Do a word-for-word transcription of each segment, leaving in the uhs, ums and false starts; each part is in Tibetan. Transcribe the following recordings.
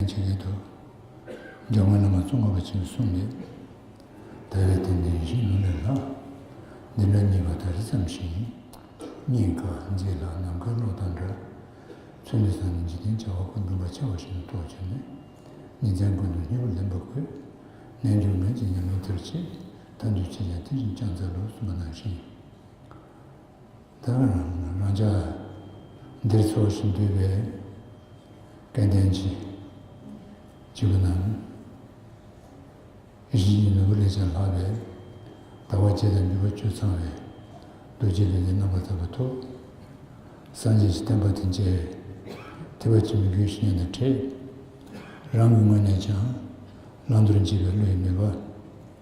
བྱེད་ཀྱི་འདུག་འཇམ་མགོན་བླ་མ་ཙོང་ཁ་པ་ཆེན་པོས་གསུངས་པའི། ད་རེས་དེ་འདི་ཡིད་བཞིན་ནོར་ལས་ལྷག་འདི་འདྲ་རྙེད་པ་ད་རེས་ཙམ་ཞིག་ཡིན། སྙིང་དཀར་མཛེས་ལ་ནམ་མཁའི་གློག་དང་འདྲ། ཚུལ་འདི་བཟང་ནི་འཇིག་རྟེན་བྱ་བ་ཀུན། འདུན་པ་ཆེ་བ་ཞིག་ཏུ་རྟོགས་བྱས་ནས། ཉིན་མཚན་ཀུན་ཏུ་སྙིང་པོ་ལེན་པ་དགོས། རྣལ་འབྱོར་ངན་གྱི་ཉམས་ལེན་མཐར་ཕྱིན། མཐར་ཐུག་ཅིས་ཀྱང་དེ་བཞིན་བསྐྱངས་འཚལ་ལོ། གསུངས་པ་ནང་བཞིན། ད་རང་ཅག་འདིར་འཚོ་ཞིང་འདུས་པའི་སྐལ་ལྡན་གྱི་བྱིས་པ་རྣམས། ཡིད་བཞིན་གྱི་ནོར་བུ་ལས་ཀྱང་ལྷག་པའི། ཟླ་བ་བརྒྱད་དང་འབྱོར་པ་བཅུ་ཚང་བའི། རྡོ་རྗེ་ལུས་ལྡན་རྣམ་པར་དག་པ་ཐོབ། སངས་རྒྱས་ཀྱི་བསྟན་པ་དང་མཇལ་བའི། ཐེག་པ་ཆེན་པོའི་རྒྱུ་ཞིག་ཉིད་དང་འཕྲད། རང་གི་ངོས་ནས་ཀྱང་། བླང་དོར་འབྱེད་པའི་བློ་ཡི་ནུས་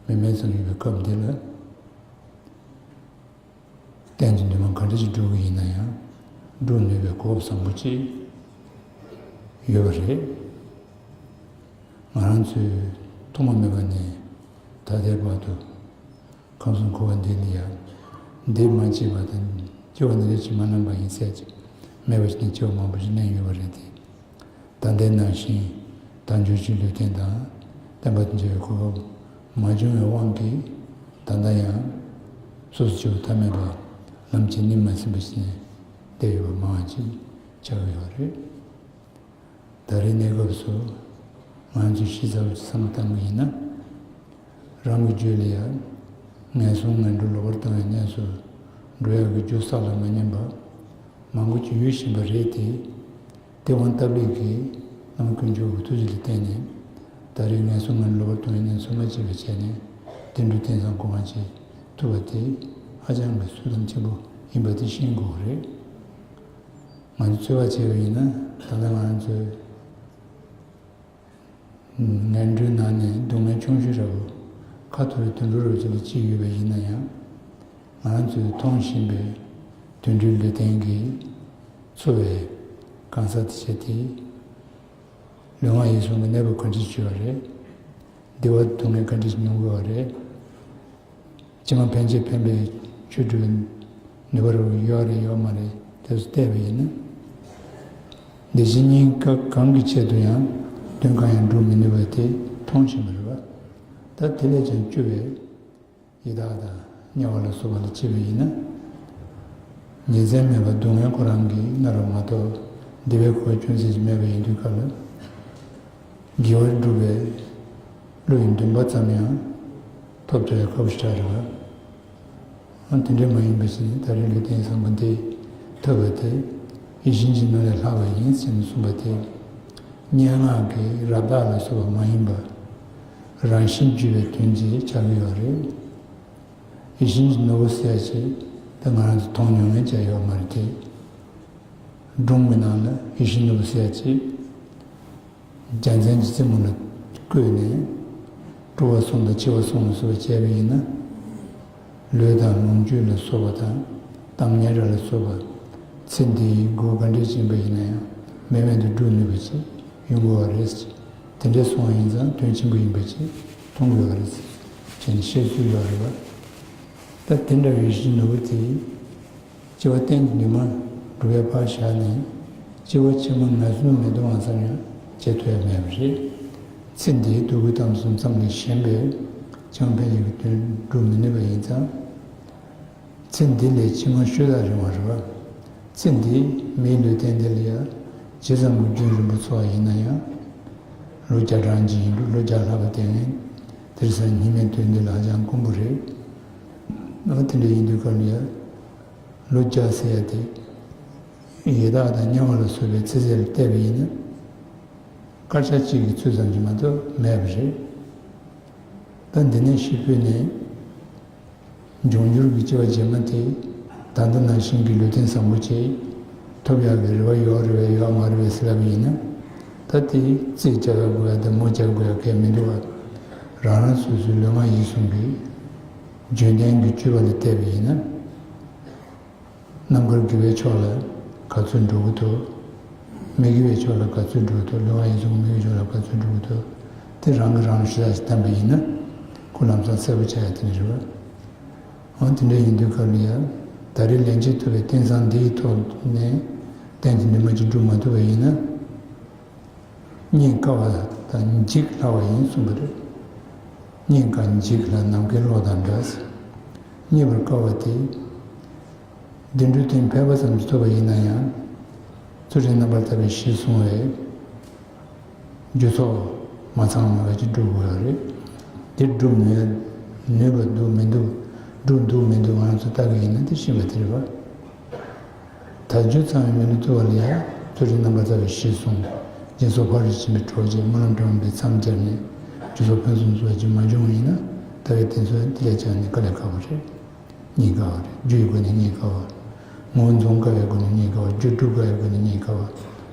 པ། མེ་མེད་ཙམ་ཡོད་པའི་སྐབས་འདི་ལ། གཏན་གྱི་འདུན་མ་ག་འདྲ་ཞིག་སྒྲུབ་ཀྱི་ཡིན་ན་ཡང་། སྒྲུབ་ནུས་པའི་གོ་སྐབས་བཟང་པོ་ཅིག་ཡོད་པ་རེད། ང་རང་ཚོས་ཐོག་མ་མེད་པ་ནས་ད་ལྟའི་བར་དུ། ཁམས་གསུམ་འཁོར་བ་འདི་ལ་ཡང་། འདི་མ་སྐྱེས་པ་དང་། སྐྱེ་བ་འདི་འདྲ་ཞིག་མ་བླངས་པ་ཡིན་ཟེར་གྱི། མེད་པ་ཞིག་ནས་སྐྱེ་བ་མང་པོ་ཞིག་ལེན་ཡོད་པ་རེད་དེ། ད་ལྟའི་ནང་བཞིན་དལ་འབྱོར་གྱི་ལུས་རྟེན་དང་བསྟན་པ་དང་མཇལ་བའི་གོ་སྐབས་མ་བྱུང་བའི་དབང་གིས། ད་ལྟ་ཡང་སོ་སོ་སྐྱེ་བོ་ཐ་མལ་པ་ལམ་གྱི་གནས་མ་ཟིན་པ་ཞིག་ནས་བསྡད་ཡོད་པ་མང་བ་ཅིག་ཆགས་ཀྱི་ཡོད་རེད། ད་རེས་གནས་སྐབས་སུ་ང་ཚོས་ཞིབ་ཚགས་པོ་ཅིག་བསམ་བློ་བཏང་གི་ཡིན་ན། རང་གི་རྒྱུད་ལ་ཡང་ངན་སོང་ངན་འགྲོ་ལོག་པར་ལྟུང་བའི་གནས་སུ་འགྲོ་ཡག་གི་རྒྱུ་བསགས་ལ་མ་ཉམས་པ། མང་པོ་ཅིག་ཡོད་བཞིན་པ་རེད་དེ། དེ་དབང་སྟབས་ལེགས་ཀྱིས་བླ་མ་དཀོན་མཆོག་གི་ཐུགས་རྗེ་ལ་བརྟེན་ནས། ད་རེས་ངན་སོང་ངན་ལོག་པར་ལྟུང་བའི་གནས་སུ་མ་སྐྱེས་པ་བྱས་ནས། བདེ་འགྲོ་རྟེན་བཟང་གོ་འཕང་ཅིག་ཐོབ་པ་དེ་ཧ་ཅང་གི་ཐུགས་དམ་ཆེན་པོ་ཡིན་པ་དེ་ཤེས་དགོས་རེད། ང་ཚོས་ཚོད་དཔག་བྱས་པ་ཡིན་ན། ད་ལྟ་ང་ཚོའི་ངན་འགྲོའི་ནང་ནས་སྡུག་བསྔལ་ཆུང་ཤོས་འདྲ་བོ། ཁ་འཐོར་བའི་དུད་འགྲོ་རོ་ཅིག་ལ་སྐྱེས་ཡོད་པ་ཡིན་ན་ཡང་། ང་ཚོས་མཐོང་བཞིན་པའི་དུད་འགྲོའི་ལུས་རྟེན་གྱིས་འཚོ་བའི་གང་ཟག་དེ་བྱས་ཏེ། ལུས་ངག་ཡིད་གསུམ་གྱི་གནས་བབ་ག་འདྲ་ཞིག་བྱུང་བ་རེད། བདེ་བ་སྡུག་བསྔལ་ག་འདྲ་ཞིག་མྱོང་དགོས་པ་རེད། ཕྱི་མ་ཕན་ཆད་ཕན་པའི་ཆོས་སྒྲུབ་ནུས་པ་རུ་ཡོད་རེད་ཡོད་མ་རེད། དེ་ཚོ་བལྟས་པ་ཡིན་ན། འདི་ཕྱི་གཉིས་ཀ་གང་གི་ཆེད་དུ་ཡང་དོན་གང་ཡང་སྒྲུབ་མི་ནུས་པ་དེ་མཐོང་བཞིན་པ་རེད་པ། ད་དེ་ལས་ཀྱང་སྐྱོ་བའི་ཡི་དྭགས་དང་དམྱལ་བ་ལ་སོགས་པ་ལ་སྐྱེས་པ་ཡིན་ན། ཉིན་མཚན་མེད་པར་སྡུག་བསྔལ་ཁོ་རང་གིས་མནར་བ་མ་གཏོགས་བདེ་བའི་གོ་སྐབས་ཅུང་ཟད་ཅིག་མེད་པ་ཡིན་དུས་སྐབས་ལ། དགེ་བ་སྒྲུབ་པའི་བློ་ཡི་འདུན་པ་ཙམ་ཡང་ཐོབ་ཐུབ་པའི་ཁ་བོ་ཞེ་དྲག་རེད་པ། ཨ། དེ་འདྲ་མ་ཡིན་པ་ཞིག་ནི་ད་རེས་ལུས་རྟེན་བཟང་པོ་འདི་ཐོབ་པ་དེ་ཡིད་བཞིན་གྱི་ནོར་ལས་ལྷག་པ་ཡིན་ཟེར་ནས་གསུངས་པ་དེ། སྙན་ངག་གི་རབ་བཏགས་ལ་སོགས་པ་མ་ཡིན་པ། རང་བཞིན་བརྗོད་པའི་དོན་ཅིག་ཆགས་ཀྱི་ཡོད་རེད། ཡིད་བཞིན་གྱི་ནོར་བུ་ཟེར་ཡ་ཅིག་ད་ང་རང་ཚོ་མཐོང་མྱོང་མཁན་ཅིག་ཡོད་མ་རེད་དེ། སྒྲུང་གི་ནང་ལ་ཡིད་བཞིན་ནོར་བུ་ཟེར་ཡ་ཅིག་རྒྱལ་མཚན་གྱི་རྩེ་མོ་ལ་བརྐོས་ནས། སྤྲོ་བ་གསུམ་དང་འཆི་བ་གསུམ་ལ་སོགས་པ་བྱས་པ་ཡིན་ན། ལུས་དང་ལོངས་སྤྱོད་ལ་སོགས་པ་དང་། གཏམ་སྙན་གྲགས་ལ་སོགས་པ། ཚེ་འདིའི་སྒོ་ག་འདྲས་ཕྱེ་བ་ཡིན་ན་ཡང་མེད་མེད་དུ་སྒྲུབ་ནུས་པ་ཅིག་ཡོང་དགོས་པ་རེད། དེ་འདྲས་སོང་བ་ཡིན་ཙང་དོན་ཆེན་པོ་ཡིན་པ་ཅིག་མཐོང་དགོས་པ་རེད་ཅེས་ནས་བཤད་སྲོལ་ཡོད་རེད་པ། ད་དེ་འདྲ་བའི་ཡིད་བཞིན་ནོར་བུ་དེ། སྐྱེ་བ་གཏན་གྱི་འདུན་མ་སྒྲུབ་ཡ་ཕར་བཞག་ནས། སྐྱེ་བ་ཕྱི་མ་ངན་སོང་མི་ལྡང་བ་ཙམ་ཡང་བྱེད་ཐུབ་ཡ་མེད་པ་རེད། ཚེ་འདིའི་སྡུག་བསྔལ་ཙམ་ཙམ་ལས་གཞན་པའི་ཕྱི་མ་ཕན་ཡོན་གྱི་དོན་སྒྲུབ་མི་ནུས་པ་ཡིན་ཙང་། ཚེ་འདི་ལས་ཕྱི་མ་ཤུགས་དྲག་རིང་བ་རེད་པ། ཚེ་འདིའི་མིའི་ལུས་རྟེན་འདི་ལ་ཡང་ཇི་ཙམ་གྱི་རྒྱུན་རིང་པོ་འཚོ་བ་ཡིན་ན་ཡང་། ལོ་བརྒྱ་གྲངས་ཅིག་ཡིན་འགྲོ། ལོ་བརྒྱ་ལྷག་པ་དེ་ངས་དེང་སང་ཉི་མའི་དུས་འདི་ལ་ཧ་ཅང་དཀོན་པོ་རེད། ཨ། དེ་འདྲ་ཡིན་དུས་སྐབས་ལ་ཡང་། ལོ་བརྒྱ་ཟེར་ཡ་དེ། ཡི་དྭགས་དང་དམྱལ་བ་ལ་སོགས་པའི་ཚེ་ཚད་ལ་བལྟས་པ་ཡིན་ན། སྐར་ཆ་གཅིག་གི་ཚོད་ཙམ་གྱིས་མ་གཏོགས་མེད་པ་རེད། ད་འདི་ནས་ཤི་འཕོས་ནས། འབྱུང་འགྱུར་གྱི་སྐྱེ་བ་རྗེས་མ་དེ། ད་ལྟ་ནང་བཞིན་གྱི་ལུས་རྟེན་བཟང་པོ་ཅིག་ཐོབ་ཡག་གི་རེ་བ་ཡོད་རེད་པས་ཡོད་མ་རེད་པས་ཟེར་ལབ་པ་ཡིན་ན། ད་དེ་རྩིས་རྒྱག་དགོས་ཡ་དང་མོ་རྒྱག་དགོས་ཡ་གང་ཡང་མི་འདུག་པ། རང་རང་སོ་སོའི་ལུས་ངག་ཡིད་གསུམ་གྱི་རྒྱུན་ལྡན་གྱི་སྤྱོད་པ་ལ་བལྟས་པ་ཡིན་ན། རྣམ་དཀར་དགེ་བའི་ཕྱོགས་ལ་ག་ཚོད་འགྲོ་གི་འདུག་མི་དགེ་བའི་ཕྱོགས་ལ་ག་ཚོད་འགྲོ་གི་འདུག་ལུས་ངག་ཡིད་གསུམ་མི་དགེ་བའི་ཕྱོགས་ལ་ག་ཚོད་འགྲོ་གི་འདུག་དེ་རང་གིས་རང་ལ་ཞིབ་ཚགས་ཤིག་བསྟན་པ་ཡིན་ན། ཁོ་ལམ་སང་གསལ་པོ་ཆགས་ཡ་དེ་ནི་རེད་པ། འོ་དེ་འདྲ་ཡིན་དུས་སྐབས་ལ་ཡང་། ད་རེས་ལན་གཅིག་ཐོབ་པའི་རྟེན་བཟང་འདིའི་ཐོག་ནས་གཏན་གྱི་འདུན་མ་ཅིག་སྒྲུབ་མ་ཐུབ་པ་ཡིན་ན། རྙེད་དཀའ་བ་དང་འཇིག་སླ་བ་ཡིན་གསུངས་པ་རེད། རྙེད་དཀའ་འཇིག་སླ་ནམ་མཁའི་གློག་དང་འདྲ། རྙེད་པར་དཀའ་བ་དེ། བདེ་འགྲོའི་དོན་ཕལ་པ་ཙམ་ཞིག་ཐོབ་པ་ཡིན་ན་ཡང་། ཚུལ་ཁྲིམས་རྣམ་པར་དག་པའི་གཞི་བཟུང་བའི་རྒྱུ་ཚོགས་མ་ཚང་བ་ཅིག་སྒྲུབ་དགོས་པ་རེད། དེ་སྒྲུབ་ནུས་ནུས་པ་འདུག་མི་འདུག་སྒྲུབ་འདུག་མི་འདུག་ང་རང་ཚོ་བལྟ་གི་ཡིན་ན་དེ་ཤེས་པ་དེ་རེད་པ། ད་རྒྱུ་ཚང་བའི་མི་ལུས་བཏུལ་བ་ལ་ཡང་ཚུལ་ཁྲིམས་རྣམ་པར་དག་པའི་གཞི་བཟུང་། སྦྱིན་སོགས་ཕ་རོལ་ཕྱིན་པའི་གྲོགས་བྱས། སྨོན་ལམ་དྲང་བའི་མཚམས་སྦྱར་ནས། རྒྱུ་ཚོགས་ཕུན་སུམ་ཚོགས་པ་ཅིག་མ་བྱུང་བ་ཡིན་ན། ད་བའི་དེ་ཚོ་དེ་ལས་ཀྱང་ནི་དཀའ་ལས་ཁག་པོ་རེད། རྙེད་དཀའ་བ་རེད། རྒྱུ་ཡི་སྒོ་ནས་རྙེད་དཀའ་བ། ངོ་བོ་འཛོམས་དཀའ་བའི་སྒོ་ནས་རྙེད་དཀའ་བ། རྒྱུ་སྒྲུབ་དཀའ་བའི་སྒོ་ནས་རྙེད་དཀའ་བ།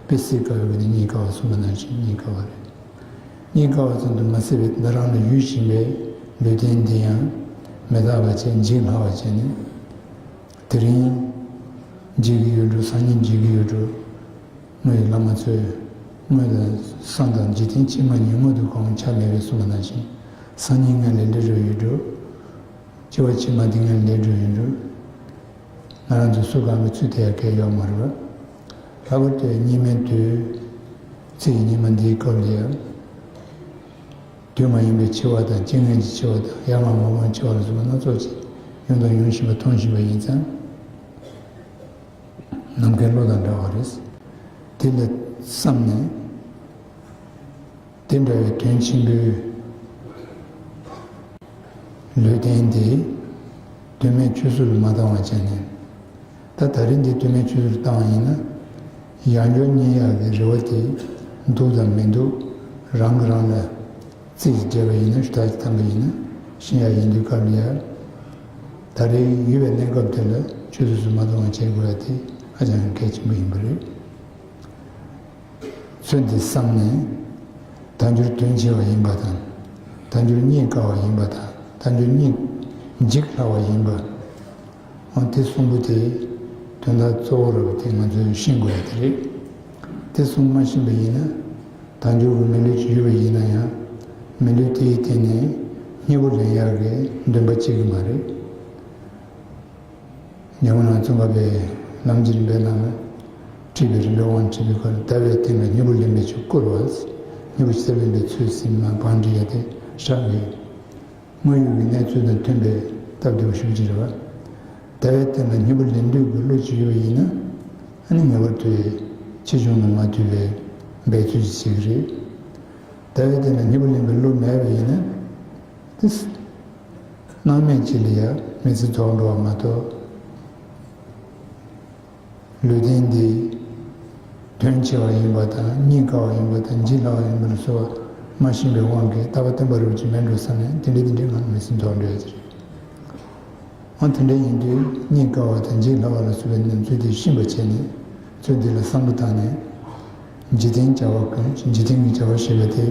དཔེ་སྲིད་དཀའ་བའི་སྒོ་ནས་རྙེད་དཀའ་བ་གསུངས་པ་ནང་བཞིན་རྙེད་དཀའ་བ་རེད། རྙེད་དཀའ་བ་ཙམ་དུ་མ་ཟད་པའི་ད་རང་ལ་ཡུལ་བཞིན་པའི་ལུས་རྟེན་འདི་ཡང་མི་རྟག་པ་བྱས་འཇིག་སླ་བ་བྱས་ནས། དེ་རིང་འཇིག་གི་ཡོད་འགྲོ། སང་ཉིན་འཇིག་གི་ཡོད་འགྲོ། དངོས་ཡོད་བླ་མ་ཚོས་དངོས་དང་སང་དང་འཇིག་རྟེན་ཕྱི་མ་གཉིས་སྔོན་དུ་གང་ཆ་མེད་པའི་གསུངས་པ་ནང་བཞིན། སང་ཉིན་ངན་ལས་འདི་འགྲོ་ཡོད་འགྲོ། སྐྱེ་བ་ཕྱི་མ་འདི་ངན་ལས་འགྲོ་ཡོད་འགྲོ། ང་རང་ཚོ་སུ་གང་གི་ཚུལ་དེ་ཡང་གལ་ཡོད་མ་རེད་པ། ལྷག་པར་དུ་སྙིགས་མའི་དུས། ཚེ་ཡི་སྙིགས་མ་འདིའི་སྐབས་ལ་ཡང་། དུས་མ་ཡིན་པའི་འཆི་བ་དང་རྐྱེན་ངན་གྱི་འཆི་བ་དང་ཡ་ང་མ་འོངས་འཆི་བ་ལ་སོགས་པ་སྣ་ཚོགས་ཀྱིས་ཡོང་དང་ཡོང་བཞིན་པ་མཐོང་བཞིན་པ་ཡིན་ཙང་། ནམ་མཁའི་གློག་དང་འདྲ་བ་རེད། དེ་ལ་བསམ་ནས། དེ་འདྲ་བའི་དོན་ཆེན་པོའི་ལུས་རྟེན་དེ་དོན་མེད་ཆུད་ཟོས་ལ་མ་བཏང་བ་བྱས་ནས། ད་ད་རེས་འདི་དོན་མེད་ཆུད་ཟོས་ལ་བཏང་བ་ཡིན་ན། ཡང་བསྐྱར་རྙེད་ཡག་གི་རེ་བ་དེ་འདུག་དང་མི་འདུག་རང་གིས་རང་ལ་རྩིས་བརྒྱབ་པ་ཡིན་ན། ཞུ་དག་ཅིག་བཏང་པ་ཡིན་ན་ཤེས་ཡག་ཡིན་དུས་སྐབས་ལ་ཡ། ད་རེས་ཡོད་པའི་གནས་སྐབས་དེ་ལ་ཆུད་ཟོས་སུ་མ་གཏོང་བ་བྱེད་དགོས་ཡ་དེ་ཧ་ཅང་གལ་ཆེན་པོ་ཡིན་པ་རེད། ཚུལ་འདི་བསམ་ནས། དལ་འབྱོར་དོན་ཆེ་བ་ཡིན་པ་དང་། དལ་འབྱོར་རྙེད་དཀའ་བ་ཡིན་པ་དང་། དལ་འབྱོར་རྙེད་འཇིག་སླ་བ་ཡིན་པ། འོ་དེ་གསུམ་པོ་དེ་དོན་དག་གཙོ་བོ་རེད་པ་དེ་ང་ཚོས་ཤེས་དགོས་ཡ་དེ་རེད། དེ་གསུམ་མ་ཤེས་པ་ཡིན་ན། དལ་འབྱོར་གྱི་མི་ལུས་ཅིག་ཡོད་པ་ཡིན་ན་ཡང་། མི་ལུས་དེའི་སྟེང་ནས་སྙིང་པོ་ལེན་ཡག་གི་འདུན་པ་སྐྱེ་གི་མ་རེད། ཉམས་མྱོང་ལ་བརྩོན་པ་པའི་ལམ་གྱི་རིམ་པའི་ནང་ལ། ཁྲིད་པའི་རིམ་པའི་དབང་ཁྲིད་པའི་སྐོར་ལ། ཟླ་བའི་སྟེང་ལ་སྙིང་པོ་ལེན་པའི་ཆོས་བསྐུལ་བ། སྙིང་པོ་ཆེ་ལེན་པའི་ཚུལ་ཟིན་མ་བང་སྒྲིག་ཡ་དེ་ཧྲག་གི། དངོས་ཡོད་ཀྱི་གནས་ཚུལ་དང་མཐུན་པའི་སྟབས་བདེ་བོ་ཞུ་རྒྱུ་རེད་བ། ཟླ་བའི་སྟེང་ལ་སྙིང་པོ་ལེན་འདོད་ཀྱི་བློ་ཅིག་ཡོད་པ་ཡིན་ན། ཨ་ནི་ངེས་པར་དུ་ཆེ་ཆུང་ལ་མ་ལྟོས་པའི་འབད་རྩོལ་ཅིག་བྱེད་ཀྱི་རེད། ཟླ་བའི་སྟེང་ལ་སྙིང་པོ་ལེན་པའི་བློ་མེད་པ་ཡིན་ན། དེ། སྣང་མེད་ཅིག་ལ་ཡང་མི་ཚེ་རྫོགས་འགྲོ་བ་མ་གཏོགས། ལུས་རྟེན་འདི་དོན་ཆེ་བ་ཡིན་པ་དང་རྙེད་དཀའ་བ་ཡིན་པ་དང་འཇིག་སླ་བ་ཡིན་པ་ལ་སོགས་པ་མ་ཤེས་པའི་དབང་གིས་རྟག་པ་བརྟན་པ་རུ་ཅིག་མེད་འགྲོ་བསམ་ནས་དེ་འདྲ་དེ་འདྲའི་ངང་མི་ཚེ་རྫོགས་འགྲོ་ཡ་ཅིག་རེད། འོ་དེ་འདྲ་ཡིན་དུས་རྙེད་དཀའ་བ་དང་འཇིག་སླ་བ་ལ་སོགས་པའི་གནས་ཚུལ་དེ་ཤེས་པ་བྱས་ནས། ཚུལ་འདི་ལ་བསམ་བློ་བཏང་ནས། འཇིག་རྟེན་བྱ་བ་ཀུན། འཇིག་རྟེན་གྱི་བྱ་བ་ཞེས་པ་དེ།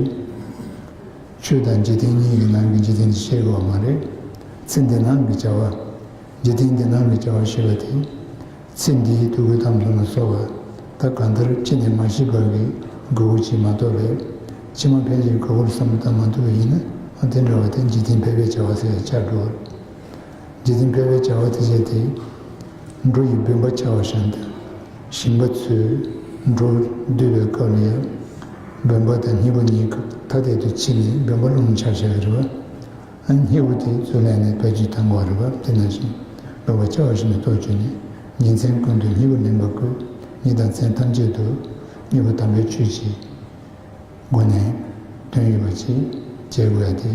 ཆོས་དང་འཇིག་རྟེན་གཉིས་ཀྱི་ནང་གི་འཇིག་རྟེན་དེ་བཤད་དགོས་པ་མ་རེད། ཚེ་འདི་ནང་གི་བྱ་བ། འཇིག་རྟེན་འདི་ནང་གི་བྱ་བ་ཞེས་པ་དེ། ཚེ་འདིའི་འདུ་འགོད་ཐམས་ཅད་ལ་སོགས་པ། ད་གང་ལྟར་ཅི་ནས་མ་ཤེས་པ་གི་དགོས་མཁོ་ཅིག་མ་གཏོགས་པས། ཕྱི་མ་ཕན་ཆད་དགོས་མཁོར་བསམ་བློ་བཏང་མ་ཐུབ་པ་ཡིན་ན། འོ་དེ་འདྲ་བ་དེ་འཇིག་རྟེན་ཕལ་པའི་བྱ་བ་ཟེར་ཡང་ཆགས་འགྲོ། འཇིག་རྟེན་ཕལ་པའི་བྱ་བ་དེ་བྱས་ཏེ། འགྲོ་ཡི་འབད་པ་ཆགས་པ་བཞིན་དུ། ཞིང་པ་ཚོས་འགྲོ་འདོད་པའི་སྐབས་ལ་ཡང་། འབད་པ་དང་རྙེད་པ་གཉིས་ཀ་ཐ་དད་དུ་ཕྱེ་ནས་འབད་པ་རླུང་ཆ་བཞག་གི་རེད་བ། ཨ་ནི་རྙེད་པ་དེ་ཚུར་ལེན་ནས་བེད་སྤྱོད་གཏང་དགོས་རེད་བ། དེ་ནང་བཞིན་འབད་པ་ཆགས་པ་བཞིན་དུ་རྟོགས་བྱས་ནས་ཉིན་མཚན་ཀུན་ཏུ་རྙེད་པ་ལེན་པ་དགོས། ཉིན་དང་མཚན་ཐམས་ཅད་དུ་རྙེད་པ་དམ་པའི་ཆོས་ཀྱི་སྒོ་ནས་དོན་ཡོད་པ་ཅིག་བྱེད་དགོས་ཡ་དེ་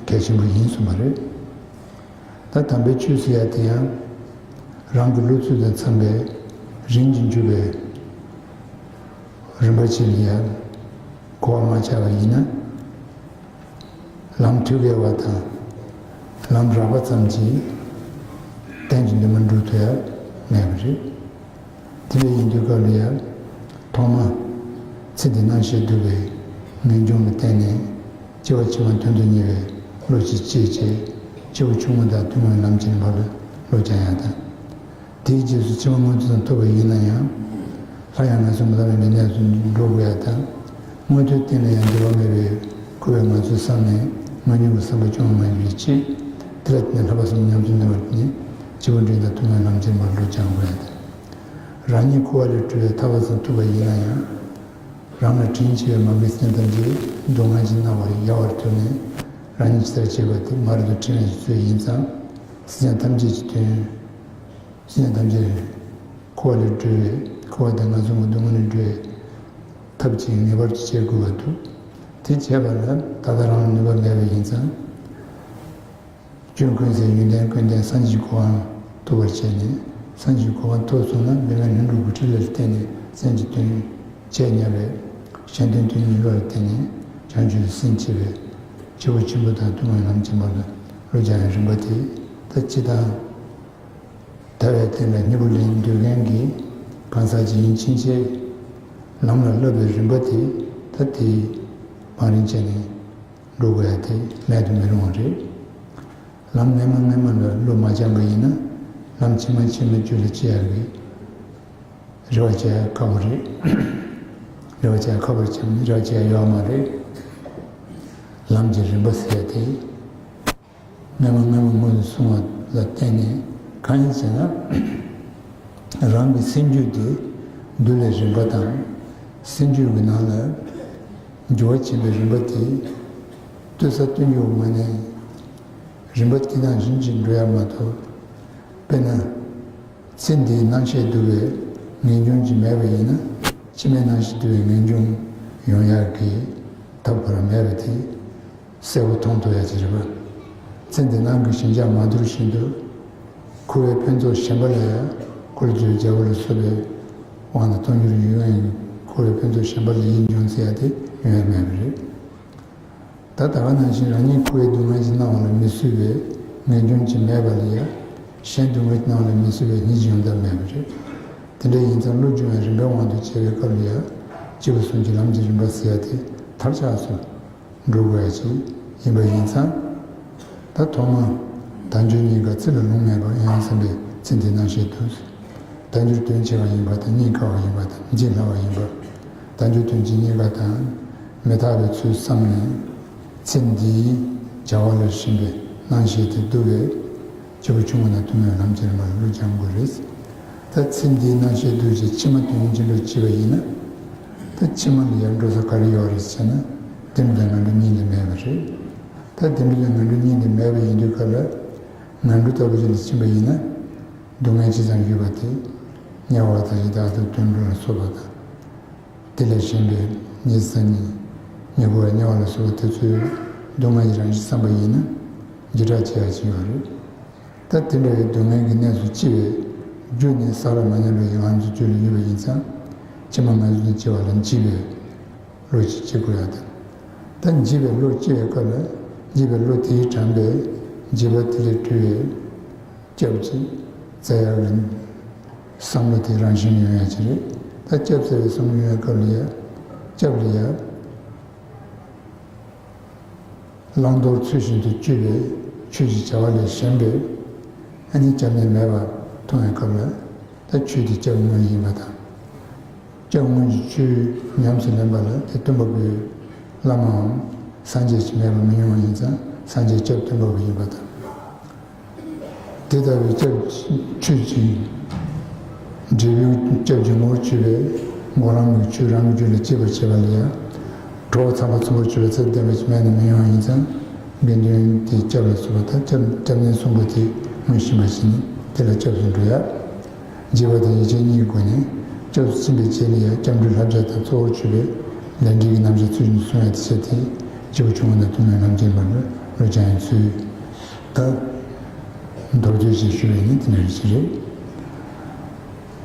གལ་ཆེན་པོ་ཡིན་གསུངས་པ་རེད། ད་དམ་པའི་ཆོས་ཟེར་ཡ་དེ་ཡང་རང་གི་བློ་ཚོད་དང་འཚམ་པའི་རིམ་གྱིས་འཇུག་པའི་རིམ་པ་ཅིག་ལ་ཡ་གོ་བ་མ་ཆགས་པ་ཡིན་ན། ལམ་ཐོད་རྒལ་བ་དང་ལམ་རགས་པ་ཙམ་གྱིས་གཏན་གྱི་འདུན་མ་འགྲུབ་ཐུབ་ཡ་མེད་པ་རེད། དེ་འདྲ་ཡིན་དུས་སྐབས་ལ་ཡང་ཐོག་མ་ཚེ་འདི་སྣང་ཞེན་སྡུག་པའི་ངེས་འབྱུང་ལ་བརྟེན་ནས་སྐྱེ་བ་ཕྱི་མ་དོན་དུ་གཉེར་བའི་བློ་ཅིག་སྐྱེས་བྱས། སྐྱེ་བ་ཆུང་ངུ་དང་ཐུན་མོང་བའི་ལམ་གྱི་བར་ལ་བློ་སྦྱང་ཡ་དང་། དེའི་རྗེས་སུ་ཕྱི་མ་མངོན་མཐོ་ཙམ་ཐོབ་པ་ཡིན་ན་ཡང་། སླར་ཡང་ངན་སོང་མི་ལ་རེ་འདྲའི་གནས་སུ་འགྲོ་དགོས་ཡ་དང་། མངོན་མཐོའི་རྟེན་ལ་ཡང་འགྱུར་བ་མེད་པའི་ཁུ་བའི་ངང་ཚུལ་བསམ་ནས་མ་མྱོང་གི་བསམ་པ་སྐྱོང་བ་མ་ཡིན་པའི་ཕྱིར། དེ་ལ་བརྟེན་ནས་ལྷག་པ་གསུམ་ཉམས་སུ་ལེན་པར་བརྟེན་ནས་སྐྱེས་བུ་འབྲིང་དང་ཐུན་མོང་ལམ་གྱི་བར་བློ་སྦྱང་དགོས་ཡ་དང་། རང་ཉིད་འཁོར་བ་ལས་གྲོལ་བའི་ཐར་པ་ཙམ་ཐུབ་པ་ཡིན་ན་ཡང་། རང་ལ་དྲིན་ཆེ་བའི་མ་གི་སེམས་ཐམས་ཅད་སྡུག་བསྔལ་གྱིས་མནར་བར་ཡལ་བར་གྱུར་ནས་རང་ཉིད་ཇི་ལྟར་བྱེད་པ་དེ་མ་རིག་པའི་འཕྲིན་ལས་ཀྱི་ཚུལ་ཡིན་ཙང་། སེམས་ཅན་ཐམས་ཅད་ཀྱི་དོན། སེམས་ཅན་ཐམས་ཅད་འཁོར་བ་ལས་སྒྲོལ་བའི་འཁོར་བ་དང་ངན་སོང་གི་སྡུག་བསྔལ་ལས་སྒྲོལ་བའི་ཐབས་ཅིག་ངེས་པར་དུ་བྱེད་དགོས་པ་འདུག་དེ་བྱས་པ་ལ་ད་ལྟ་རང་ལ་ནུས་པ་མེད་པ་ཡིན་ཙང་། སྐྱོན་ཀུན་ཟད་ཡོན་ཏན་ཀུན་ལྡན་སངས་རྒྱས་ཀྱི་གོ་འཕང་ཐོབ་པར་བྱས་ནས། སངས་རྒྱས་ཀྱི་གོ་འཕང་ཐོབ་སོང་ན་མི་དམན་ལྷུན་གྲུབ་ཀྱི་ཕྲིན་ལས་ལ་བརྟེན་ནས་སེམས་ཀྱི་དོན་བྱས་ཉེ་བའི་གཞན་དོན་དོན་གཉེར་ལ་བརྟེན་ནས་བྱང་ཆུབ་སེམས་བསྐྱེད་པའི་སྐྱེས་བུ་ཆེན་པོ་དང་ཐུན་མོང་ལམ་ཆེན་པོ་ལ་བློ་སྦྱང་ཡང་རིམ་པ་དེ་ད་སྤྱི་དང་། ད་བའི་དེ་ལ་སྙིང་པོ་ལེན་འདོད་མཁན་གྱི་གང་ཟག་ཅིག་ཡིན་ཕྱིན་ཆད། ལམ་ལ་བསླབ་པའི་རིམ་པ་དེ་ད་དེ་བང་རིམ་བྱས་ནས་འགྲོ་དགོས་ཡ་དེ་མེད་དུ་མི་རུང་བ་རེད། ལམ་སྔ་མ་སྔ་མ་ལ་བློ་མ་སྦྱངས་པ་ཡིན་ན་ལམ་ཕྱི་མ་ཕྱི་མ་བཅུ་ལ་སྐྱེ་ཡ་གི་རེ་བ་བྱེད་ཡ་ཁག་པོ་རེད། རེ་བ་བྱེད་ཡ་ཁག་པོ་རེད། བྱས་ན་རེ་བ་བྱེད་ཡ་ཡོད་མ་རེད། ལམ་གྱི་རིམ་པ་ཟེར་ཡ་དེ། སྔ་མ་སྔ་མ་སྔོན་དུ་སོང་བ་ལ་བརྟེན་ནས་གང་ཡིན་ཟེར་ན། རང་གི་སེམས་རྒྱུད་དེ་འདུལ་བའི་རིམ་པ་དང་། སེམས་རྒྱུད་ཀྱི་ནང་ལ་འགྱུར་བ་ཕྱིན་པའི་རིམ་པ་དེ་སྟོད་ས་སྟོད་འགྱུར་ངོས་ནས་རིམ་པ་དེ་ནང་བཞིན་གྱིས་འགྲོ་ཡ་མ་གཏོགས། དཔེར་ན། ཚེ་འདིའི་སྣང་ཤས་འདུལ་བའི་ངེས་འབྱུང་ཅིག་མེད་པ་ཡིན་ན། ཕྱི་མའི་སྣང་ཤས་འདུལ་བའི་ངེས་འབྱུང་ཡོང་ཡག་གི་ཐབས་ཁོ་རང་མེད་པ་དེ་གསལ་པོ་མཐོང་ཐུབ་ཡག་ཅིག་རེད་པ། ཚེ་འདི་སྣང་གི་ཞེན་ཆགས་མ་དུལ་བཞིན་དུ། འཁོར་བའི་ཕུན་ཚོགས་གཞན་པ་ལ་ཡང་འཁོར་ལོས་སྒྱུར་བའི་རྒྱལ་པོ་ལ་སོགས་པའི་དབང་དང་སྟོང་འགྱུར་ཡུལ་ཡང་འཁོར་བའི་ཕུན་ཚོགས་གཞན་པ་ལ་ཡིད་འབྱུང་ཟེར་ཡག་དེ་ཡོང་ཡག་མེད་པ་རེད། ད་ད་ག་ནང་བཞིན་རང་ཉིད་འཁོར་བའི་སྡུག་བསྔལ་གྱིས་མནར་བ་ལ་མི་བཟོད་པའི་ངེས་འབྱུང་ཅིག་མེད་པ་ལ་ཡང་། གཞན་སྡུག་བསྔལ་གྱིས་མནར་བ་ལ་མི་བཟོད་པའི་སྙིང་རྗེ་ཡོང་ཐབས་མེད་པ་རེད། དེ་འདྲ་ཡིན་ཙང་བློ་སྦྱོང་བའི་རིམ་པའི་དབང་དུ་བྱས་པའི་སྐབས་ལ་ཡང་། སྐྱེས་བུ་གསུམ་གྱི་ལམ་གྱི་རིམ་པ་ཟེར་ཡ་དེ་མཐར་ཆགས་སུ་འགྲོ་དགོས་ཡ་ཅིག་ཡིན་པ་ཡིན་ཙང་། ད་ཐོག་མར་དལ་འབྱོར་རྙེད་དཀའ་ཚེ་ལ་ལོང་མེད་པ། ཡང་སེམས་པའི་ཚེ་འདིའི་སྣང་ཤས་འདུལ། དལ་འབྱོར་དོན་ཆེ་བ་ཡིན་པ་དང་། རྙེད་དཀའ་བ་ཡིན་པ་དང་། བརྗེད་སླ་བ་ཡིན་པ། དལ་འབྱོར་དོན་གྱི་རྙེད་དཀའ་དང་མི་རྟག་པའི་ཚུལ་བསམ་ནས། ཚེ་འདིའི་བྱ་བ་ལ་ཞེན་པའི་སྣང་ཤས་དེ་བསྡུ་བའི་སྐྱེས་བུ་ཆུང་ངུ་དང་ཐུན་མོང་ལམ་གྱི་རིམ་པ་ལ་བློ་སྦྱང་དགོས་རེད། ད་ཚེ་འདིའི་སྣང་ཤས་བསྡུ་བྱས་ཕྱི་མ་དོན་གྱི་བློ་སྐྱེས་པ་ཡིན་ན། ད་ཕྱི་མ་ལ་ཡང་འགྲོ་ས་ག་རེ་ཡོད་རེད་ཟེར་ན། བདེ་འགྲོ་དང་ངན་འགྲོ་གཉིས་ལས་མེད་པ་རེད། ད་བདེ་འགྲོ་དང་ངན་འགྲོ་གཉིས་ལས་མེད་པ་ཡིན་དུས་སྐབས་ལ། ངན་འགྲོ་ལྟ་བུ་ཅིག་ལ་ཕྱིན་པ་ཡིན་ན། སྡུག་བསྔལ་ཇི་ཙམ་ཡོད་པ་དེ། དམྱལ་བ་དང་ཡི་དྭགས་དང་དུད་འགྲོ་ལ་སོགས་པ་དང་། དེ་ལས་གཞན་པའི་ཉེ་ས་ཉེ་ཉེ་འཁོར་བའི་དམྱལ་བ་ལ་སོགས་པ་དེ་ཚོའི་སྡུག་བསྔལ་གྱི་རང་བཞིན་བསམ་པ་ཡིན་ན། འཇིགས་སྐྲག་སྐྱེ་ཡག་ཅིག་ཡོད་རེད། ད་དེ་འདྲ་བའི་སྡུག་བསྔལ་གྱི་གནས་སུ་སྐྱེ་བའི་རྒྱུ་ནི་བསགས་པ་མ་ཉམས་པའི་ང་ཚོའི་རྒྱུད་ལ་ཡོད་པ་ཡིན་ཙང་། ཕྱི་མ་ངན་སོང་དུ་སྐྱེ་བ་ལ་འཇིགས་པའི་བློ་ཞིག་སྐྱེ་དགོས་ཡ་དང་། ད་འཇིགས་པའི་བློ་སྐྱེ་བའི་སྐབས་ལ། འཇིགས་པའི་བློ་དེས་དྲངས་པའི་འཇིགས་པ་དེ་ལས་གྲོལ་བའི་སྐྱབས་ཀྱི་རྩལ་ཡག་གི་བསམ་བློ་དེ་རང་བཞིན་ཡོང་ཡ་ཅིག་རེད། ད་སྐྱབས་བཙལ་བའི་བསམ་བློ་ཡོང་བའི་སྐབས་ལ་ཡ། སྐྱབས་ལ་ཡ། བླང་དོར་ཚུལ་བཞིན་དུ་སྤྱོད་པའི་ཆོས་ཀྱི་བྱ་བ་ལས་གཞན་པའི་ཨ་ནི་སྐྱབས་གནས་མེད་པ་མཐོང་བའི་སྐབས་ལ། ད་ཆོས་དེ་སྐྱབས་དངོས་ཡིན་པ་དང་། སྐྱབས་དངོས་ཀྱི་ཆོས་ཉམས་སུ་ལེན་པ་ལ་དེ་སྟོན་པ་པོའི་བླ་མའམ་སངས་རྒྱས་ཀྱི་མེད་པ་མི་ཡོང་བ་ཡིན་ཙང་། སངས་རྒྱས་སྐྱབས་སྟོན་པ་པོ་ཡིན་པ་དང་། དེ་ལྟ་བུའི་སྐྱབས་ཆོས་ཀྱི་འབྲས་བུའི་སྐྱབས་ཀྱི་ངོ་བོར་གྱུར་པའི་སྒོམ་ལམ་གྱི་ཆོས་རང་གི་རྒྱུད་ལ་སྐྱེས་པར་བྱེད་པ་ལ་ཡང་། གྲོགས་ཚངས་པ་ཚུན་པར་གྱུར་པའི་ཚད་ལྡན་པ་ཞིག་མེད་ན་མི་ཡོང་བ་ཡིན་ཙང་། དགེ་འདུན་དེའི་སྐྱབས་ལ་ཚུད་པ་དང་། སྐྱབས་སྐྱབས་གནས་གསུམ་པོ་དེ་མངོན་ཤེས་པ་ཞིག་ནི་དེ་ལ་སྐྱབས་སུ་འགྲོ་ཡ། རྗེས་དཔག་དང་ཡིད་ཆེས་གཉིས་ཀྱི་སྒོ་ནས་སྐྱབས་སུ་ཕྱིན་པའི་རྗེས་ལ་ཡང་སྐྱབས་འགྲོའི་བསླབ་བྱ་དང་གཙོ་བོར་གྱུར་པའི་ལས་འབྲས་ཀྱི་རྣམ་གཞག་ཚུལ་བཞིན་དུ་སྲུང་ཡ་དེ་བྱས་ཏེ། སྐྱེས་བུ་ཆུང་ངུ་དང་ཐུན་མོང་ལམ་གྱི་བར་ལ་བློ་སྦྱང་ཡའི་ཚུལ། ད་མདོར་བསྡུས་ཤིག་ཞུ་བ་ཡིན་ན་དེ་འདྲ་ཞིག་རེད།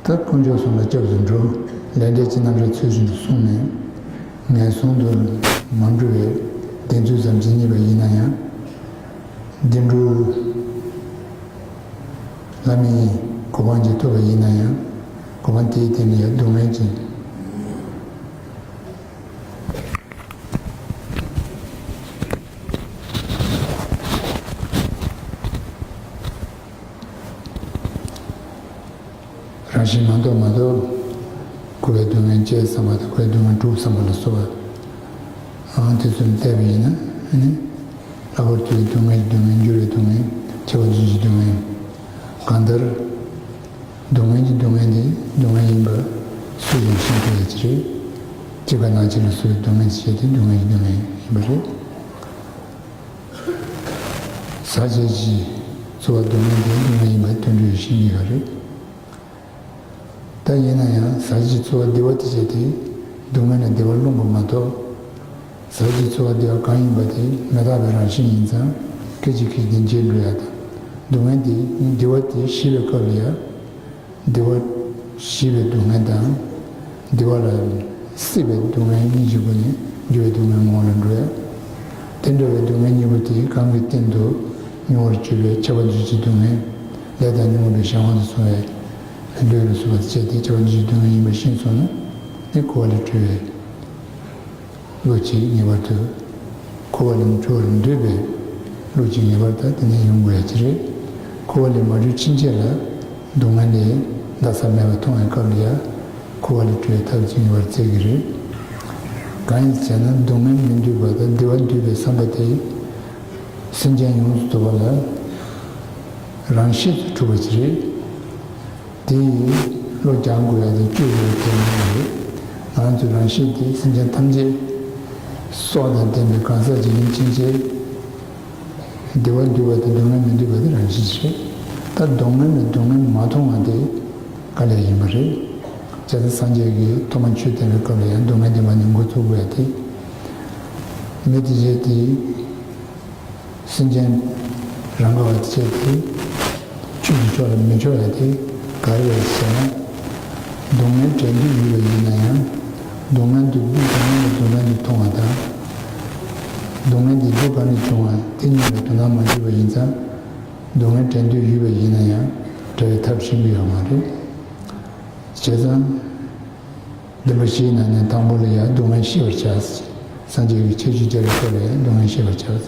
ད་དཀོན་མཆོག་གསུམ་ལ་སྐྱབས་སུ་འགྲོ། ལས་འབྲས་ཀྱི་རྣམ་གཞག་ཚུལ་བཞིན་དུ་བསྲུངས་ནས། ངན་སོང་དུ་མ་འགྲོ་བའི་བདེན་ཚུལ་ཙམ་ཅིག་རྙེད་པ་ཡིན་ན་ཡང་། བདེ་འགྲོའི་ལམ་ཡིན། གོ་འཕང་ཅིག་ཐོབ་པ་ཡིན་ན་ཡང་། གོ་འཕང་དེའི་སྟེང་ནས་ཡང་སྡུག་བསྔལ་གྱི་རང་བཞིན་མ་རྟོགས་མ་གཏོགས། འཁོར་བའི་སྡུག་བསྔལ་བཅས་བསམ་པ་དང་། འཁོར་བའི་སྡུག་བསྔལ་དྲུག་བསམ་པ་ལ་སོགས་པ། ཨང་དེ་ཚོ་ལ་བལྟས་པ་ཡིན་ན། ཨ་ནི་ལྷག་པར་དུ་སྡུག་བསྔལ་གྱི་སྡུག་བསྔལ། འགྱུར་བའི་སྡུག་བསྔལ། ཁྱབ་པ་འབྱུང་བའི་སྡུག་བསྔལ། གང་ལྟར་སྡུག་བསྔལ་གྱི་སྡུག་བསྔལ་དེ་སྡུག་བསྔལ་ཡིན་པ་སུས་ཀྱང་ཤེས་ཐུབ་ཡ་ཅིག་རེད། སྐྱེ་རྒ་ན་འཆི་ལ་སོགས་པའི་སྡུག་བསྔལ་ཞེས་ཏེ་སྡུག་བསྔལ་གྱི་སྡུག་བསྔལ་ཡིན་པ་རེད། ཟག་བཅས་ཀྱི་ཚོར་བ་སྡུག་བསྔལ་དེ་སྡུག་བསྔལ་ཡིན་པ་དོན་གྲུབ་ཀྱིས་ཤེས་ཀྱི་ཡོད་རེད། ད་ཡིན་ན་ཡང་ཟག་བཅས་ཀྱི་ཚོར་བ་བདེ་བ་དེ་བྱས་ཏེ་སྡུག་བསྔལ་ལ་བདེ་བ་སློང་བ་མ་གཏོགས། ཟག་བཅས་ཀྱི་ཚོར་བ་བདེ་བ་གང་ཡིན་པ་དེ་མི་རྟག་པའི་རང་བཞིན་ཡིན་ཙང་སྐད་ཅིག་གིས་དེ་འཇིག་འགྲོ་ཡ་དང་། སྡུག་བསྔལ་དེ་བདེ་བ་དེ་ཞི་བའི་སྐབས་ལ་ཡང་། བདེ་བ་ཞི་བའི་སྡུག་བསྔལ་དང་། བདེ་བ་ལ་སྲེད་པའི་སྡུག་བསྔལ་གཉིས་ཀྱི་སྒོ་ནས་འགྱུར་བའི་སྡུག་བསྔལ་ངོ་བོ་ལ་འགྲོ་ཡ། དེ་འདྲ་བའི་སྡུག་བསྔལ་གཉིས་པོ་དེ་གང་གི་སྟེང་དུ་མྱོང་བར་གྱུར་པའི་ཁྱབ་པ་འདུས་བྱས་སྡུག་བསྔལ། ལས་དང་ཉོན་མོངས་པའི་གཞན་དབང་དུ་སོང་བའི་ལུས་ལ་སོགས་པ་བཅས་ཏེ་ཁྱབ་པ་འདུས་བྱས་སྡུག་བསྔལ་ཡིན་པར་ཤེས་སོང་ན་ནི་འཁོར་བ་ལས་གྲོལ་བའི། བློ་གཅིག་ངེས་པར་དུ། འཁོར་བ་ལས་གྲོལ་བར་འདོད་པའི་བློ་གཅིག་ངེས་པར་དུ་དེ་ནས་ཡོང་དགོས་ཡ་ཅིག་རེད། འཁོར་བ་ལས་མ་གྲོལ་ཕྱིན་ཆད་ལ་སྡུག་བསྔལ་ལས་འདའ་ས་མེད་པ་མཐོང་བའི་སྐབས་ལ་ཡང་འཁོར་བ་ལས་གྲོལ་བའི་ཐབས་ཅིག་ངེས་པར་བཙལ་གྱི་རེད། གང་ཡིན་ཟེར་ན་སྡུག་བསྔལ་མི་འདོད་པ་དང་བདེ་བ་འདོད་པའི་བསམ་པ་དེ་སེམས་ཅན་ཡོངས་སུ་རྫོགས་པ་ལ་རང་བཞིན་དུ་གྲུབ་པ་ཅིག་རེད། དེ་ཡིས་བློ་སྦྱང་དགོས་ཡ་དེ་བཅོས་དགོས་ཡ་དེ་མིན་པ་རེད། ང་ཚོའི་རང་བཞིན་དེ་སེམས་ཅན་ཐམས་ཅད་སྲོག་དང་ལྡན་པའི་གང་ཟག་ཅིག་ཡིན་ཕྱིན་ཆད། བདེ་བ་འདོད་པ་དང་སྡུག་བསྔལ་མི་འདོད་པ་དེ་རང་བཞིན་ཞིག་རེད། ད་སྡུག་བསྔལ་ལ་སྡུག་བསྔལ་མ་མཐོང་བ་དེ་དཀའ་ལས་ཡིན་པ་རེད། བྱས་ཙང་སངས་རྒྱས་ཀྱིས་ཐོག་མར་ཆོས་བསྟན་པའི་སྐབས་ལ་ཡང་སྡུག་བསྔལ་བདེན་པ་ནས་འགོ་ཚུགས་དགོས་ཡ་དེ། མི་དེ་བྱས་ཏེ། སེམས་ཅན་རང་ག་བ་དེ་བྱས་ཏེ། ཆོས་ཀྱི་ཕྱོགས་ལ་མི་ཕྱོགས་ཡ་དེ་ག་རེ་རེད་ཟེར་ན། སྡུག་བསྔལ་བྲལ་འདོད་ཡོད་པ་ཡིན་ན་ཡང་། སྡུག་བསྔལ་དེ་སྡུག་བསྔལ་ལ་སྡུག་བསྔལ་དུ་མཐོང་བ་དང་། སྡུག་བསྔལ་དེ་སྡུག་ག་ནས་བྱུང་བ་དེ་གཉིས་ལ་དོ་སྣང་མ་བྱས་པ་ཡིན་ཙང་། སྡུག་བསྔལ་བྲལ་འདོད་ཡོད་པ་ཡིན་ན་ཡང་བྲལ་བའི་ཐབས་ཤེས་ཀྱི་ཡོད་མ་རེད། བྱས་ཙང་། བདེན་པ་བཞིའི་ནང་ནས་དང་པོ་ལ་ཡང་སྡུག་བསྔལ་ཤེས་པར་བྱ། སངས་རྒྱས་ཀྱི་ཁྱད་ཆོས་སྦྱར་བའི་སྐབས་ལ་ཡང་སྡུག་བསྔལ་ཤེས་པར་བྱ།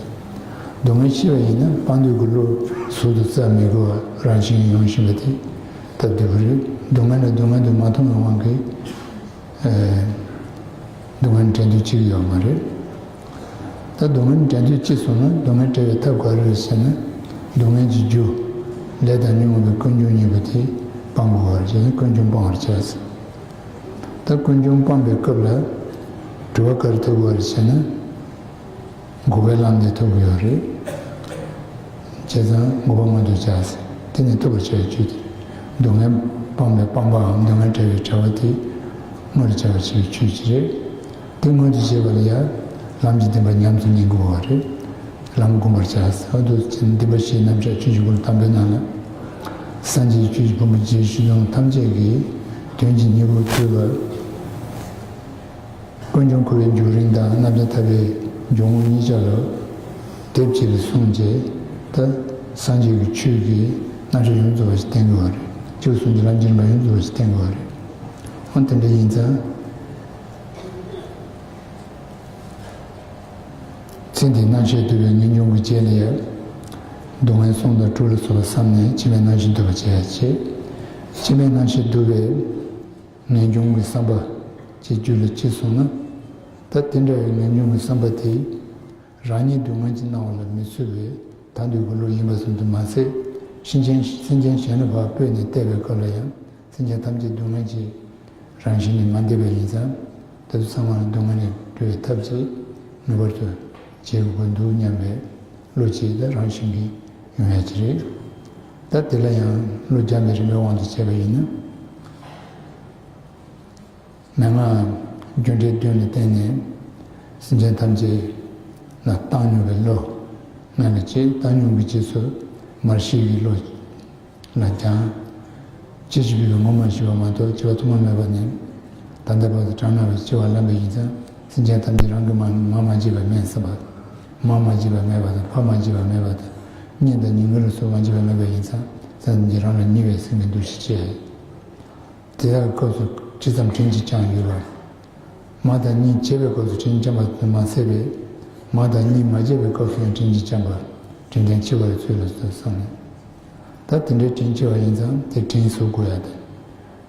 སྡུག་བསྔལ་ཤེས་པ་ཡིན་ན་སྤང་འདོད་ཀྱི་བློ་ཟུར་དུ་རྩ་མི་དགོས་པར་རང་བཞིན་ཡོང་བཞིན་པ་དེ་སྟབས་བདེ་པོ་རེད། སྡུག་བསྔལ་ལ་སྡུག་བསྔལ་དུ་མ་མཐོང་བའི་དབང་གིས། ཨེ། སྡུག་བསྔལ་བྲལ་འདོད་ཅིག་ཡོད་མ་རེད། ད་སྡུག་བསྔལ་བྲལ་འདོད་ཅིག་སོང་ན་སྡུག་བསྔལ་བྲལ་བའི་ཐབས་ག་རེ་རེད་ཟེར་ན། སྡུག་བསྔལ་གྱི་རྒྱུ། ལས་དང་ཉོན་མོངས་པའི་ཀུན་འབྱུང་གཉིས་པོ་དེ་སྤང་དགོས་པར་བྱས་ནས་ཀུན་འབྱུང་སྤང་བར་བྱ། ད་ཀུན་འབྱུང་སྤངས་པའི་སྐབས་ལ་གྲུབ་པ་ག་རེ་ཐོབ་དགོས་རེད་ཟེར་ན། འགོག་པའི་ལམ་དེ་ཐོབ་དགོས་ཡོད་རེད། བྱས་ཙང་འགོག་པ་མངོན་དུ་བྱ་ཟེར། དེ་ནི་ཐོབ་པར་བྱ་བའི་ཆོས་དེ་རེད། སྡུག་བསྔལ་སྤངས་པའི་སྤངས་པའམ་སྡུག་བསྔལ་བྲལ་བའི་བྲལ་བ་དེ་མངོན་དུ་བྱ་བར་བྱེད་པའི་ཆོས་ཅིག་རེད། དེ་མངོན་དུ་བྱེད་པ་ལ་ཡང་ལམ་གྱི་བདེན་པ་ཉམས་སུ་ལེན་དགོས་པ་རེད། ལམ་བསྒོམ་པར་བྱ། ཨ་དུ་བདེན་པ་བཞིའི་རྣམ་གཞག་ཆོས་ཀྱི་འཁོར་ལོ་དང་པོའི་ནང་ལ། སངས་རྒྱས་ཆོས་ཀྱི་ཕུང་པོ་རྗེས་ཤུལ་ལུང་ཐམས་ཅད་ཀྱི་དོན་གྱི་སྙིང་པོ་ཐོས་པ། ཀུན་འབྱུང་འཁོར་བའི་འབྱུང་རིམ་དང་རྣམ་ཐར་ཐར་པའི་འབྱུང་ཁུངས་གཉིས་ཆར་ལ་དེབ་གཅིག་ལ་གསུངས་རྗེས། ད་སངས་རྒྱས་ཀྱི་ཆོས་ཀྱི་རྣམ་གཞག་ཡོངས་རྫོགས་པ་ཞིག་བསྟན་དགོས་པ་རེད། གཅིག་གསུང་གི་ལམ་གྱི་རིམ་པ་ཡོངས་རྫོགས་པ་ཞིག་བསྟན་དགོས་པ་རེད། འོ་དེ་འདྲ་ཡིན་ཙང་། ཚེ་འདིའི་སྣང་ཤས་བསྡུ་བའི་ངེས་འབྱུང་གི་རྗེས་ལ་ཡང་། སྡུག་བསྔལ་གསུམ་དང་དྲུག་ལ་སོགས་པ་བསམས་ནས་ཕྱི་མའི་སྣང་ཤས་བསྡུ་བར་བྱེད་ཡ་བྱེད། ཕྱི་མའི་སྣང་ཤས་བསྡུ་བའི་ངེས་འབྱུང་གི་བསམ་པ་ཅིག་རྒྱུད་ལ་སྐྱེས་སོང་ན། ད་དེ་འདྲ་བའི་ངེས་འབྱུང་གི་བསམ་པ་དེ་རང་ཉིད་སྡུག་བསྔལ་གྱི་སྣང་བ་ལ་མི་ཚུད་པའི་དག་འདོད་ཀྱི་བློ་ཡིན་པ་ཙམ་དུ་མ་ཟད། སེམས་ཅན་སེམས་ཅན་གཞན་ལ་ཕར་སྤོས་ནས་བལྟས་པའི་སྐབས་ལ་ཡང་། སེམས་ཅན་ཐམས་ཅད་སྡུག་བསྔལ་གྱི་རང་བཞིན་ནི་མ་འདས་པ་ཡིན་ཙང་། དེ་ཚོ་ཚང་མ་ལ་སྡུག་བསྔལ་ལས་གྲོལ་བའི་ཐབས་ཅིག་ངེས་པར་དུ་བྱེད་དགོས་འདུག་སྙམ་པའི་བློ་སྐྱེས་ཏེ་རང་བཞིན་གྱིས་ཡོང་ཡ་ཅིག་རེད། ད་དེ་ལ་ཡང་བློ་སྦྱངས་པའི་རིམ་པའི་དབང་དུ་བྱས་པ་ཡིན་ན། མན་ངག་རྒྱུ་འབྲས་བདུན་ལ་བརྟེན་ནས་སེམས་ཅན་ཐམས་ཅད་ལ་བཏང་སྙོམས་པའི་བློ་སྔོན་ལ་སྐྱེས། བཏང་སྙོམས་ཀྱི་རྗེས་སུ་མར་ཤེས་ཀྱི་བློ། ལ་སྦྱངས། སྐྱེ་འཆི་འཕོ་བའི་ངོ་མ་ཤེས་པ་མ་གཏོགས་སྐྱེ་བ་ཐོག་མ་མེད་པ་ནས་ད་ལྟ་བར་དུ་གྲངས་མེད་པར་སྐྱེ་བ་ལེན་པ་ཡིན་ཙང་། སེམས་ཅན་ཐམས་ཅད་རང་གི་མ་མ་མ་བྱས་པ་མེད་ཟེར་བ། མ་མ་བྱས་པ་མེད་པ་དང་ཕ་མ་བྱས་པ་མེད་པ་དང་གཉེན་དང་ཉེ་འཁོར་ལ་སོགས་མ་བྱས་པ་མེད་པ་ཡིན་ཙང་སེམས་ཅན་རང་ལ་ཉེ་བའི་སེམས་ཀྱི་འདུ་ཤེས་སྐྱེ། དེ་དག་གི་སྐབས་སུ་ཇི་ཙམ་དྲིན་གྱིས་བསྐྱངས་ཡོད་པ། མ་དང་གཉིས་བྱས་པའི་སྐབས་སུ་དྲིན་བསྐྱངས་པ་དེ་མ་ཟད་པས། མ་དང་གཉིས་མ་བྱས་པའི་སྐབས་སུ་ཡང་དྲིན་གྱིས་བསྐྱངས་པ། དྲིན་དྲན་ཆེ་བ་ལ་ཚུལ་ལ་བསམས་ནས། ད་དེ་འདྲའི་དྲིན་ཆེ་བ་ཡིན་ཙང་དེ་དྲིན་གཟོ་དགོས་ཡ་དང་།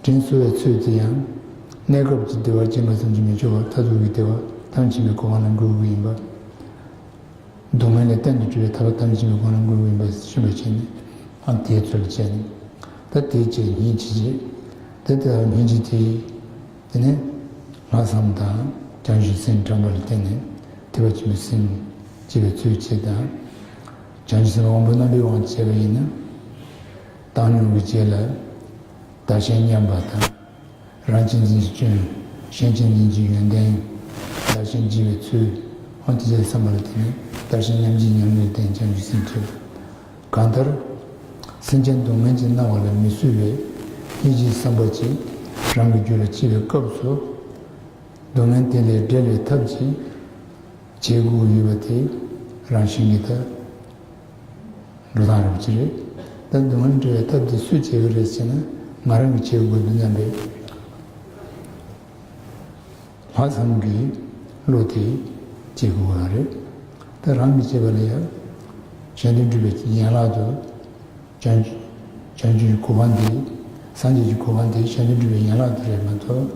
དྲིན་གཟོ་བའི་ཚུལ་དེ་ཡང་། གནས་སྐབས་ཀྱི་བདེ་བ་སྦྱིན་པ་ཙམ་གྱིས་མི་ཆོག་པར་མཐར་ཐུག་གི་བདེ་བ་ཐམས་ཅད་པའི་གོ་འཕང་ལ་འགོད་དགོས་ཡིན་པ། སྡུག་བསྔལ་ལས་གཏན་དུ་གྲོལ་བའི་ཐར་པ་ཐམས་ཅད་པའི་གོ་འཕང་ལ་འགོད་དགོས་ཡིན་པ་ཤེས་པར་བྱས་ནས། ཨ་དེའི་ཚུལ་བྱས་ནས། ད་དེའི་རྗེས་སྙིང་རྗེ་བྱེད། དེ་ལྟར་སྙིང་རྗེ་དེ། དེ་ནས། ལྷག་བསམ་དང་བྱང་ཆུབ་སེམས་དྲན་པ་ལ་བརྟེན་ནས་ཐེག་པ་ཆེན་པོའི་སེམས་སྐྱེ་བའི་ཚུལ་བྱེད་དང་། བྱང་ཆུབ་སེམས་དབང་པོ་རྣམ་པའི་དབང་བྱས་པ་ཡིན་ན། བཏང་སྙོམས་ཀྱི་རྗེས་ལ་བདག་གཞན་མཉམ་པ་དང་། རང་གཅེས་འཛིན་གྱི་སྐྱོན། གཞན་གཅེས་འཛིན་གྱི་ཡོན་ཏན། བདག་གཞན་བརྗེ་བའི་ཚུལ། འོ་དེ་ཚོའི་བསམ་པ་ལ་བརྟེན་ནས་བདག་གཞན་མཉམ་བརྗེའི་ཉམས་ལེན་བརྟེན་བྱང་ཆུབ་སེམས་སྐྱེ་བ། གང་ལྟར། སེམས་ཅན་སྡུག་བསྔལ་གྱིས་མནར་བ་ལ་མི་བཟོད་པའི་སྙིང་རྗེའི་བསམ་པ་ཅིག་རང་གི་རྒྱུད་ལ་སྐྱེ་བའི་སྐབས་སུ། སྡུག་བསྔལ་དེ་ལས་བསྒྲལ་བའི་ཐབས་ཅིག་བྱེད་དགོས་ཡོད་པ་དེ་རང་བཞིན་གྱིས་ད་འགྲོ་སྟངས་རེད་པ་ཅིག་རེད། ད་སྡུག་བསྔལ་བསྒྲལ་བའི་ཐབས་དེ་སུས་བྱེད་ཀྱི་རེད་ཟེར་ན། ང་རང་གིས་བྱེད་དགོས་འདུག་སྙམ་པའི་ལྷག་བསམ་གྱི་བློ་དེ་སྐྱེ་དགོས་པ་རེད། ད་རང་གིས་བྱེད་པ་ལ་ཡང་གཞན་དོན་སྒྲུབ་པའི་ཡན་ལག་ཏུ་བྱང་བྱང་ཆུབ་ཀྱི་གོ་འཕང་དེ། སངས་རྒྱས་ཀྱི་གོ་འཕང་དེ་གཞན་དོན་སྒྲུབ་པའི་ཡན་ལག་དེ་རེད་མ་གཏོགས།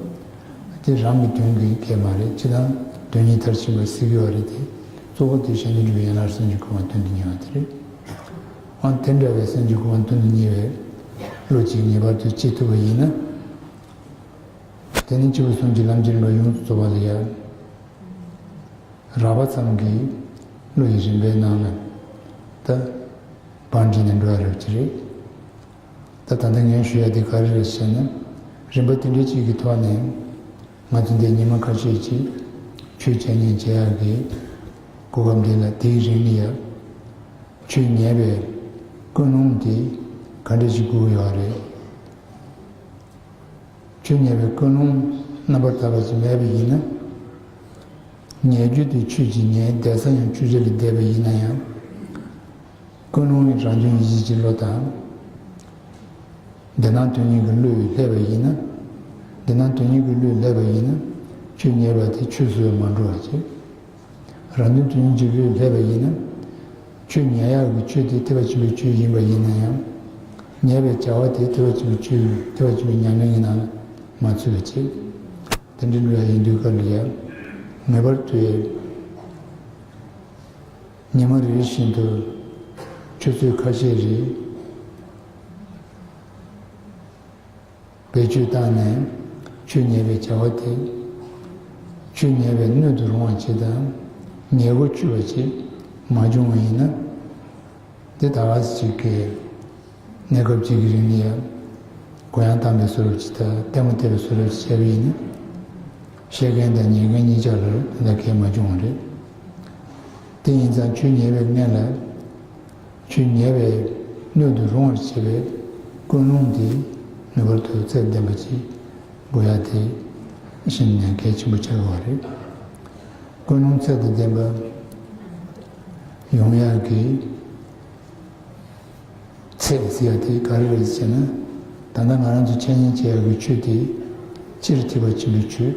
དེ་རང་གི་དོན་གྱི་སྐད་མ་རེད། སྤྱིར་བཏང་དོན་གཉིས་མཐར་ཕྱིན་པ་ཟེར་གྱི་ཡོད་རེད་དེ། གཙོ་བོ་དེ་གཞན་དོན་སྒྲུབ་པའི་ཡན་ལག་སངས་རྒྱས་ཀྱི་གོ་འཕང་དོན་དུ་གཉེར་བ་དེ་རེད། ཨང་དེ་འདྲ་བའི་སངས་རྒྱས་ཀྱི་གོ་འཕང་དོན་དུ་གཉེར་བའི་བློ་གཅིག་ངེས་པར་དུ་སྐྱེ་ཐུབ་པ་ཡིན་ན། དེ་ནི་སྐྱེས་བུ་གསུམ་གྱི་ལམ་གྱི་རིམ་པ་ཡོངས་སུ་རྫོགས་པ་ལ་ཡང་། རགས་པ་ཙམ་གྱི་བློ་ཡི་རིམ་པའི་ནང་ལ་ད་བང་བསྒྲིགས་ནས་འགྲོ་ཡ་རེད་པ་ཅིག་རེད། ད་ད་ལྟ་ངས་ཞུ་ཡ་དེ་ག་རེ་རེད་ཟེར་ན། རིམ་པ་དེ་འདྲ་གཅིག་གི་ཐོག་ནས་ང་ཚོ་འདི་ཉི་མ་ཁ་ཤས་ཅིག་ཆོས་འཆད་ཉན་བྱེད་ཡག་གི་གོ་སྐབས་འདི་ལ། དེའི་རིང་ལ་ཡ་ཆོས་ཉན་པའི་ཀུན་སློང་དེ་ག་འདྲ་ཞིག་དགོས་ཀྱི་ཡོད་རེད། ཆོས་ཉན་པའི་ཀུན་སློང་རྣམ་པར་དག་པ་ཞིག་མེད་པ་ཡིན་ན། ཉན་རྒྱུ་དེ་ཆོས་ཅིག་ཉན། བསྡད་ས་ཡང་ཆོས་ཆོས་ལ་བསྡད་པ་ཡིན་ན་ཡང་། ཀུན་སློང་རང་བྱུང་ཡིད་བྱེད་ཀྱི་བློ་དང་། བདེན་སྣང་དོན་གཉེར་གྱི་བློས་སླེབས་པ་ཡིན་ན། བདེན་སྣང་དོན་གཉེར་གྱི་བློས་སླེབས་པ་ཡིན་ན། ཆོས་ཉན་པ་དེ་ཆོས་སུ་མ་འགྲོ་བ་བྱེད། རང་དོན་དོན་གཉེར་གྱི་བློས་སླེབས་པ་ཡིན་ན། ཆོས་ཉན་ཡག་གི་ཆོས་དེ་ཐེག་པ་ཆེན་པོའི་ཆོས་ཡིན་པ་ཡིན་ན་ཡང་། ཉན་པའི་བྱ་བ་དེ་ཐེག་པ་ཆེན་པོའི་ཆོས། ཐེག་པ་ཆེན་པོའི་ཉམས་ལེན་གྱི་ནང་ལ་མ་ཚུད་པ་བྱེད། དེ་འདྲ་འགྲོ་ཡ་ཡིན་དུས་སྐབས་ལ་ཡང་། ངེས་པར་དུ་ཉི་མ་རེ་རེ་བཞིན་དུ་ཆུ་ཚོད་ཁ་ཤས་རེ་བེད་སྤྱོད་བཏང་ནས། ཆོས་ཉན་པའི་བྱ་བ་དེ། ཆོས་ཉན་པའི་སྣོད་དུ་རུང་བ་ཅིག་དང་། ཉེ་བར་སྤྱོད་པ་ཅིག་མ་བྱུང་བ་ཡིན་ན། དེ་ད་ག་ཅིག་གི་གནས་སྐབས་ཅིག་གི་རིང་ལ་ཡང་གུ་ཡངས་བཏང་བའི་བཟོ་འདྲ་ཅིག་དང་། ལྟད་མོ་བལྟས་པའི་བཟོ་འདྲ་ཅིག་བྱས་པ་ཡིན་ན། བཤད་མཁན་དང་ཉན་མཁན་གཉིས་ཆ་ལ་ད་ལྟ་གལ་མ་བྱུང་བ་རེད། དེ་ཡིན་ཙང་ཆོས་ཉན་པའི་སྔོན་ལ། ཆོས་ཉན་པའི་སྣོད་དུ་རུང་བར་བྱེད་པའི་ཀུན་སློང་དེ་ངེས་པར་དུ་ཚད་ལྡན་པ་ཅིག་དགོས་ཡ་དེ་ཤིན་ཏུ་ནས་གལ་ཆེན་པོ་ཆགས་ཀྱི་ཡོད་རེད། ཀུན་སློང་ཚད་དང་ལྡན་པ་ཡོང་ཡག་གི་ཚད་ཟེར་ཡ་དེ་ག་རེ་རེད་ཟེར་ན། ད་ལྟ་ང་རང་ཚོ་འཆད་ཉན་བྱེད་ཡག་གི་ཆོས་དེ་སྤྱིར་ཐེག་པ་ཆེན་པོའི་ཆོས།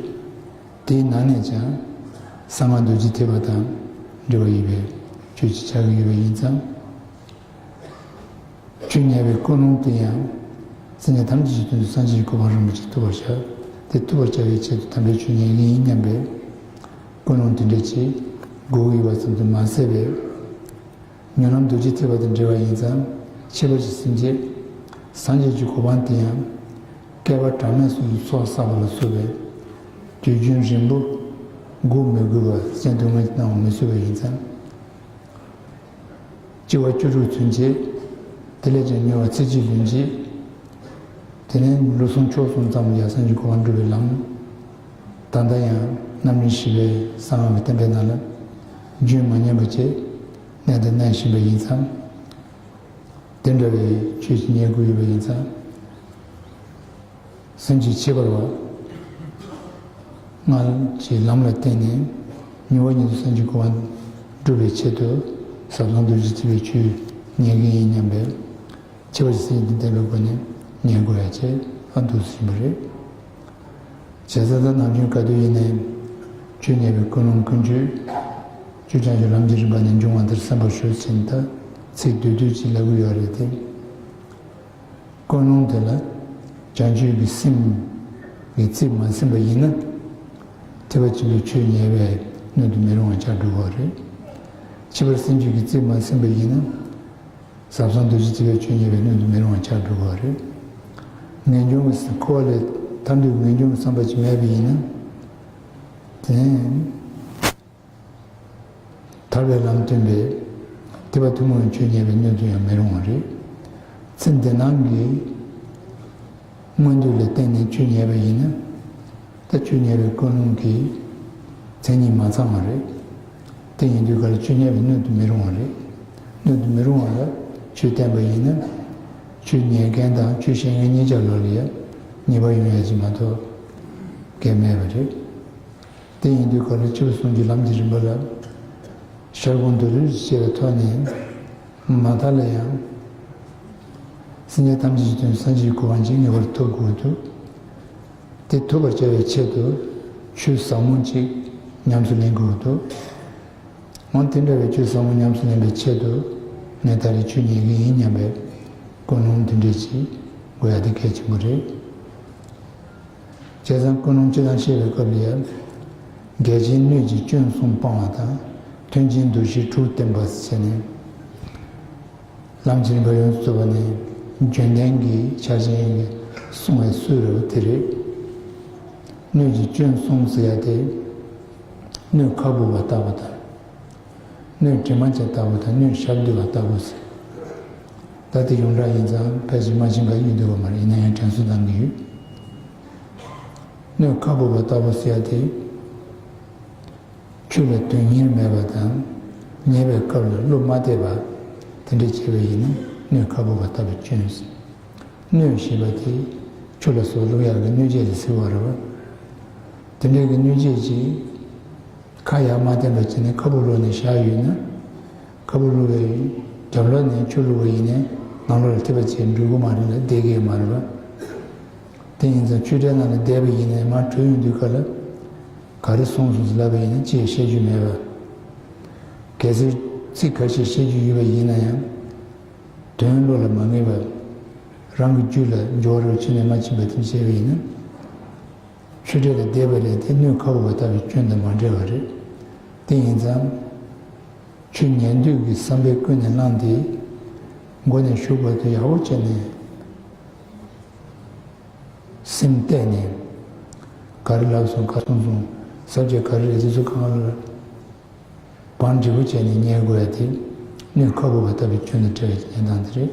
དེའི་ནང་ནས་ཀྱང་གསང་སྔགས་རྡོ་རྗེ་ཐེག་པ་དང་འབྲེལ་བ་ཡོད་པའི་ཆོས་ཅིག་ཆགས་ཀྱི་ཡོད་པ་ཡིན་ཙང་། ཆོས་ཉན་པའི་ཀུན་སློང་དེ་ཡང་སེམས་ཅན་ཐམས་ཅད་ཀྱི་དོན་དུ་སངས་རྒྱས་ཀྱི་གོ་འཕང་རིན་པོ་ཆེ་ཐོབ་པར་བྱ། དེ་ཐོབ་པར་བྱ་བའི་ཆེད་དུ་དམ་པའི་ཆོས་ཉན་གྱི་ཡིན་སྙམ་པའི་ཀུན་སློང་དེ་འདྲ་ཅིག་དགོས་ཀྱི་ཡོད་པ་ཙམ་དུ་མ་ཟད་པའི། མྱུར་ལམ་རྡོ་རྗེ་ཐེག་པ་དང་འབྲེལ་བ་ཡིན་ཙང་། ཁྱད་པར་གྱི་སེམས་བསྐྱེད། སངས་རྒྱས་ཀྱི་གོ་འཕང་དེ་ཡང་བསྐལ་པ་གྲངས་མེད་གསུམ་དུ་ཚོགས་བསགས་པ་ལ་སོགས་པའི་དུས་རྒྱུན་རིང་པོ་སྒུག་མི་དགོས་པར་སེམས་སྡུག་བསྔལ་གྱིས་གནང་བ་མི་བཟོད་པ་ཡིན་ཙང་། སྤྱི་བོ་བཅུ་དྲུག་ཚུན་ཆད། དེ་ལས་ཀྱང་མྱུར་བ་ཚེ་གཅིག་ལྷུན་གྱིས། དེ་ནས་ལོ་གསུམ་ཕྱོགས་གསུམ་ཙམ་ལ་ཡང་སངས་རྒྱས་གོ་འཕང་འགྲུབ་པའི་ལམ། ད་ལྟ་ཡང་རྣམ་སྨིན་ཞི་བའི་གསང་སྔགས་ཀྱི་བསྟན་པའི་ནང་ལ་རྒྱུན་མ་ཉམས་པ་བཅས་གནས་དང་གནས་བཞིན་པ་ཡིན་ཙང་། དེ་འདྲ་བའི་ཆོས་ཀྱི་ཉེར་དགུ་ཡོད་པ་ཡིན་ཙང་། སེམས་ཀྱི་ཁྱད་པར་བ་སྔགས་ཀྱི་ལམ་ལ་བརྟེན་ནས་མྱུར་བ་ཉིད་དུ་སེམས་ཀྱི་གོ་འཕང་སྒྲུབ་པའི་ཆེད་དུ་ཟབ་གསང་རྡོ་རྗེ་ཐེག་པའི་ཆོས་ཉན་གྱི་ཡིན་སྙམ་པའི་ཁྱད་པར་གྱི་སེམས་ཀྱི་ལྡན་པའི་སྒོ་ནས་ཉན་དགོས་ཡ་བཅས་ཨ་འདུག་ཟིན་པ་རེད། བྱས་ཙང་ད་ནམ་རྒྱུན་ག་དུས་ཡིན་ནའི་ཆོས་ཉན་པའི་ཀུན་སློང་ཀུན་སྤྱོད་ཆོས་བྱང་ཆུབ་ལམ་གྱི་རིམ་པ་ནས་འབྱུང་བ་འདིར་གསན་པར་ཞུ་ཟེར་ནས་ད་ཚིག་བསྡུས་བསྡུས་ཅིག་ལབ་ཀྱི་ཡོད་རེད་དེ། ཀུན་སློང་དེ་ལ་བྱང་ཆུབ་ཀྱི་སེམས་ཀྱི་རྩིས་མ་ཟིན་པ་ཡིན་ན། ཐེག་པ་ཆེན་པོའི་ཆོས་ཉན་པའི་སྣོད་དུ་མི་རུང་བ་ཆགས་འགྲོ་གི་རེད། ཁྱད་པར་སེམས་བསྐྱེད་ཀྱི་རྩིས་མ་ཟིན་པ་ཡིན་ན། ཟབ་གསང་རྡོ་རྗེ་ཐེག་པའི་ཆོས་ཉན་པའི་སྣོད་དུ་མི་རུང་བ་ཆགས་འགྲོ་གི་རེད། ངེས་འབྱུང་གི་འཁོར་བ་ལས་ཐར་འདོད་ངེས་འབྱུང་གི་བསམ་པ་ཅིག་མེད་པ་ཡིན་ན། དེ་ནས་ཐར་པའི་ལམ་སྟོན་པའི་ཐེག་པ་ཐུན་མོང་བའི་ཆོས་ཉན་པའི་སྣོད་དུ་ཡང་མི་རུང་བ་རེད། ཚེ་འདི་སྣང་གི་མངོན་འདོད་ལ་བརྟེན་ནས་ཆོས་ཉན་པ་ཡིན་ན། ད་ཆོས་ཉན་པའི་ཀུན་སློང་གི་མཚན་ཉིད་མ་ཚང་བ་རེད། དེ་ཡིན་དུས་ག་ལ་ཆོས་ཉན་པའི་སྣོད་དུ་མི་རུང་བ་རེད། སྣོད་དུ་མི་རུང་བ་ལ་ཆོས་བསྟན་པ་ཡིན་ན། ཆོས་ཉན་མཁན་དང་ཆོས་བཤད་མཁན་གཉིས་ཆར་ལོགས་ལ་ཡང་ཉེས་པ་ཡོང་ཡ་ཅིག་མ་གཏོགས་གལ་མེད་པ་རེད། དེ་ཡིན་དུས་ག་ལ་སྤྱི་བོ་གསུམ་གྱི་ལམ་གྱི་རིམ་པ་ལ་ཤར་ཁུང་དུ་རུས་བྱས་པའི་ཐོག་ནས་མ་མཐའ་ལ་ཡང་སེམས་ཅན་ཐམས་ཅད་ཀྱི་དོན་སངས་རྒྱས་ཀྱི་གོ་འཕང་ཅིག་ངེས་པར་ཐོབ་དགོས་འདུག་དེ་ཐོབ་པར་བྱ་བའི་ཆེད་དུ་ཆོས་ཟབ་མོ་ཅིག་ཉམས་སུ་ལེན་དགོས་འདུག་འོན་དེ་འདྲ་བའི་ཆོས་ཟབ་མོ་ཉམས་སུ་ལེན་པའི་ཆེད་དུ་ངས་ད་རེས་ཆོས་ཉན་གྱི་ཡིན་སྙམ་པའི་ཀུན་སློང་འདི་འདྲ་ཅིག་དགོས་ཡ་དེ་གལ་ཆེན་པོ་རེད། བྱས་ཙང་ཀུན་སློང་སྤྱི་དང་བཤད་པའི་སྐབས་ལ་ཡང་། འགལ་རྐྱེན་སྣོད་ཀྱི་སྐྱོན་གསུམ་སྤང་བ་དང་མཐུན་རྐྱེན་འདུ་ཤེས་དྲུག་བསྟེན་པ་ཟེར་ནས། ལམ་གྱི་རིམ་པ་ཡོངས་སུ་རྫོགས་པ་ནས་བརྗོད་ལྡན་གྱི་ཕྱག་ཆེན་གྱིས་གསུངས་པའི་སྲོལ་རེད་པ་དེ་རེད། སྣོད་ཀྱི་སྐྱོན་གསུམ་ཟེར་ཡ་དེ། སྣོད་ཁ་སྦུབ་པ་ལྟ་བུ་དང་། སྣོད་དྲི་མ་ཅན་ལྟ་བུ་དང་སྣོད་ཞབས་རྡོལ་བ་ལྟ་བུ་ཟེར། ད་དེ་ཡོངས་གྲགས་ཡིན་ཙང་ཕལ་ཆེར་མ་ཤེས་པ་ཡོད་འདུག་པ་མ་རེད། ཡིན་ན་ཡང་དྲན་གསོ་གནང་གི་ཡོད། སྣོད་ཁ་སྦུབ་པ་ལྟ་བུ་ཟེར་ཡ་དེ། ཆོས་ལ་དོན་གཉེར་མེད་པ་དང་། ཉན་པའི་སྐབས་ལ་བློ་མ་གཏད་པ། དེ་འདྲ་བྱས་པ་ཡིན་ན་སྣོད་ཁ་སྦུབ་པ་ལྟ་བུའི་སྐྱོན་ཟེར། སྣོད་ཞེས་པ་དེ་ཆུ་ལ་སོགས་བླུག་ཡག་གི་སྣོད་སྤྱད་ལ་ཟེར་བ་རེད་པ། དེ་འདྲ་གི་སྣོད་སྤྱད་ཅིག་ཁ་ཡར་མ་བསྟན་པ་བྱས་ནས་ཁ་སྦུབ་བླུགས་ནས་བཞག་ཡོད་ན། ཁ་སྦུབ་བླུགས་པའི་རྒྱབ་ལོགས་ནས་ཆུ་བླུགས་པ་ཡིན་ནའི་ནང་ལོགས་ལ་ཐིགས་པ་ཅིག་འགྲོ་གི་མ་རེད་ལ་བསྡད་ཀྱི་མ་རེད་པ། དེ་ཡིན་ཙང་ཆུ་ཕྲན་ནང་ལ་བསྡད་པ་ཡིན་ནའི་མར་བྲོས་ཡོང་དུས་སྐབས་ལ་ག་རེ་གསུངས་སོང་ཟེར་ལབ་པ་ཡིན་ན་ཅི་ཡང་བཤད་རྒྱུ་མེད་པ། གལ་སྲིད་ཚིག་ཁ་ཤས་བཤད་རྒྱུ་ཡོད་པ་ཡིན་ན་ཡང་། དོན་བློ་ལ་མ་ངེས་པར་རང་གི་རྒྱུད་ལ་འབྱོར་བ་རུ་ཕྱིན་ནས་མ་ཕྱིན་པ་དེ་བྱས་པ་ཡིན་ན། ཆུ་ཕྲན་ལ་བསྡད་པ་ལས་དེ་སྣོད་ཁ་སྦུབ་པ་ལྟ་བུའི་སྐྱོན་དང་མ་འབྲེལ་བ་རེད། དེ་ཡིན་ཙང་། ཆོས་ཉན་འདོད་ཀྱི་བསམ་པས་ཀུན་ནས་བསླངས་ཏེ། མགོ་ནས་གཞུག་བར་དུ་ཡག་པོ་བྱས་ནས། སེམས་གཏད་ནས། ག་རེ་ལབ་སོང་ག་རེ་གསུངས་སོང་ཟབ་རྒྱས་ག་རེ་རེད་དེ་ཚོ་གང་ལ། བང་འགྲིག་པོ་བྱས་ནས་ཉན་དགོས་ཡ་དེ། སྣོད་ཁ་སྦུབ་པ་ལྟ་བུའི་སྐྱོན་དང་བྲལ་བའི་ཉན་སྟངས་དེ་རེད།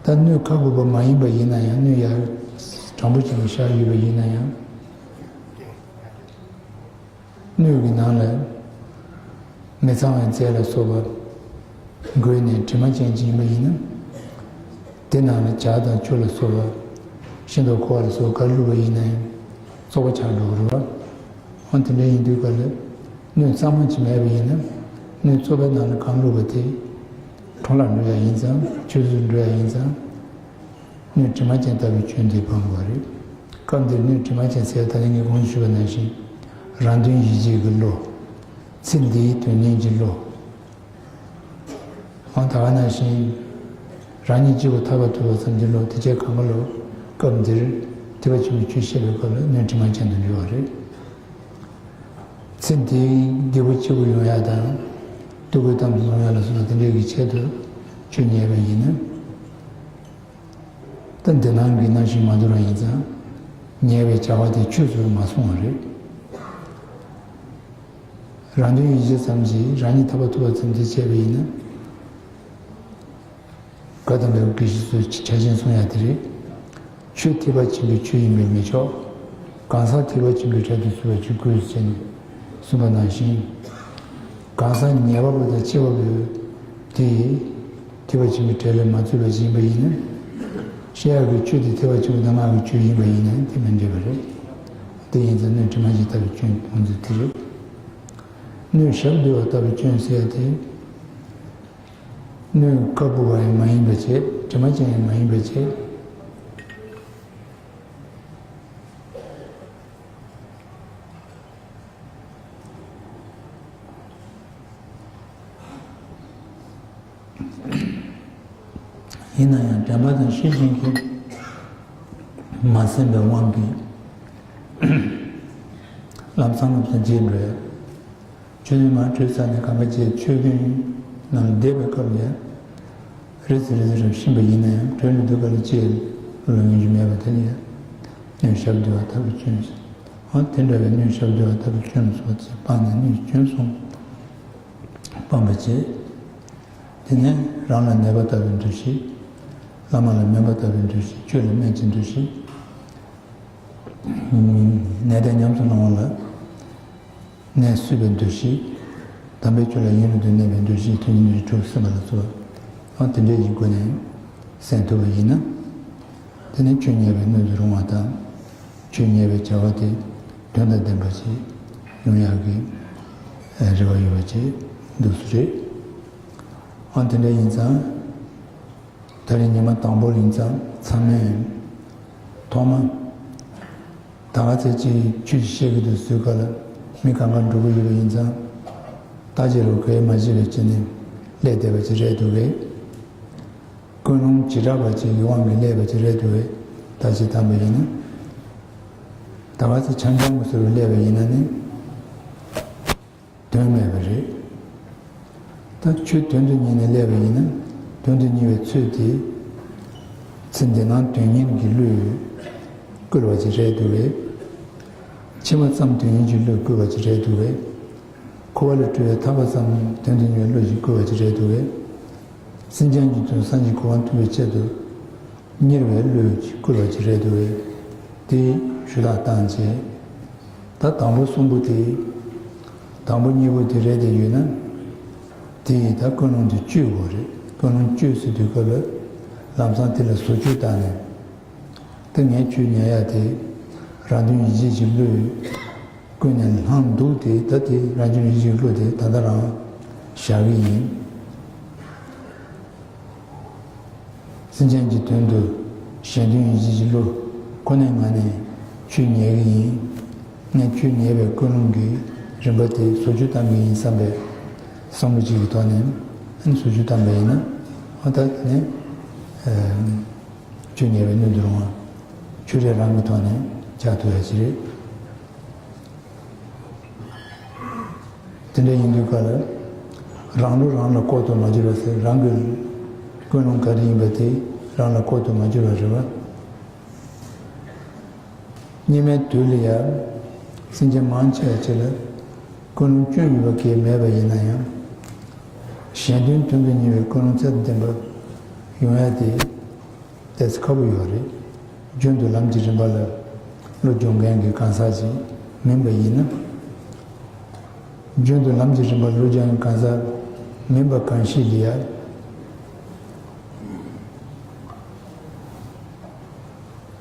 ད་སྣོད་ཁ་སྦུབ་པ་མ་ཡིན་པ་ཡིན་ན་ཡང་སྣོད་ཡར་དྲང་པོ་བྱས་ནས་བཞག་ཡོད་པ་ཡིན་ན་ཡང་། སྣོད་ཀྱི་ནང་ལ་མི་གཙང་བའི་རྫས་ལ་སོགས་པ་འགོས་ནས་དྲི་མ་ཅན་ཅིག་ཡིན་པ་ཡིན་ན། དེ་ནང་ལ་ཇ་དང་ཆུ་ལ་སོགས་པ། ཤིང་ཏོག་ཁུ་བ་ལ་སོགས་པ་ག་རེ་བླུགས་པ་ཡིན་ན་ཡང་བཙོག་པ་ཆགས་འགྲོ་གི་རེད་པ། འོ་དེ་འདྲ་ཡིན་དུས་ག་ལ་སྣོད་གཙང་མ་ཅིག་མེད་པ་ཡིན་ན། སྣོད་བཙོག་པའི་ནང་ལ་གང་བླུགས་པ་དེ་ཁྲོ་ལ་འགྲོ་ཡ་ཡིན་ཙང་ཆུད་ཟོས་འགྲོ་ཡ་ཡིན་ཙང་། སྣོད་དྲི་མ་ཅན་ལྟ་བུའི་སྐྱོན་དེ་སྤང་དགོས་པ་རེད། སྐབས་འདིར་སྣོད་དྲི་མ་ཅན་ཟེར་ཡ་ད་ལྟ་ངས་གོང་དུ་ཞུས་པ་ནང་བཞིན། རང་དོན་ཡིད་བྱེད་ཀྱི་བློ། ཚེ་འདིའི་དོན་གཉེར་གྱི་བློ། འོ་ད་ག་ནང་བཞིན། རང་ཉིད་སྐྱེ་བོ་ཐར་པ་ཐོབ་པ་ཙམ་གྱི་བློ་དེ་བྱས་གང་ག་ལོ། སྐབས་འདིར་ཐེག་པ་ཆེན་པོའི་ཆོས་བཤད་པའི་སྐབས་ལ་སྣོད་དྲི་མ་ཅན་དུ་འགྱུར་བ་རེད། ཚེ་འདིའི་བདེ་པོ་སྐྱིད་པོ་ཡོང་ཡ་དང་། སྡུག་པོའི་གཏམ་དུ་ལོང་ཡ་ལ་སོགས་པ་དེ་འདྲའི་གི་ཆེད་དུ་ཆོས་ཉན་པ་ཡིན་ན། ད་འདི་ནང་གི་རྣམ་ཤེས་མ་དུལ་བ་ཡིན་ཙང་། ཉལ་བའི་བྱ་བ་དེ་ཆོས་སུ་མ་སོང་བ་རེད། རང་དོན་ཡིད་བྱེད་ཙམ་གྱིས་རང་ཉིད་ཐར་པ་ཐོབ་པ་ཙམ་དུ་བྱས་པ་ཡིན་ན། བཀའ་གདམས་པའི་དགེ་བཤེས་ཚོས་ཆ་ཆེན་གསུང་ཡ་དེ་རེད། ཆོས་ཐེག་པ་ཆེན་པོའི་ཆོས་ཡིན་པས་མི་ཆོག་གང་ཟག་ཐེག་པ་ཆེན་པོའི་གྲལ་དུ་ཚུད་པ་ཅིག་དགོས་ཟེར་ནས་གསུངས་པ་ནང་བཞིན། གང་ཟག་ཉེས་པ་པོ་དང་སྐྱེ་བ་པོ་དེ་ཐེག་པ་ཆེན་པོའི་གྲལ་ལ་མ་ཚུད་པ་ཞིག་ཡིན་པ་ཡིན་ན། བཤད་ཡག་གི་ཆོས་དེ་ཐེག་པ་ཆེན་པོ་གདམས་ངག་གི་ཆོས་ཡིན་པ་ཡིན་ན་དེ་མི་འགྲིག་པ་རེད། དེ་ཡིན་ཙང་སྣོད་དྲི་མ་ཅན་ལྟ་བུའི་སྐྱོན་སྤོང་ཚུལ་དེ་རེད། སྣོད་ཞབས་རྡོལ་བ་ལྟ་བུའི་སྐྱོན་ཟེར་ཡ་དེ། སྣོད་ཁ་སྦུབ་པ་ཡང་མ་ཡིན་པ་བྱས། དྲི་མ་ཅན་ཡང་མ་ཡིན་པ་བྱས། ཡིན་ན་ཡང་དྲན་པ་དང་ཤེས་བཞིན་གྱིས་མ་ཟིན་པའི་དབང་གིས་ལམ་སང་ལམ་སང་བརྗེད་འགྲོ་ཡ། ཆོས་ཉིད་མར་གྲོལ་ཚར་ནས་གང་ག་བྱས་ཆོས་གོས་ནང་བསྡད་པའི་སྐབས་ལ་ཡང་། རེ་ཚེ་རེ་ཚེ་རབ་ཤིན་པ་ཡིན་ན་ཡང་གྲོལ་ལ་འདུག་ག་ལ་ཅེས་ལོ་ཡོང་རྒྱུ་མེད་པ་དེ་ལ་ཡང་སྣོད་ཞབས་རྡོལ་བ་ལྟ་བུའི་སྐྱོན་ཟེར། དེ་འདྲ་བའི་སྣོད་ཞབས་རྡོལ་བ་ལྟ་བུ་སྐྱོན་སོགས་ཀྱིས་སྤངས་ནས་སྣོད་སྐྱོན་གསུམ་སྤངས་པ་བྱས། དེ་ནས་རང་ལ་ནད་པ་ལྟ་བུའི་འདུ་ཤེས། བླ་མ་ལ་སྨན་པ་ལྟ་བུའི་འདུ་ཤེས། ཆོས་ལ་སྨན་གྱི་འདུ་ཤེས། ནད་དང་ཉམས་སུ་བླང་བ་ལ་ནད་གསོས་པའི་འདུ་ཤེས། དམ་པའི་ཆོས་ལ་ཡུན་རིང་དུ་གནས་པའི་འདུ་ཤེས། མཐུན་རྐྱེན་འདུ་ཤེས་དྲུག་སེམས་པ་ལ་གསོལ་བ། ཨ་དེ་འདྲའི་ཡིན་སྒོ་ནས་སེམས་ཐུབ་པ་ཡིན་ན། དེ་ནི་ཆོས་ཉན་པའི་སྣོད་དུ་རུང་བ་དང་། ཆོས་ཉན་པའི་བྱ་བ་དེ་དོན་དང་ལྡན་པ་ཞིག་ཡོང་ཡག་གི་རེ་བ་ཡོད་པ་ཅིག་འདུག་སུ་རེད། ཨ་དེ་འདྲ་ཡིན་ཙང་། ད་རེས་ཉི་མ་དང་པོ་ཡིན་ཙང་ཚང་མས་ཐོག་མ་ད་ག་ཚོད་ཅིག་ཆོས་ཤིག་བཤད་ཀྱི་འདུག་ཟེར་སྐབས་ལ་མི་གང་ག་འགྲོ་གི་ཡོད་པ་ཡིན་ཙང་། ད་ཅི་རུ་གས་མ་བྱེད་པ་བྱས་ནས་སླེབས་བསྡད་པ་ཅིག་རེད་འདུག་གས། ཀུན་སློང་བྱེ་བྲག་པ་ཅིག་གི་དབང་གིས་སླེབས་པ་ཅིག་རེད་འདུག་གས། ད་ཅི་བཏང་པ་ཡིན་ན། ད་ག་ཚོད་འཆམ་འཆམ་གྱི་བཟོ་རུ་སླེབས་པ་ཡིན་ན་ནི། དོན་མེད་པ་རེད། ད་ཆོས་དོན་དུ་གཉེར་ནས་སླེབས་པ་ཡིན་ན། དོན་དུ་གཉེར་བའི་ཚུལ་དེ། ཚེ་འདི་སྣང་དོན་གཉེར་གྱི་བློས་བསྐུལ་བ་ཅིག་རེད་འདུག་གས། ཕྱི་མ་ཙམ་དོན་གཉེར་གྱི་བློས་བསྐུལ་བ་ཅིག་རེད་འདུག་གས། འཁོར་བ་ལས་གྲོལ་བའི་ཐར་པ་ཙམ་དོན་དུ་གཉེར་བའི་བློ་ཞིག་བསྐུལ་བ་ཅིག་རེད་འདུག་གས། སེམས་ཅན་གྱི་དོན་སངས་རྒྱས་གོ་འཕང་ཐོབ་པའི་ཆེད་དུ། གཉེར་བའི་བློས་བསྐུལ་བ་ཅིག་རེད་འདུག་གས། དེ་ཞུ་དག་བཏང་རྗེས། ད་དང་པོ་གསུམ་པོ་དེ། དང་པོ་གཉིས་པོ་དེ་རེད་དེ་ཡོད་ན། དེ་ཡིས་ད་ཀུན་སློང་དེ་བཅོས་དགོས་རེད། ཀུན་སློང་བཅོས་ཟེར་དུས་སྐབས་ལ། ལམ་སང་དེ་ལ་བཟོ་བཅོས་བཏང་ནས། ད་ངས་ཆོས་ཉན་ཡག་དེ། རང་དོན་ཡིད་བྱེད་ཀྱི་བློས། ཀུན་ནས་བསླངས་འདུག་སྟེ། ད་དེ་རང་དོན་ཡིད་བྱེད་ཀྱི་བློ་དེ་ད་ལྟ་རང་བཞག་གི་ཡིན། སེམས་ཅན་གྱི་དོན་དུ་གཞན་དོན་ཡིད་བྱེད་ཀྱི་བློ་ཁོ་ནའི་ངང་ནས་ཆོས་ཉན་གྱི་ཡིན། ངས་ཆོས་ཉན་པའི་ཀུན་སློང་གི་རིམ་པ་དེ་བཟོ་བཅོས་བཏང་གི་ཡིན་བསམ་པའི་བསམ་བློ་གཅིག་གི་ཐོག་ནས་བཟོ་བཅོས་བཏང་པ་ཡིན་ན། ཨ་ད་དེ་ནས་ཆོས་ཉན་པའི་སྣོད་དུ་རུང་བ། ཆོས་རེད་རང་གི་ཐོག་ནས་ཆགས་ཐུབ་ཡ་ཅིག་རེད། དེ་འདྲ་ཡིན་དུས་སྐབས་ལ། རང་བློ་རང་ལ་ལྐོག་ཏུ་མ་གྱུར་བ་ཟེར། རང་གི་ཀུན་སློང་ག་རེ་ཡིན་པ་དེ་རང་ལ་ལྐོག་ཏུ་མ་གྱུར་བ་རེད་བ། སྙིགས་མའི་དུས་ལ་ཡང་སེམས་ཅན་མང་ཆེ་བ་ཅིག་ལ་ཀུན་སློང་སྐྱོན་ཡོད་པ་གང་ཡང་མེད་པ་ཡིན་ན་ཡང་། གཞན་དོན་དོན་དུ་གཉེར་བའི་ཀུན་སློང་ཚད་དུ་ལྡན་པ་ཡོང་ཡ་དེ། ཏོག་ཙམ་ཁག་པོ་ཡོད་རེད། རྒྱུན་དུ་ལམ་གྱི་རིམ་པ་ལ་བློ་སྦྱོང་མཁན་གྱི་གང་ཟག་ཅིག་མིན་པ་ཡིན་ན། རྒྱུན་དུ་ལམ་གྱི་རིམ་པ་ལ་བློ་སྦྱོང་མཁན་གང་ཟག་མིན་པ་གང་ཞིག་ལ་ཡ།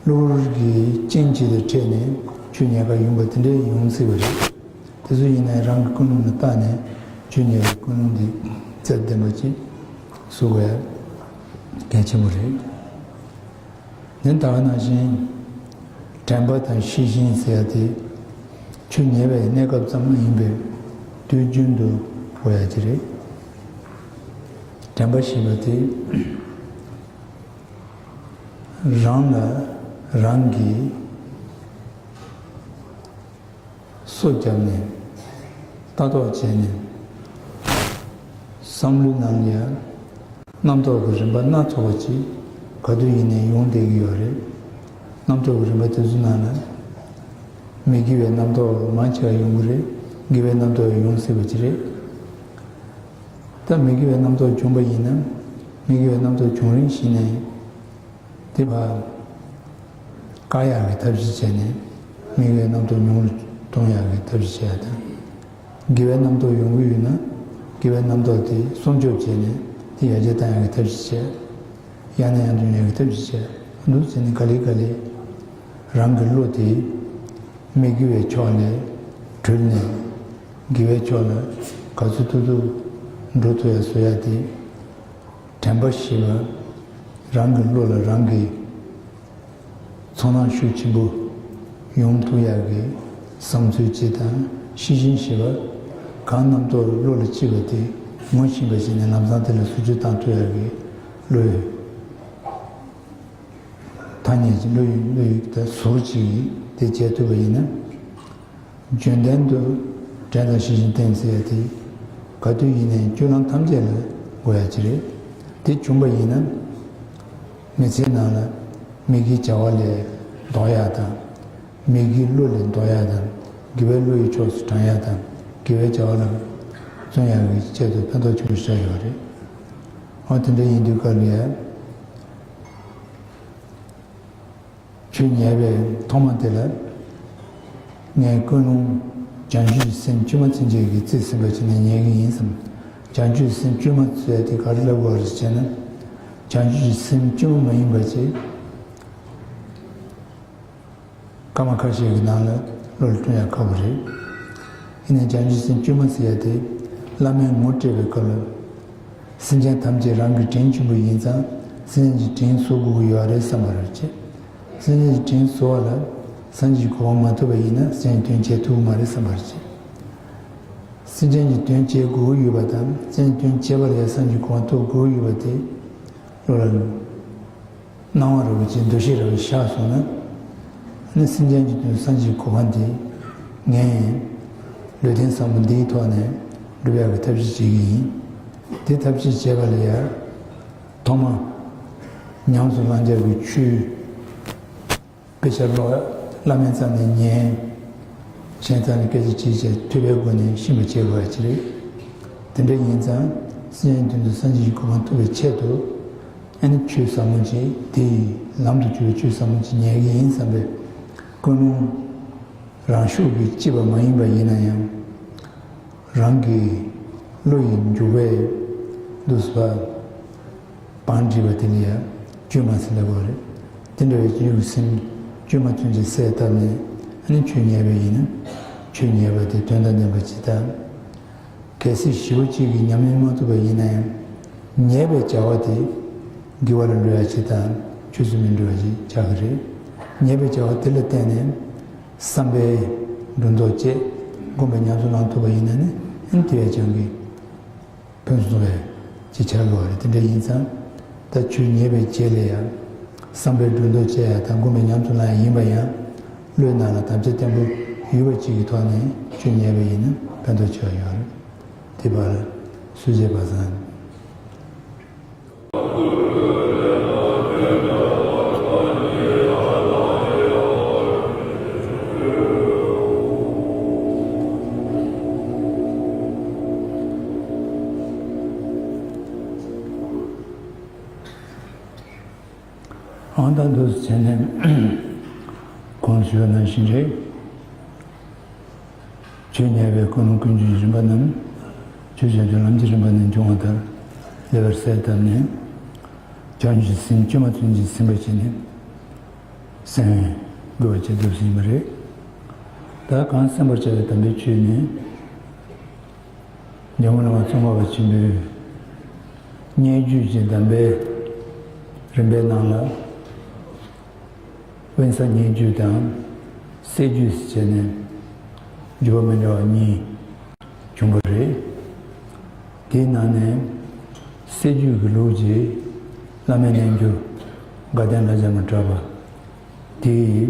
གློ་བུར་གྱི་རྐྱེན་གཅིག་དང་འཕྲད་ནས་ཆོས་ཉན་ག་ཡོང་པ་དེ་འདྲའི་ཡོང་སྲིད་པ་རེད། དེ་ཚོ་ཡིན་ན་རང་གི་ཀུན་སློང་ལ་བལྟས་ནས་ཆོས་ཉན་པའི་ཀུན་སློང་འདི་རྩལ་ལྡན་པ་ཅིག་བཟོ་དགོས་ཡ་གལ་ཆེན་པོ་རེད། དེ་ལྟ་བ་ནང་བཞིན་དྲན་པ་དང་ཤེས་བཞིན་ཟེར་ཡ་དེ་ཆོས་ཉན་པའི་གནས་སྐབས་ཙམ་མ་ཡིན་པའི་དུས་རྒྱུན་དུ་དགོས་ཡ་ཅིག་རེད། དྲན་པ་ཞེས་པ་དེ་རང་ལ་རང་གིས། སོ་བརྒྱབ་ནས་ལྟ་རྟོག་བྱས་ནས་བསམ་བློའི་ནང་ལ་ཡང་རྣམ་རྟོག་གི་རིམ་པ་སྣ་ཚོགས་པ་ཅིག་ག་དུས་ཡིན་ནའི་ཡོང་བསྡད་ཀྱི་ཡོད་རེད། རྣམ་རྟོག་གི་རིམ་པ་དེ་ཚོའི་ནང་ལ་མི་དགེ་བའི་རྣམ་རྟོག་མང་ཆེ་བ་ཡོང་གི་རེད། དགེ་བའི་རྣམ་རྟོག་ཡང་ཡོང་སྲིད་པ་ཅིག་རེད། ད་མི་དགེ་བའི་རྣམ་རྟོག་བྱུང་པ་ཡིན་ན་མི་དགེ་བའི་རྣམ་རྟོག་བྱུང་རིང་ཞིག་ནས། དེ་བ། བཀག་ཡག་གི་ཐབས་ཤེས་བྱས་ནས་མི་དགེ་བའི་རྣམ་རྟོག་ཉུང་རུ་གཏོང་ཡག་གི་ཐབས་ཤེས་བྱས་དང་། དགེ་བའི་རྣམ་རྟོག་ཡོང་གི་ཡོད་ན་དགེ་བའི་རྣམ་རྟོག་དེ་སྲུང་སྐྱོབ་བྱས་ནས་དེ་ཡར་རྒྱས་བཏང་ཡག་གི་ཐབས་ཤེས་བྱས། ཡང་ནས་ཡང་དུ་ཡོང་ཡག་གི་ཐབས་ཤེས་བྱས། འདུག་ཟེར་ནས་ག་ལེ་ག་ལེ་རང་གི་བློ་དེ་མི་དགེ་བའི་ཕྱོགས་ལས་གྲོལ་ནས་དགེ་བའི་ཕྱོགས་ལ་ག་ཚོད་ཐུབ་ཐུབ་འགྲོ་ཐུབ་ཡག་བཟོ་ཡག་དེ། དྲན་པ་ཞེས་པ་རང་གི་བློ་ལ་རང་གིས་ཚོར་སྣང་ཤུགས་ཆེན་པོ་ཡོང་ཐུབ་ཡག་གི་བསམ་ཚུལ་གཅིག་དང་། ཤེས་བཞིན་ཞེས་པ་གང་རྣམ་རྟོག་བློ་ལ་སྐྱེས་པ་དེ་ངོ་ཤེས་པ་བྱས་ནས་ལམ་སང་དེ་ལ་བཟོ་བཅོས་བཏང་ཐུབ་ཡག་གི་བློའི་ཐ་སྙད་ཀྱི་བློ་ཡི་བློ་ཡི་ཟུར་གཅིག་ཡིས་དེ་བྱེད་ཐུབ་པ་ཡིན་ན། རྒྱུན་ལྡན་དུ་དྲན་དང་ཤེས་བཞིན་བསྟེན་ཟེར་ཡ་དེ་ག་དུས་ཡིན་ནའི་སྤྱོད་ལམ་ཐམས་ཅད་ལ་དགོས་ཡ་ཅིག་རེད། དེ་བྱུང་པ་ཡིན་ན་མི་ཚེའི་ནང་ལ་མི་དགེའི་བྱ་བ་ལས་ལྡོག་ཡ་དང་ མི་དགེ་བློ་ལས་ཟློག་ཡག་དང་། དགེ་བའི་བློ་ཡི་ཕྱོགས་སུ་དྲང་ཡག་དང་། དགེ་བའི་བྱ་བ་ལ་བརྩོན་ཡག་གི་ཆེད་དུ་ཕན་ཐོགས་ཆེན་པོ་ཞིག་ཡོད་རེད། འོ་དེ་འདྲ་ཡིན་དུས་སྐབས་ལ་ཡ། ཆོས་ཉན་པའི་ཐོག་མ་དེ་ལ། ངས་ཀུན་སློང་བྱང་ཆུབ་ཀྱི་སེམས་བཅོས་མ་ཚུན་ཆད་ཀྱི་རྩིས་ཟིན་པ་བྱས་ནས་ཉན་གྱི་ཡིན་བསམ། བྱང་ཆུབ་ཀྱི་སེམས་བཅོས་མ་ཟེར་ཡ་དེ་ག་རེ་ལབ་དགོས་རེད་ཟེར་ན། བྱང་ཆུབ་ཀྱི་སེམས་བཅོས་མ་མ་ཡིན་པ་ཅིག་སྐར་མ་ཁ་ཤས་ཀྱི་ནང་ལ་བློ་ལ་སྤྲོད་ཡག་ཁག་པོ་རེད། ཡིན་ནའི་བྱང་ཆུབ་སེམས་བཅོས་མ་ཟེར་ཡ་དེ། བླ་མས་ངོ་སྤྲད་པའི་སྐབས་ལ། སེམས་ཅན་ཐམས་ཅད་རང་གི་དྲིན་ཆེན་པོ་ཡིན་ཙང་། སེམས་ཅན་གྱི་དྲིན་གཟོ་དགོས་ཀྱི་ཡོད་རེད་བསམ་པ་རེད་ཅེས། སེམས་ཅན་གྱི་དྲིན་གཟོ་བ་ལ་སངས་རྒྱས་ཀྱི་གོ་འཕང་མ་ཐོབ་པ་ཡིན་ན་སེམས་ཅན་གྱི་དོན་བྱེད་ཐུབ་ཀྱི་མ་རེད་བསམ་པ་རེད་ཅེས། སེམས་ཅན་གྱི་དོན་བྱེད་དགོས་ཀྱི་ཡོད་པ་དང་། སེམས་ཅན་དོན་བྱེད་པ་ལ་ཡང་སངས་རྒྱས་ཀྱི་གོ་འཕང་ཐོབ་དགོས་ཀྱི་ཡོད་པ་དེ། བློ་ལ། སྣང་བ་རང་བཞིན་གྱི་འདུ་ཤེས་རང་བཞིན་བཞག་སོང་ན། ཨ་ནི་སེམས་ཅན་གྱི་དོན་སངས་རྒྱས་ཀྱི་གོ་འཕང་དེ། ངས་ལུས་རྟེན་བཟང་པོ་འདིའི་ཐོག་ནས་སྒྲུབ་ཡག་གི་ཐབས་ཤེས་བྱེད་ཀྱི་ཡིན། དེ་ཐབས་ཤེས་བྱེད་པ་ལ་ཡང་། ཐོག་མར་ཉམས་སུ་བླང་བྱ་གི་ཆོས། དཔེ་ཆ་ཀློག་བླ་མའི་རྩ་ནས་ཉན། གཞན་རྩ་ནས་སྐད་ཆ་དྲིས་བྱས་ཐོས་པའི་སྒོ་ནས་ཤེས་པར་བྱེད་དགོས་པ་ཅིག་རེད། དེ་འདྲ་ཡིན་ཙང་སེམས་ཅན་དོན་དུ་སངས་རྒྱས་ཀྱི་གོ་འཕང་ཐོབ་པའི་ཆེད་དུ། ཨ་ནི་ཆོས་ཟབ་མོ་ཅིག་དེ་ཡི་ལམ་དུ་གྱུར་པའི་ཆོས་ཟབ་མོ་ཅིག་ཉན་གྱི་ཡིན་བསམ་པའི་ཀུན་སློང་རང་ཤུགས་ཀྱིས་སྐྱེས་པ་མ་ཡིན་པ་ཡིན་ན་ཡང་། རང་གི་བློ་ཡི་འཇུག་པས་འདུག་སེ་བ། བང་བསྒྲིགས་པ་དེ་ལ་ཡང་བཅོས་མ་ཟེར་ལབ་དགོས་རེད། དེ་འདྲ་བའི་ཡུལ་སེམས་བཅོས་མ་ཚུན་ཆད་བསལ་བཏབ་ནས། ཨ་ནི་ཆོས་ཉན་པ་ཡིན་ན། ཆོས་ཉན་པ་དེ་དོན་དང་ལྡན་པ་ཅིག་དང་། གལ་སྲིད་ཞེ་པོ་ཅིག་གིས་ཉམས་ལེན་མ་ཐུབ་པ་ཡིན་ན་ཡང་། ཉན་པའི་བྱ་བ་དེ་དགེ་བ་ལ་འགྲོ་ཡ་ཅིག་དང་ཆོས་སུ་མི་འགྲོ་བ་ཅིག་ཆགས་ཀྱི་རེད། ཉན་པའི་བྱ་བ་དེ་ལ་བརྟེན་ནས་བསམ་པས་སྒྲོ་འདོགས་བཅད། སྒོམ་པས་ཉམས་སུ་བླང་ཐུབ་པ་ཡིན་ན་ནི། ཨ་ནི་དེ་བས་ཀྱང་གི་ཕུན་སུམ་ཚོགས་པའི་ཅིག་ཆགས་ཀྱི་ཡོད་རེད། དེ་འདྲ་ཡིན་ཙང་། ད་ཆོས་ཉན་པའི་རྗེས་ལ་ཡང་བསམ་པའི་སྒྲོ་འདོགས་བཅད་ཡ་དང་སྒོམ་པའི་ཉམས་སུ་བླང་ཡ་ཡིན་པ་ཡང་། བློའི་ནང་ལ་དམ་བཅའ་བརྟན་པོ་ཡོད་པ་ཅིག་གི་ཐོག་ནས་ཆོས་ཉན་པ་ཡིན་ན་ཕན་ཐོགས་ཆེ་བ་ཡོད་རེད། དེ་བར་སུ་བྱེད་པ་བཟང་། ཨང་། ད་འདུག་སེ་བྱས་ནས་གོང་དུ་ཞུས་པ་ནང་བཞིན་རེད། ཆོས་ཉན་པའི་ཀུན་སློང་ཀུན་སྤྱོད་ཀྱི་རིམ་པ་རྣམས། ཆོས་བྱེད་དུས་ལམ་གྱི་རིམ་པ་ནས་འབྱུང་བ་ལྟར་ལེགས་པར་གསལ་བཏབ་ནས། བྱང་ཆུབ་སེམས་བཅོས་མ་ཚུན་ཆད་ཟིན་པ་བྱས་ནས་སེམས་དགོས་པ་བྱེད་ཐུབ་ཟིན་པ་རེད། ད་གང་གསན་པར་བྱ་བའི་དམ་པའི་ཆོས་ནི། འཇམ་མགོན་བླ་མ་ཙོང་ཁ་པ་ཆེན་པོའི་སྙན་བརྒྱུད་ཀྱི་གདམས་པའི་རིམ་པའི་ནང་ལ། དབེན་ས་སྙན་བརྒྱུད་དང་གསེར་བརྒྱུད་ཟེར་བྱས་ནས་བརྒྱུད་པ་མི་འདྲ་བ་གཉིས་བྱུང་བ་རེད། དེའི་ནང་ནས་གསེར་བརྒྱུད་ཀྱི་ལུགས་ཀྱི་བླ་མའི་རྣལ་འབྱོར་དགའ་ལྡན་ལྷ་བརྒྱ་མ་གྲགས་པ་དེའི་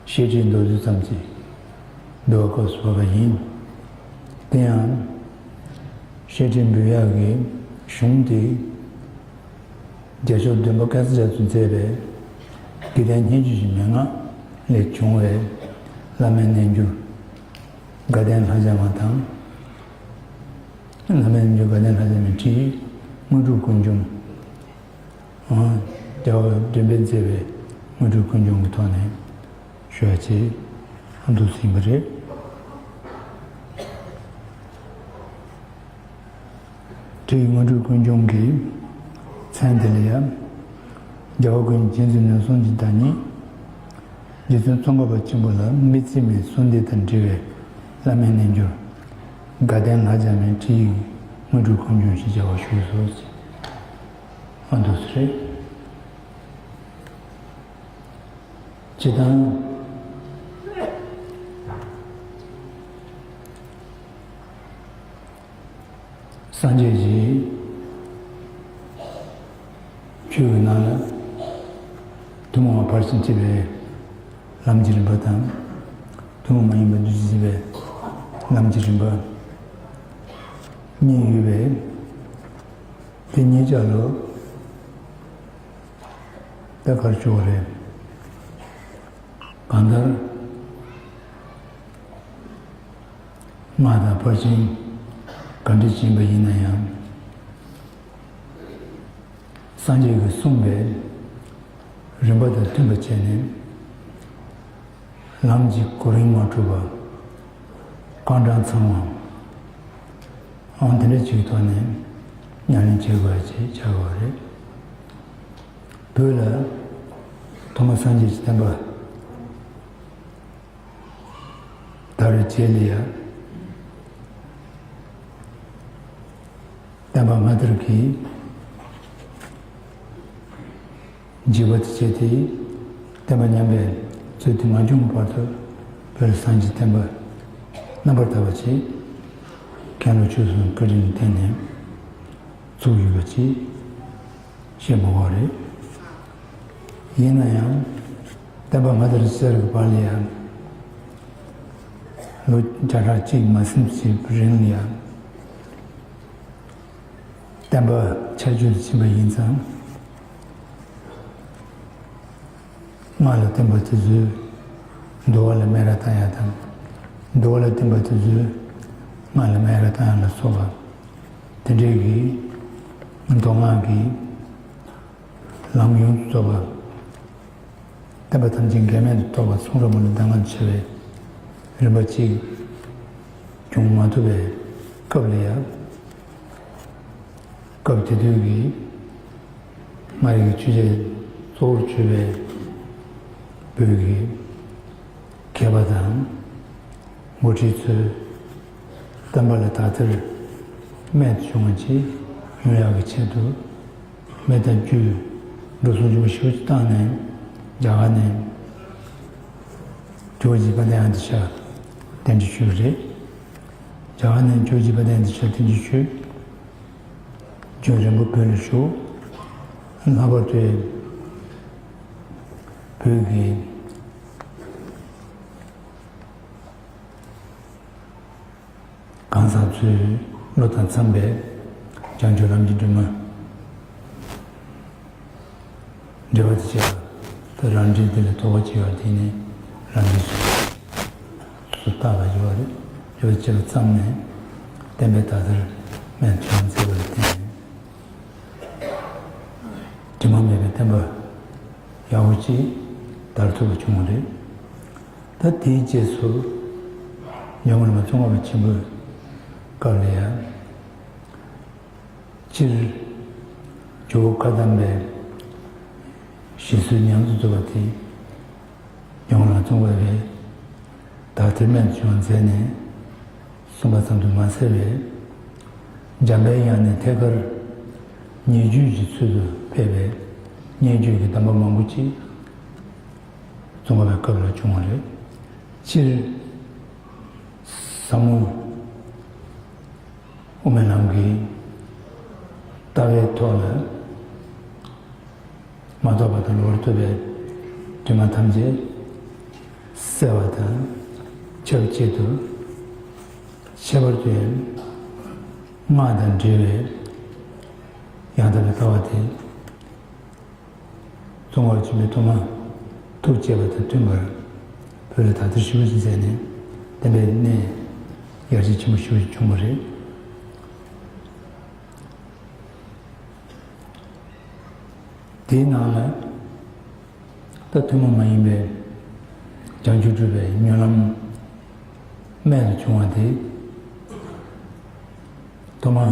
བཤད་ཁྲིད་མདོར་བསྡུས་ཙམ་ཞིག་འདུལ་བ་སྐབས་སུ་བབས་པ་ཡིན། དེ་ཡང་བཤད་ཁྲིད་འབུལ་ཡག་གི་གཞུང་དེ། རྒྱལ་མཆོག་བདུན་པ་ཀ་ཙི་ར་ཚུ་མཛད་པའི་དགེ་ལྡན་སྙན་བརྒྱུད་ཀྱི་མན་ངག་ལས་བྱུང་བའི་བླ་མའི་རྣལ་འབྱོར་དགའ་ལྡན་ལྷ་བརྒྱ་མ་དང་། བླ་མའི་རྣལ་འབྱོར་དགའ་ལྡན་ལྷ་བརྒྱ་མའི་ཁྲིད་ཡིག་དངོས་གྲུབ་ཀུན་འབྱུང་། རྒྱལ་བ་བདུན་པས་མཛད་པའི་དངོས་གྲུབ་ཀུན་འབྱུང་གི་ཐོག་ནས་ཞུ་བ་བྱས། ཨ། འདུག་སེ་ཡིན་པ་རེད། ཁྲིད་ཡིག་དངོས་གྲུབ་ཀུན་འབྱུང་གི་མཚན་དེ་ལ་ཡང་། རྒྱལ་བ་ཀུན་མཁྱེན་རྗེ་བཙུན་ནོར་གསུམ་གྱི་བདག་ཉིད། རྗེ་བཙུན་ཙོང་ཁ་པ་ཆེན་པོ་ལ་མི་ཚེ་མའི་གསོལ་འདེབས་དང་འབྲེལ་བའི་བླ་མའི་རྣལ་འབྱོར་དགའ་ལྡན་ལྷ་བརྒྱ་མའི་ཁྲིད་ཡིག་དངོས་གྲུབ་ཀུན་འབྱུང་ཞེས་བྱ་བ་ཞུས་སོ། ཨ། འདུག་སེ་རེད། སྤྱིར་བཏང་། སངས་རྒྱས་ཀྱི་ཆོས་ཀྱི་ནང་ལ་ཐུན་མོང་བ་ཕར་ཕྱིན་བྱེད་པའི་ལམ་གྱི་རིམ་པ་དང་། ཐུན་མོང་མ་ཡིན་པ་བདུད་རྩི་འཇིགས་པའི་ལམ་གྱི་རིམ་པ་གཉིས་ཡོད་པས། དེ་གཉིས་ཆ་ལ་ད་ག་རེ་ཆོག་རེད། གང་ལྟར། སྔགས་དང་ཕར་ཕྱིན་ག་འདྲ་ཕྱིན་པ་ཡིན་ན་ཡང་། སངས་རྒྱས་ཀྱིས་གསུངས་པའི་རིམ་པ་དང་མཐུན་པ་བྱས་ནས། ལམ་གྱི་གོ་རིམ་མ་འཁྲུགས་པ། རྐང་གྲངས་ཚང་བ། ཨང་དེ་འདྲ་ཅིག་ཐོག་ནས་ཉམས་ལེན་བྱེད་དགོས་ཅེས་བྱ་བ་རེད། བོད་ལ་ཐོག་མ་སངས་རྒྱས་ཀྱི་བསྟན་པ་དར་བའི་རྗེས་ལ་ཡང་། བསྟན་པ་སྔ་དར་གྱི་འཇིགས་པ་དེ་བྱས་ཏེ། བསྟན་པ་ཉམས་པའི་ཚུལ་དེ་མ་བྱུང་བར་དུ། བོད་ལ་སངས་རྒྱས་བསྟན་པ་རྣམ་པར་དག་པ་ཅིག་མཁན་སློབ་ཆོས་གསུམ་བཀའ་དྲིན་ལ་བརྟེན་ནས་ཚུགས་ཡོད་པ་ཅིག་བཤད་མི་དགོས་རེད། ཡིན་ན་ཡང་། བསྟན་པ་སྔ་དར་ཟེར་བའི་བར་ལ་ཡང་། ལོ་བརྒྱ་ཕྲག་གཅིག་མ་ཟིན་ཙམ་རིང་ལ་ཡང་། བསྟན་པ་ཆགས་བཅུག་ཏུ་ཕྱིན་པ་ཡིན་ཙང་། སྔགས་ལ་བརྟེན་པ་དེ་ཚོས་འདུལ་བ་ལ་སྨད་ར་བཏང་ཡ་དང་། འདུལ་བ་ལ་བརྟེན་པ་དེ་ཚོས་སྔགས་ལ་སྨད་ར་བཏང་ཡ་ལ་སོགས་པ། དེ་འདྲའི་གི་མདོ་སྔགས་ཀྱི་ལམ་ཡོངས་སུ་རྫོགས་པ། བསྟན་པ་ཐམས་ཅད་འགལ་མེད་དུ་རྟོགས་པ་ཚོང་ར་མ་ལ་གདམས་ངག་བྱེད་པའི་རིམ་པ་གཅིག་བྱུང་མ་ཐུབ་པའི་སྐབས་ལ་ཡང་། སྐབས་དེ་དུས་ཀྱི་སྔགས་ཀྱི་ཆོས་བརྒྱད་གཙོ་བོར་གྱུར་པའི་བོད་ཀྱི་མཁས་པ་དང་། འགོ་ཁྲིད་ཚོས་བསྟན་པ་ལ་དག་ཐེར་རྨད་དུ་བྱུང་བ་ཅིག་ཡོང་ཡག་གི་ཆེད་དུ། མེ་དང་རྒྱུ་འགྲོ་སོང་ཆེན་པོ་ཞེ་པོ་ཅིག་བཏང་ནས། རྒྱ་གར་ནས་ཇོ་བོ་རྗེ་དཔལ་ལྡན་ཨ་ཏི་ཤ་བསྟན་བཅོས་ཞུས་པ་རེད། རྒྱ་གར་ནས་ཇོ་བོ་རྗེ་དཔལ་ལྡན་ཨ་ཏི་ཤ་བསྟན་བཅོས་ཞུས། རྒྱུན་རིང་པོ་བོད་ལ་བཞུགས། ལྷག་པར་དུ་བོད་ཀྱི་གང་ཟག་ཚོའི་བློ་དང་འཚམ་པའི་བྱང་ཆུབ་ལམ་གྱི་སྒྲོན་མ། འབྲེལ་བ་དེ་བྱས་པ། ད་རང་འགྲེལ་འདི་ལ་དོགས་པ་ཅིག་ཡོད་པ་དེ་ནི་རང་འགྲེལ་སུ་བཏགས་པ་ཡོད་པ་རེད། ཡོད་པ་བྱས་པ་ཙམ་ནས་བསྟན་པའི་དག་ཐེར་རྨད་དུ་བྱུང་མཛད་པ་ལ་བརྟེན་ནས། དྲི་མ་མེད་པའི་བསྟན་པ་ཡག་པོ་ཅིག་དར་ཐུབ་པ་བྱུང་བ་རེད། ད་དེའི་རྗེས་སུ་ཇོ་མོ་བླ་མ་ཙོང་ཁ་པ་ཆེན་པོའི་སྐབས་ལ་ཡང་། སྤྱིར་ཇོ་བོ་བཀའ་གདམས་པའི་བཞེད་སྲོལ་ཉམས་སུ་བཙུགས་པ་དེ། ཇོ་མོ་བླ་མ་ཙོང་ཁ་པས་དག་ཐེར་རྨད་དུ་བྱུང་བ་མཛད་ནས་གསུངས་པ་ཙམ་དུ་མ་ཟད་པའི། འཇམ་པའི་དབྱངས་ནས་ཐད་ཀར་ཉེ་བརྒྱུད་ཀྱི་ཚུལ་དུ་ཕེབས་པའི་སྙན་བརྒྱུད་ཀྱི་གདམས་པ་མང་པོ་ཅིག་ཙོང་ཁ་པའི་སྐབས་ལ་བྱུང་བ་རེད། སྤྱིར་ཟབ་མོ་དབུ་མའི་ལམ་གྱི་ལྟ་བའི་ཐོག་ལ། མ་རྟོགས་པ་དང་ལོག་པར་རྟོགས་པའི་དྲི་མ་ཐམས་ཅད་སེལ་བ་དང་ཆབས་ཅིག་ཏུ། ཁྱད་པར་དུ་སྔགས་དང་འབྲེལ་བའི་ཡང་དག་པའི་ལྟ་བ་དེ། ཙོང་ཁ་པ་ཆེན་པོས་ཐོག་མར་ཐུགས་བསྐྱེད་པ་དང་མཐུན་པར་བོད་ལ་དག་ཐེར་ཞེ་པོ་ཅིག་མཛད་ནས། བསྟན་པའི་གནས་ཡར་རྒྱས་ཆེན་པོ་ཞེ་པོ་ཅིག་བྱུང་བ་རེད། དེའི་ནང་ལ་ད་ཐུན་མོང་མ་ཡིན་པའི་བྱང་ཆུབ་སྒྲུབ་པའི་སྨོན་ལམ་རྨད་དུ་བྱུང་བ་དེ། ཐོག་མར་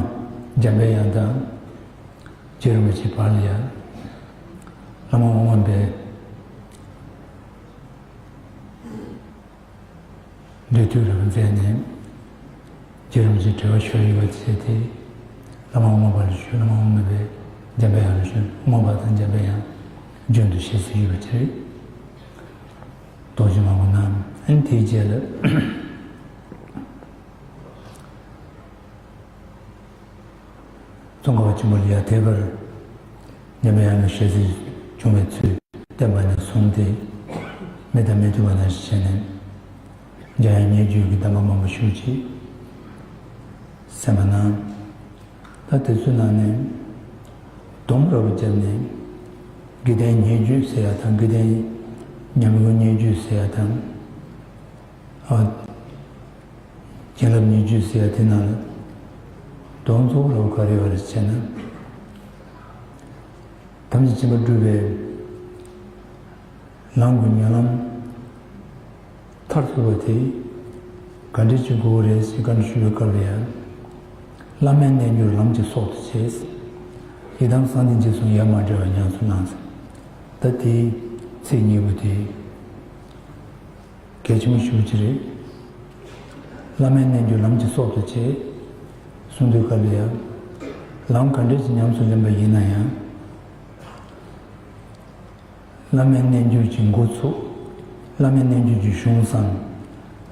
འཇམ་པའི་དབྱངས་དང་རྗེ་རིན་པོ་ཆེའི་བར་ལ་ཡང་། བླ་མ་དབང་མོ་པའི་འབྲེལ་མཐུད་རབ་མཛད་ནས། རྗེ་རིན་པོ་ཆེ་འབྲེལ་བ་ཞུ་ཡོད་པ་བྱས་ཏེ། བླ་མ་དབང་མོ་པ་ལ་ཞུ། བླ་མ་དབང་མོ་པས་འཇམ་པའི་དབྱངས་ལ་ཞུ། དབང་མོ་པ་དང་འཇམ་པའི་དབྱངས་རྒྱུན་དུ་ཞལ་གཟིགས་ཡོད་པ་བྱས། རྡོ་རྗེ་མང་པོ་གནང་། ཨ་ནི་དེའི་རྗེས་ལ། ཙོང་ཁ་པ་ཆེན་པོ་ལ་ཡང་ཐད་ཀར་འཇམ་པའི་དབྱངས་ལ་ཞལ་གཟིགས་བྱུང་བའི་ཚུལ་བསྟན་པ་ནས་བཟུང་སྟེ། མེ་དང་མེ་ཐུག་པ་ནང་བཞིན་བྱས་ནས། འཇམ་དབྱངས་ཉེ་བརྒྱུད་ཀྱི་གདམས་པ་མང་པོ་ཞེ་པོ་ཅིག་གསན་པ་གནང་། ད་དེ་ཚོའི་ནང་ནས་སྡོམ་རབ་བརྒྱབ་ནས། དགེ་ལྡན་ཉེ་བརྒྱུད་ཟེར་ཡ་དང་། དགེ་ལྡན་ ཉམས་མགོན་སྙན་བརྒྱུད་ཟེར་ཡ་དང་། ཨ། བྱིན་རླབས་སྙན་བརྒྱུད་ཟེར་ཡ་དེ་ནང་ལ་དོན་གཙོ་བོ་ར་བ་ག་རེ་ཡོད་རེད་ཟེར་ན། ཐམས་ཅད་མཁྱེན་པ་སྒྲུབ་པའི་ལམ་གྱི་སྨོན་ལམ་མཐར་ཐུག་པ་དེ་ག་འདྲ་ཅིག་དགོས་རེད་ཟེར་བཀའ་འདྲི་ཞུ་བའི་སྐབས་ལ་ཡང་། བླ་མའི་རྣལ་འབྱོར་ལམ་གྱི་སྲོག་ཏུ་བྱས། ཡི་དམ་གསང་བདེ་འཇིགས་གསུམ་ཡ་མ་བྲལ་བར་ཉམས་སུ་བླངས་ཟེར། ད་དེའི་ཚིག་གཉིས་པོ་དེ་གལ་ཆེན་པོ་ཞེ་པོ་ཅིག་རེད། བླ་མའི་རྣལ་འབྱོར་ལམ་གྱི་སྲོག་ཏུ་བྱས། གསུང་དུས་སྐབས་ལ་ཡང་། ལམ་ག་འདྲ་ཅིག་ཉམས་སུ་ལེན་པ་ཡིན་ན་ཡང་། བླ་མའི་རྣལ་འབྱོར་གྱི་འགོ་ཚུགས། བླ་མའི་རྣལ་འབྱོར་གྱི་གཞུང་བསམ།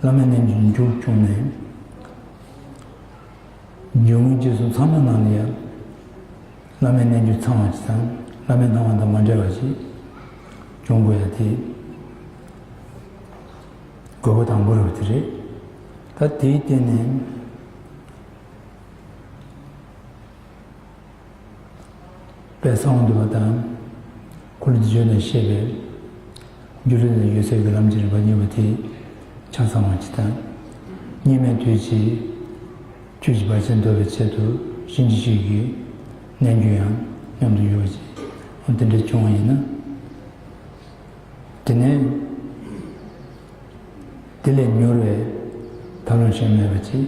བླ་མའི་རྣལ་འབྱོར་གྱི་མཇུག་བསྐྱོན་ནས། སྦྱོར་དངོས་རྗེས་གསུམ་ཚང་མའི་ནང་ལ་ཡང་། བླ་མའི་རྣལ་འབྱོར་ཚང་བ་ཅིག་དང་། བླ་མའི་སྣང་བ་དང་མ་འབྲལ་བ་ཅིག་སྦྱོང་དགོས་ཡ་དེ་དགོས་པ་དང་པོ་རེད་པ་དེ་རེད། ད་དེའི་སྟེང་ནས། དཔལ་གསང་བ་འདུས་པ་དང་། འཁོར་ལོ་བསྡུས་བརྗོད་ནས་བཤད་པའི་སྒྱུ་ལུས་ལས་འོད་གསལ་གྱི་ལམ་གྱི་རིམ་པ་གཉིས་པོ་དེ་ཆ་ཚང་བ་ཅིག་དང་། གཉིས་མེད་དུས་ཀྱི་ཆོས་ཀྱི་བར་ཆད་འདོར་བའི་ཆེད་དུ་གཤིན་རྗེ་གཤེད་ཀྱི་རྣལ་འབྱོར་ཡང་མཉམ་དུ་ཡོད་པ་ཅིག་འོ་དེ་འདྲ་བྱུང་བ་ཡིན་ན། དེ་ནས་དེ་ལས་མྱུར་བའི་ཐབས་ལམ་གཞན་མེད་པ་ཅིག་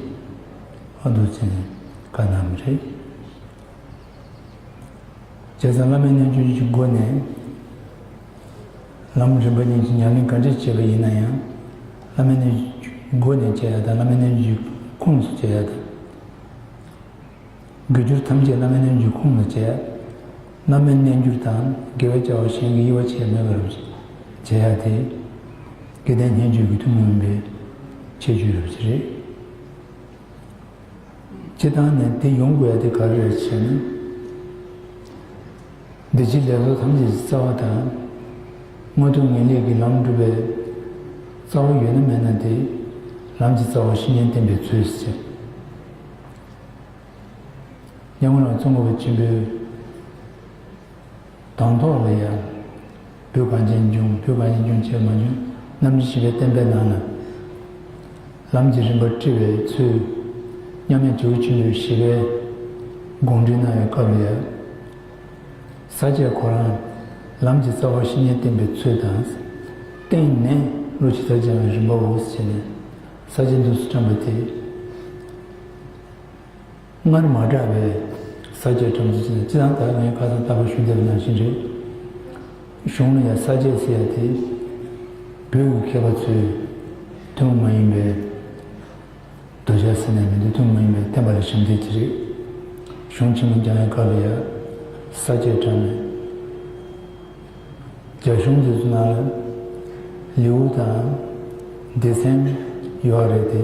ཨ་འདུག་ཅེས་བཀའ་གནང་བ་རེད། བྱས་ཙང་བླ་མའི་རྣལ་འབྱོར་གྱི་སྒོ་ནས་ལམ་རིམ་པ་གཉིས་ཀྱི་ཉམས་ལེན་ག་འདྲ་བྱས་པ་ཡིན་ན་ཡང་། བླ་མའི་རྣལ་འབྱོར་གྱི་སྒོ་ནས་བྱས་ཡ་དང་བླ་མའི་རྣལ་འབྱོར་གྱི་ཁོངས་སུ་བྱས་ཡ་དང་། དགེ་སྦྱོར་ཐམས་ཅད་བླ་མའི་རྣལ་འབྱོར་ཁོངས་ལ་བྱས། བླ་མའི་རྣལ་འབྱོར་དང་དགེ་བའི་བྱ་བ་གཞན་གྱི་དབྱེ་བ་ཕྱེ་མེད་པར་བྱེད་ཡ་དེ། དགེ་ལྡན་སྙན་བརྒྱུད་ཀྱི་ཐུན་མོང་མིན་པའི་ཁྱད་ཆོས་རབ་ཅིག་རེད། སྤྱིར་བཏང་ནས་དེ་ཡོང་དགོས་ཡ་དེ་ག་རེ་རེད་ཟེར་ན། འདི་ཕྱི་ལས་ཚོགས་ཐམས་ཅད་ཀྱི་རྩ་བ་དང་། དངོས་སྟོབས་ངེས་ལེགས་ཀྱི་ལམ་སྒྲུབ་པའི་རྩ་བ་ཡོད་ན་མེད་ན་དེ། ལམ་གྱི་རྩ་བ་བཤེས་གཉེན་བསྟེན་པའི་ཚུལ་ཟེར། ཉམས་མྱོང་ལ་བཙུན་དགོན་པ་ཆེན་པོའི་དང་ཐོག་ལ་ཡང་། བོད་གངས་ཅན་ལྗོངས། བོད་གངས་ཅན་ལྗོངས་བྱས་མ་བྱུང་། རྣམ་འདྲེན་བཞི་པའི་བསྟན་པའི་ནང་ལ། ལམ་གྱི་རིམ་པ་བཀྲི་བའི་ཚུལ། མཉམ་མེད་ཇོ་བོ་ཆེན་པོས་ཞི་བའི་དགོངས་འགྲེལ་གནང་བའི་སྐབས་ལ་ཡང་། ས་སྐྱ་ཁོ་རང་ལམ་གྱི་རྩ་བ་བཤེས་གཉེན་བསྟེན་པའི་ཚུལ་དང་། བསྟེན་ནས་བློ་ཇི་ལྟར་སྦྱང་བའི་རིམ་པའོ་ཞེས་ནས་ས་སྐྱའི་འདུག་སེ་བཀྲམ་པ་དེ། སྔར་མ་གྲགས་པའི་ས་སྐྱའི་གྲངས་སུ་ཕྱིན་ནས། སྤྱིར་བཏང་ད་ངས་ཁ་སང་རྟག་པར་ཞུ་བསྡད་པ་ནང་བཞིན་རེད། གཞུང་ལ་ཡང་ས་སྐྱ་ཟེར་ཡ་དེ་བོད་ཀྱི་མཁས་པ་ཚོའི་ཐུན་མོང་མ་ཡིན་པའི་གདུལ་བྱ་ཟེར་ནས་མི་འདུག་ཐུན་མོང་མ་ཡིན་པའི་བསྟན་པ་ལ་ཞབས་འདེགས་ཀྱི་རེད། གཞུང་ཆེན་མོ་སྦྱང་ཡའི་སྐབས་ལ་ཡང་ས་སྐྱ་གྲངས་མེད། རྒྱ་གཞུང་འདི་ཚོ་ནང་ལ་ལེའུ་དང་སྡེ་ཚན་ཡོད་རེད་དེ།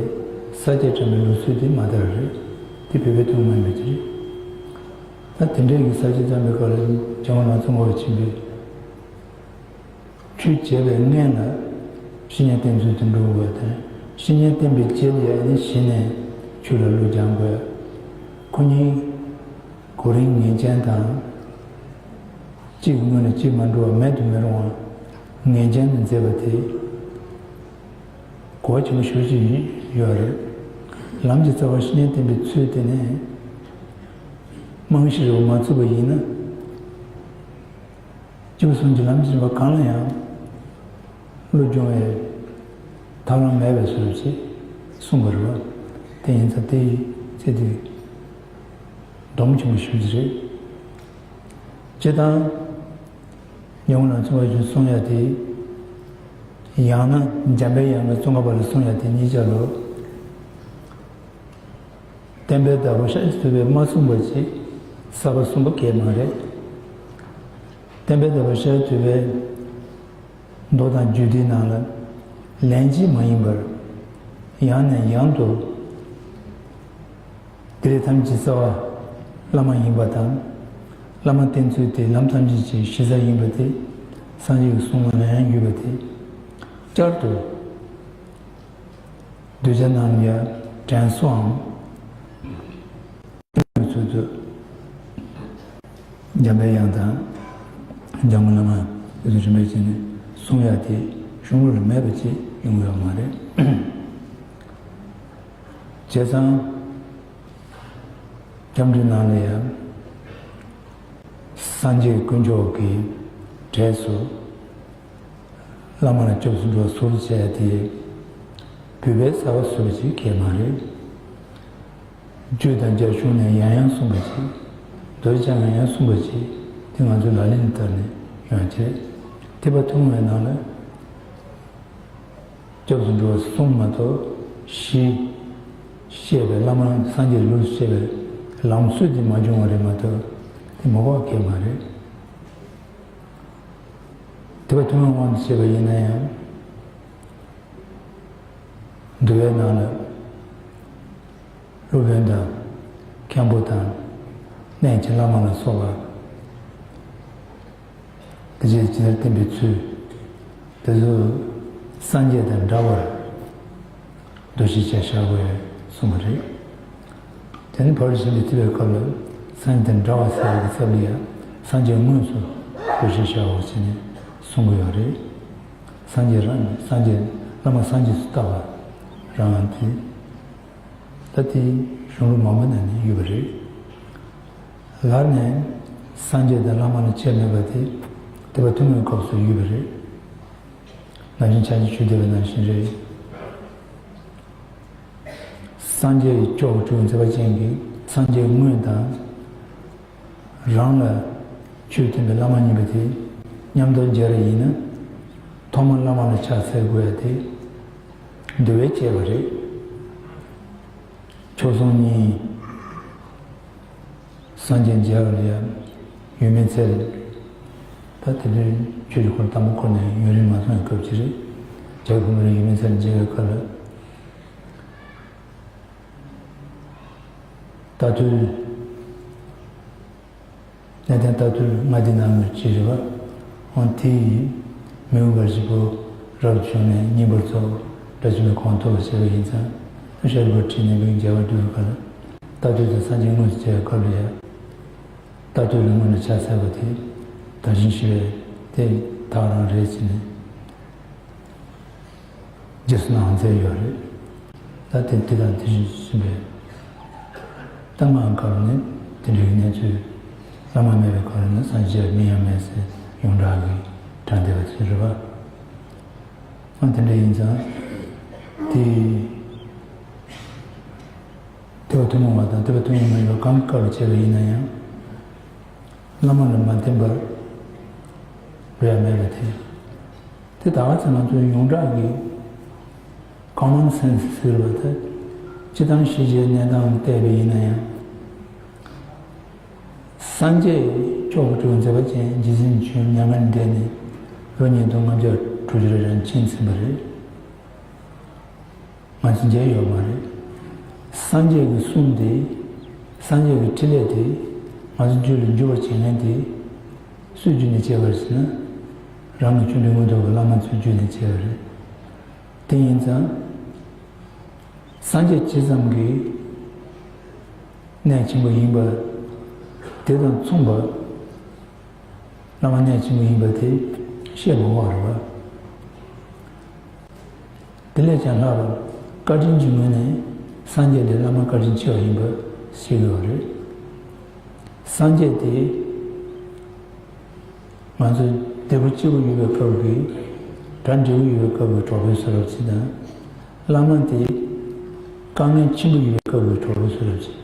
ས་སྐྱ་གྲངས་མེད་ལུགས་སྲོལ་དེ་མ་དར་རེད། དེ་བོད་པའི་ཐུན་མོང་མ་ཡིན་པ་ཅིག་རེད། ད་དེ་འདྲའི་གི་ས་སྐྱ་བརྩམས་པའི་སྐབས་ལ་རྒྱལ་དབང་རྣམ་གསུམ་དབང་ཆེན་པོས་ཆོས་བྱས་པའི་སྔོན་ལ་བཤེས་གཉེན་བསྟེན་ཚུལ་དེ་འགྲོ་དགོས་དང་། བཤེས་གཉེན་བསྟེན་པའི་རྗེས་ལ་ཡང་ནི་གཞི་ནས་ཆོས་ལ་བློ་སྦྱང་དགོས། ཁོ་གཉིས་གོ་རིམ་ངེས་ཅན་དང་། གཅིག་གི་སྔོན་ལ་གཅིག་མ་འགྲོ་བ་མེད་དུ་མི་རུང་བ་ངེས་ཅན་དུ་མཛད་པ་དེ་གོ་བ་ཆེན་པོ་ཞེ་པོ་ཅིག་ཡོད་རེད། ལམ་གྱི་རྩ་བ་བཤེས་གཉེན་བསྟེན་པའི་ཚུལ་དེ་ནི་རྨང་གཞི་རེ་བ་མ་བཙུགས་པ་ཡིན་ན། སྤྱི་བོ་གསུམ་གྱི་ལམ་གྱི་རིམ་པ་གང་ལ་ཡང་བློ་སྦྱོང་བའི་ཐབས་ལམ་མེད་པའི་བཟོ་འདྲ་ཞིག་གསུངས་པ་རེད་བ། དེ་ཡིན་ཙང་དེ་ཡི་ཚེ་འདི་སྡོམ་ཆེན་པོ་ཞེ་པོ་ཅིག་རེད། སྤྱིར་བཏང་ཉོན་མོངས་ལ་བརྩོན་པ་ཞིག་གསུང་ཡ་དེ། ཡང་ན་འཇམ་པའི་དབྱངས་ཀྱིས་ཙོང་ཁ་པ་ལ་གསུང་ཡ་དེ་གཉིས་ཆ་ལོ། བསྟན་པའི་བདག་པོ་ཤཱཀྱ་ཐུབ་པས་མ་གསུངས་པ་ཅིག་གསར་པ་གསུང་པ་གལ་མ་རེད། བསྟན་པའི་བདག་པོ་ཤཱཀྱ་ཐུབ་པས་མདོ་དང་རྒྱུད་སྡེའི་ནང་ལ་ལན་གཅིག་མ་ཡིན་པར་ཡང་ནས་ཡང་དུ། དེ་ལས་ཐམས་ཅད་རྩ་བ་བླ་མ་ཡིན་པ་དང་། བླ་མ་བསྟེན་ཚུལ་དེ་ལམ་ཐམས་ཅད་ཀྱི་གཞི་རྩ་ཡིན་པ་དེ། སངས་རྒྱས་ཀྱི་གསུང་ལ་ནན་ཡོད་པ་དེ། བསྐྱར་དུ་གདུལ་བྱ་རྣམས་ལ་ཡང་དྲན་གསོའམ་ཚུལ་དུ། འཇམ་པའི་དབྱངས་དང་འཇམ་མགོན་བླ་མ་དེ་ཚོ་རིམ་པས་བྱས་ནས་གསུང་ཡ་དེ། གཞུང་ལུགས་མེད་པ་ཅིག་ཡོང་ཡོད་མ་རེད། བྱས་ཙང་། སྐྱབས་འགྲོའི་ནང་ལ་ཡང་། སངས་རྒྱས་དཀོན་མཆོག་གི་གྲས་སུ་བླ་མ་ལ་སྐྱབས་སུ་འགྲོ་བ་ཟུར་བཅད་དེ། བོད་པའི་རྩ་བ་ཟུར་ཅིག་གས་མ་རེད། རྒྱུད་དང་རྒྱ་གཞུང་ནས་ཡང་ཡང་གསུངས་པ་ཅིག་རྡོ་རྗེ་འཆང་ཡང་ཡང་གསུངས་པ་ཅིག་དེ་ང་ཚོའི་ལག་ལེན་ལ་བསྟར་ནས་ཡོང་བྱས། ཐེག་པ་ཐུན་མོང་བའི་ནང་ལ། སྐྱབས་སུ་འགྲོ་བ་གསུམ་མ་གཏོགས་བཞི། བཤད་པའི་བླ་མ་སངས་རྒྱས་ལུགས་སུ་བཤད་པའི་ལམ་སྲོལ་དེ་མ་བྱུང་བ་རེད་མ་གཏོགས་དེ་མ་གོ་བ་གས་མ་རེད། ཐེག་པ་ཐུན་མོང་དབང་དུ་བྱས་པ་ཡིན་ན་ཡང་། འདུལ་བའི་ནང་ལ། སློབ་དཔོན་དང་། མཁན་པོ་དང་། གནས་ཀྱི་བླ་མ་ལ་སོགས་པ། དེ་རྗེས་ཇི་ལྟར་བསྟན་པའི་ཚུལ། དེ་ཚོ་སངས་རྒྱས་དང་འདྲ་བར་འདུ་ཤེས་བྱས་བཞག་དགོས་གསུངས་པ་རེད། དེ་ནི་ཕ་རོལ་ཏུ་ཕྱིན་པའི་ཐེག་པའི་སྐབས་ལ་སངས་རྒྱས་དང་འདྲ་བ་ཟེར་བའི་སྐབས་ལ་ཡང་སངས་རྒྱས་དངོས་སུ་འདུ་ཤེས་བཞག་དགོས་ཟེར་ནས་གསུང་གི་ཡོད་རེད། སངས་རྒྱས་རང་སངས་རྒྱས་བླ་མ་སངས་རྒྱས་སུ་བལྟ་བ་རང་དེ། ད་དེ་གཞུང་ལུགས་མང་པོ་ནང་ནས་ཡོད་པ་རེད། ལར་ནས་སངས་རྒྱས་དང་བླ་མ་ལ་ཁྱད་མེད་པ་དེ་ཐེག་པ་ཐུན་མོང་སྐབས་སུ་ཡོད་པ་རེད། ནམ་རྒྱུན་ཕྱག་རྒྱ་ཞུ་བསྡད་པ་ནང་བཞིན་རེད། སངས་རྒྱས་ཀྱི་སྐྱོབ་པར་སྤྲུལ་མཛད་པ་ཅན་གྱི་སངས་རྒྱས་དངོས་དང་། རང་ལ་ཆོས་སྟོན་པའི་བླ་མ་གཉིས་པོ་དེ་མཉམ་དུ་མཇལ་བ་ཡིན་ན། ཐོག་མར་བླ་མ་ལ་ཕྱག་འཚལ་དགོས་ཡ་དེ་འདུལ་བས་བསྐྱེད་པ་རེད། མཆོག་ཟུང་གཉིས་སངས་རྒྱས་མཇལ་བ་ལ་ཡང་ཡོད་མེད་འཚལ། ད་དེ་དུས་ཆོས་ཀྱི་འཁོར་དང་པོ་བསྐོར་ནས་ཡུན་རིང་མ་སོང་བའི་སྐབས་ཅིག་རེད། རྒྱ་བོད་མི་རིགས་ཡོད་མེད་འཚལ་མཇལ་བའི་སྐབས་ལ། རྟ་ཐུལ། གནས་བརྟན་རྟ་ཐུལ་ལྔ་སྡེ་ནང་གི་གཅིག་རེད་པ། འོན་ཏེ་མི་འོས་པ་བཞི་པོ་རབ་བྱུང་ནས་སྙིང་པོར་རྫོགས། དགྲ་བཅོམ་པའི་གོ་འཕང་ཐོབ་པར་བྱེད་པ་ཡིན་ཙང་། ཤཱ་རིའི་བུ་ཁྲིད་ནས་མི་མཇལ་བར་འདུག་ག་ལ། རྟ་ཐུལ་དང་སངས་རྒྱས་དངོས་སུ་མཇལ་བའི་སྐབས་ལ་ཡང་། རྟ་ཐུལ་ལ་སྔོན་ལ་ཕྱག་འཚལ་བ་དེ་དར་ཞིང་ཞི་བས་དེ་དག་རང་རེད་ཟེར་ནས། རྗེས་སུ་གནང་མཛད་ཡོད་རེད། ད་དེ་དེ་དང་དེ་བཞིན་ཟིན་པའི་ལྟ་མང་སྐབས་ནས་དེ་འདྲའི་གནས་ཚུལ་བླ་མ་མེད་པའི་སྐབས་ནས་སངས་རྒྱས་མིང་ཡང་མེད་ཟེར་ཡོངས་གྲགས་ཀྱི་གྲངས་འདས་པ་ཚོ་རེད་པ། ཨ་དེ་འདྲ་ཡིན་ཙང་དེ་ཐེག་པ་ཐུན་མོང་བ་དང་ཐེག་པ་ཐུན་མོང་མ་ཡིན་པ་གང་གི་སྐབས་ལ་བྱས་པ་ཡིན་ན་ཡང་། བླ་མ་ལ་མ་བརྟེན་པར་འགྲོ་ཡ་མེད་པ་དེ། དེ་ད་ག་ཚོད་ང་ཚོའི་ཡོངས་གྲགས་ཀྱི་ཀོ་མོན་སེན་སི་ཟེར་བ་དེ་སྤྱི་བཏང་ཤེས་བྱའི་གནས་སྟངས་བལྟས་པ་ཡིན་ན་ཡང་། སངས་རྒྱས་སྐྱོབ་པར་སྤྲུལ་མཛད་པ་ཅན་རྗེ་བཙུན་མཆོག་མྱ་ངན་འདས་ནས་ལོ་ཉིས་སྟོང་ལྔ་བརྒྱ་དྲུག་ཅུ་རེ་རེ་ཕྱིན་ཟིན་པ་རེད། ང་ཚོ་མཇལ་ཡོད་མ་རེད། སངས་རྒྱས་ཀྱི་གསུང་དེ། སངས་རྒྱས་ཀྱི་འཕྲིན་ལས་དེ། ང་ཚོ་རྒྱུད་ལ་འཇུག་པར་བྱེད་མཁན་དེ། སུའི་བརྒྱུད་ནས་བྱས་པ་རེད་ཟེར་ན། རང་གི་ཆོས་འབྲེལ་མངོན་རྟོགས་ཀྱི་བླ་མ་ཚོའི་བརྒྱུད་ནས་བྱས་པ་རེད། དེ་ཡིན་ཙང་། སངས་རྒྱས་ཇི་ཙམ་གྱི་གནས་ཆེན་པོ་ཡིན་པ། དེ་དང་མཚུངས་པ། བླ་མ་གནས་ཆེན་པོ་ཡིན་པ་དེ་བཤད་མ་དགོས་པ་རེད་པ། དེ་ལས་ཀྱང་ལྷག་པར་བཀའ་དྲིན་གྱི་ངོས་ནས་སངས་རྒྱས་དེ་བླ་མ་བཀའ་དྲིན་ཆེ་བ་ཡིན་པ་ཤེས་དགོས་པ་རེད། སངས་རྒྱས་དེ་ང་ཚོ་བདེ་པོ་སྐྱིད་པོ་ཡོད་པའི་སྐབས་ཀྱི་དགྲ་འབྲས་བུ་ཡོད་པའི་སྐབས་ཀྱི་གྲོགས་པོའི་བཟོ་འདྲ་ཅིག་དང་། བླ་མ་དེ་དཀའ་ངལ་ཆེན་པོ་ཡོད་པའི་སྐབས་ཀྱི་གྲོགས་པོའི་བཟོ་འདྲ་ཅིག་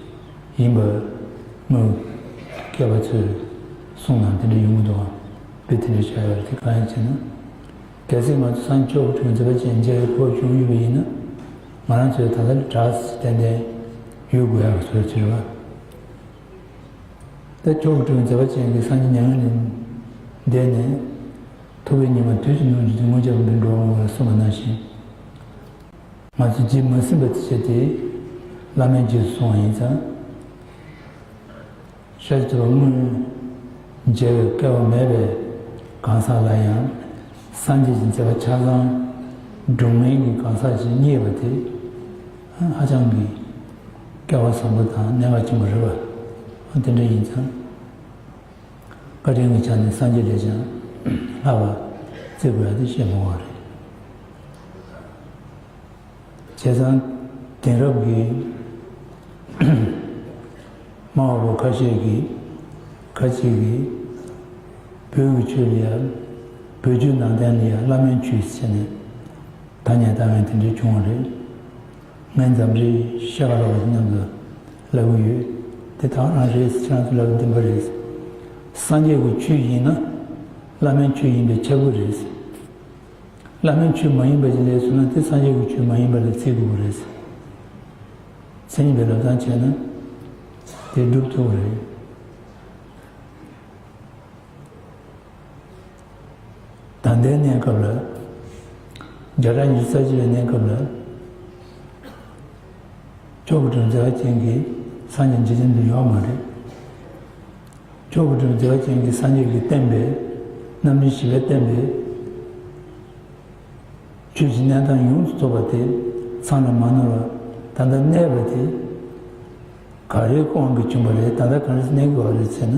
ཡིན་པ་སྔོན་མཁས་པ་ཚོས་གསུངས་གནང་དེ་འདྲ་ཡོང་གི་འདུག་གམ། དཔེ་དེ་འདྲ་བྱ་ཡོད་རེད། དེ་གང་ཡིན་ཟེར་ན། གལ་སྲིད་ང་ཚོ་སངས་རྒྱས་སྐྱོབ་པར་སྤྲུལ་མཛད་པ་ཅན་མཇལ་བའི་གོ་སྐབས་བྱུང་ཡོད་པ་ཡིན་ན། ང་རང་ཚོས་ད་ལྟ་ལ་གྲགས་ཏན་ཏན་ཡོད་དགོས་ཡག་གི་བཟོ་ཅིག་རེད་པ། ད་སྐྱོབ་པར་སྤྲུལ་མཛད་པ་ཅན་གྱི་སངས་རྒྱས་མྱ་ངན་ལས་འདས་ནས། ཐུབ་པའི་ཉི་མ་དུས་ཀྱི་ནུབ་ཀྱི་དངོས་རྒྱལ་འབུམ་འགྲོ་འོང་བར་གསུངས་པ་ནང་བཞིན། ང་ཚོ་རྗེས་མ་ཟིན་པ་དེ་བྱས་ཏེ་བླ་མའི་རྗེས་སུ་སོང་བ་ཡིན་ཙང་། ཤཱཀྱ་ཐུབ་པ་སྔོན་མཇལ་བའི་སྐལ་བ་མེད་པའི་གང་ཟག་ལ་ཡང་སངས་རྒྱས་ཀྱི་མཛད་པ་ཆ་ཚང་སྒྲུབ་མཁན་གྱི་གང་ཟག་ཅིག་རྙེད་པ་དེ་ཧ་ཅང་གི་སྐལ་བ་བཟང་པོ་དང་གནད་འགག་ཆེན་པོ་རེད་པ། དེ་འདྲ་ཡིན་ཙང་། བཀའ་དྲིན་གྱི་ཆ་ནས་སངས་རྒྱས་ལས་ཀྱང་ལྷག་པ་བརྩི་དགོས་ཡ་དེ་བཤད་མི་དགོས་པ་རེད། བྱས་ཙང་དེང་རབས་ཀྱི་སྨྲ་བ་པོ་ཁ་ཤས་ཀྱིས་ཁ་ཅིག་གིས་བོད་ཀྱི་ཆོས་ལ་ཡང་བོད་བརྒྱུད་ནང་བསྟན་ལ་ཡང་བླ་མའི་ཆོས་ཟེར་ནས་ཐ་སྙད་བཏགས་མཁན་དེ་འདྲ་བྱུང་བ་རེད། ངས་འཛམ་རིག་ཤ་ཁ་ལོག་པ་མཉམ་དུ་ལབ་ཀྱི་ཡོད། དེ་ད་ག་རང་རེད། ཁྱེད་རང་ཚོ་ལབ་བདེན་པ་རེད། སངས་རྒྱས་ཀྱི་ཆོས་ཡིན་ན་བླ་མའི་ཆོས་ཡིན་པས་ཁྱབ་ཀྱི་རེད། བླ་མའི་ཆོས་མ་ཡིན་པ་ཞིག་ལས་སོང་ན་དེ་སངས་རྒྱས་ཀྱི་ཆོས་མ་ཡིན་པ་ལ་བརྩི་དགོས་ཀྱི་རེད། མཚན་ཉིད་པའི་ལབ་སྟངས་བྱས་ན་དེ་སྒྲུབ་ཐུབ་ཀྱི་རེད། ད་ལྟའི་གནས་སྐབས་ལ། བརྒྱ་ཕྲག་ཉི་ཤུ་རྩ་གཅིག་པའི་གནས་སྐབས་ལ། མཆོག་གི་གྲུབ་མཛད་ཅན་གྱི་སངས་རྒྱས་འཇིག་རྟེན་དུ་ཡོད་མ་རེད། མཆོག་གི་གྲུབ་མཛད་ཅན་གྱི་སངས་རྒྱས་ཀྱིས་བསྟན་པའི་རྣམ་འདྲེན་བཞི་པས་བསྟན་པའི་ཆོས་ཀྱི་གནས་སྟངས་ཡོངས་སུ་རྫོགས་པ་དེ་ཚང་ལ་མ་ནོར་བར་ད་ལྟ་གནས་པ་དེ་ག་རེའི་དབང་གིས་བྱུང་བ་རེད། ད་ལྟ་ག་འདྲ་གནས་དགོས་པ་རེད་ཟེར་ན།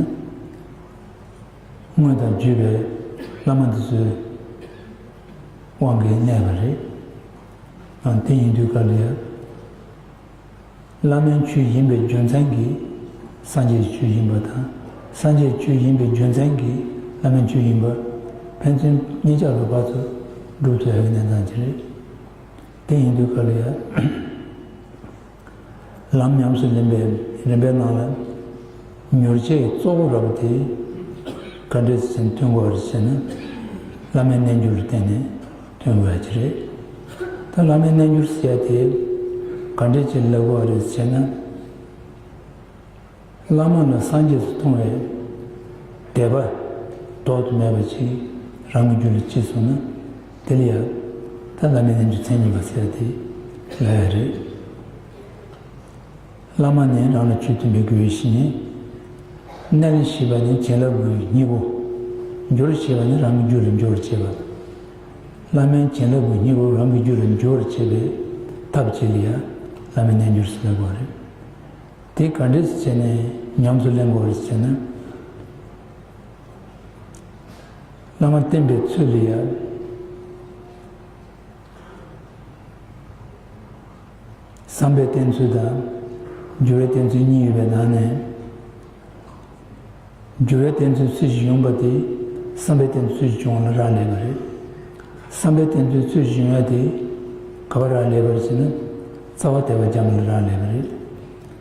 དངོས་དང་བརྒྱུད་པའི་བླ་མ་འདི་ཚོའི་དབང་གིས་གནས་པ་རེད། ཨང་། དེ་ཡིན་དུས་ག་ལ་ཡང་། བླ་མའི་ཆོས་ཡིན་པའི་རྒྱུ་མཚན་གྱིས་སངས་རྒྱས་ཀྱི་ཆོས་ཡིན་པ་དང་། སངས་རྒྱས་ཀྱི་ཆོས་ཡིན་པའི་རྒྱུ་མཚན་གྱིས་བླ་མའི་ཆོས་ཡིན་པ། ཕན་ཚུན་གཉིས་ཆར་ལ་ཕར་ཚུར་སྒྲུབ་ཐུབ་ཡག་གི་གནས་སྟངས་ཅིག་རེད། དེ་ཡིན་དུས་ག་ལ་ཡང་། ལམ་ཉམས་སུ་ལེན་པའི་རིམ་པའི་ནང་ལ་མྱུར་བྱེད་ཀྱི་གཙོ་བོ་ར་བ་དེ་ག་འདྲས་ཟིན་ཐོན་དགོས་པར་བྱས་ན། བླ་མའི་རྣལ་འབྱོར་ལ་བརྟེན་ནས་ཐོན་དགོས་ཡ་ཅིག་རེད། ད་བླ་མའི་རྣལ་འབྱོར་ཟེར་ཡ་དེ་ག་འདྲས་ཅིག་ལབ་དགོས་པ་རེད་ཟེར་ན། བླ་མ་ལ་སངས་རྒྱས་སུ་མཐོང་བའི་དད་པ་ལྡོག་ཏུ་མེད་པ་ཅིག་རང་གི་རྒྱུད་ལ་སྐྱེས་སོང་ན། དེ་ལ་ཡང་ད་བླ་མའི་རྣལ་འབྱོར་མཚན་ཉིད་པ་ཟེར་ཏེ་ལབ་ཡ་རེད། བླ་མ་ནི་རང་ལ་ཆོས་སྟོན་པའི་དགེ་བའི་བཤེས་གཉེན། རྣལ་ཞེས་པ་ནི་བྱིན་རླབས་ཀྱི་སྙིང་པོ། འབྱོར་ཞེས་པ་ནི་རང་གི་རྒྱུད་ལ་འབྱོར་བྱེད་པ། བླ་མའི་བྱིན་རླབས་ཀྱི་སྙིང་པོ་རང་གི་རྒྱུད་ལ་འབྱོར་བྱེད་པའི་ཐབས་བྱེད་ལ་ཡང་བླ་མའི་རྣལ་འབྱོར་ཟེར་བ་རེད། དེ་ག་འདྲས་བྱས་ནས་ཉམས་སུ་ལེན་དགོས་རེད་ཟེར་ན། བླ་མ་བསྟེན་པའི་ཚུལ་ལ་ཡང་། བསམ་པའི་བསྟེན་ཚུལ་དང་། འགྱུར་བའི་བསྟེན་ཚུལ་གཉིས་ཡོད་པའི་ནང་ནས། འགྱུར་བའི་བསྟེན་ཚུལ་ཚུལ་བཞིན་ཡོང་བ་དེ་བསམ་པའི་བསྟེན་ཚུལ་ཚུལ་བཞིན་ཡོང་བ་ལ་རག་ལས་པ་རེད། བསམ་པའི་བསྟེན་ཚུལ་ཚུལ་བཞིན་ཡོང་བ་དེ་ག་པར་རག་ལས་པ་རེད་ཟེར་ན། རྩ་བ་དད་པ་སྦྱངས་པ་ལ་རག་ལས་པ་རེད།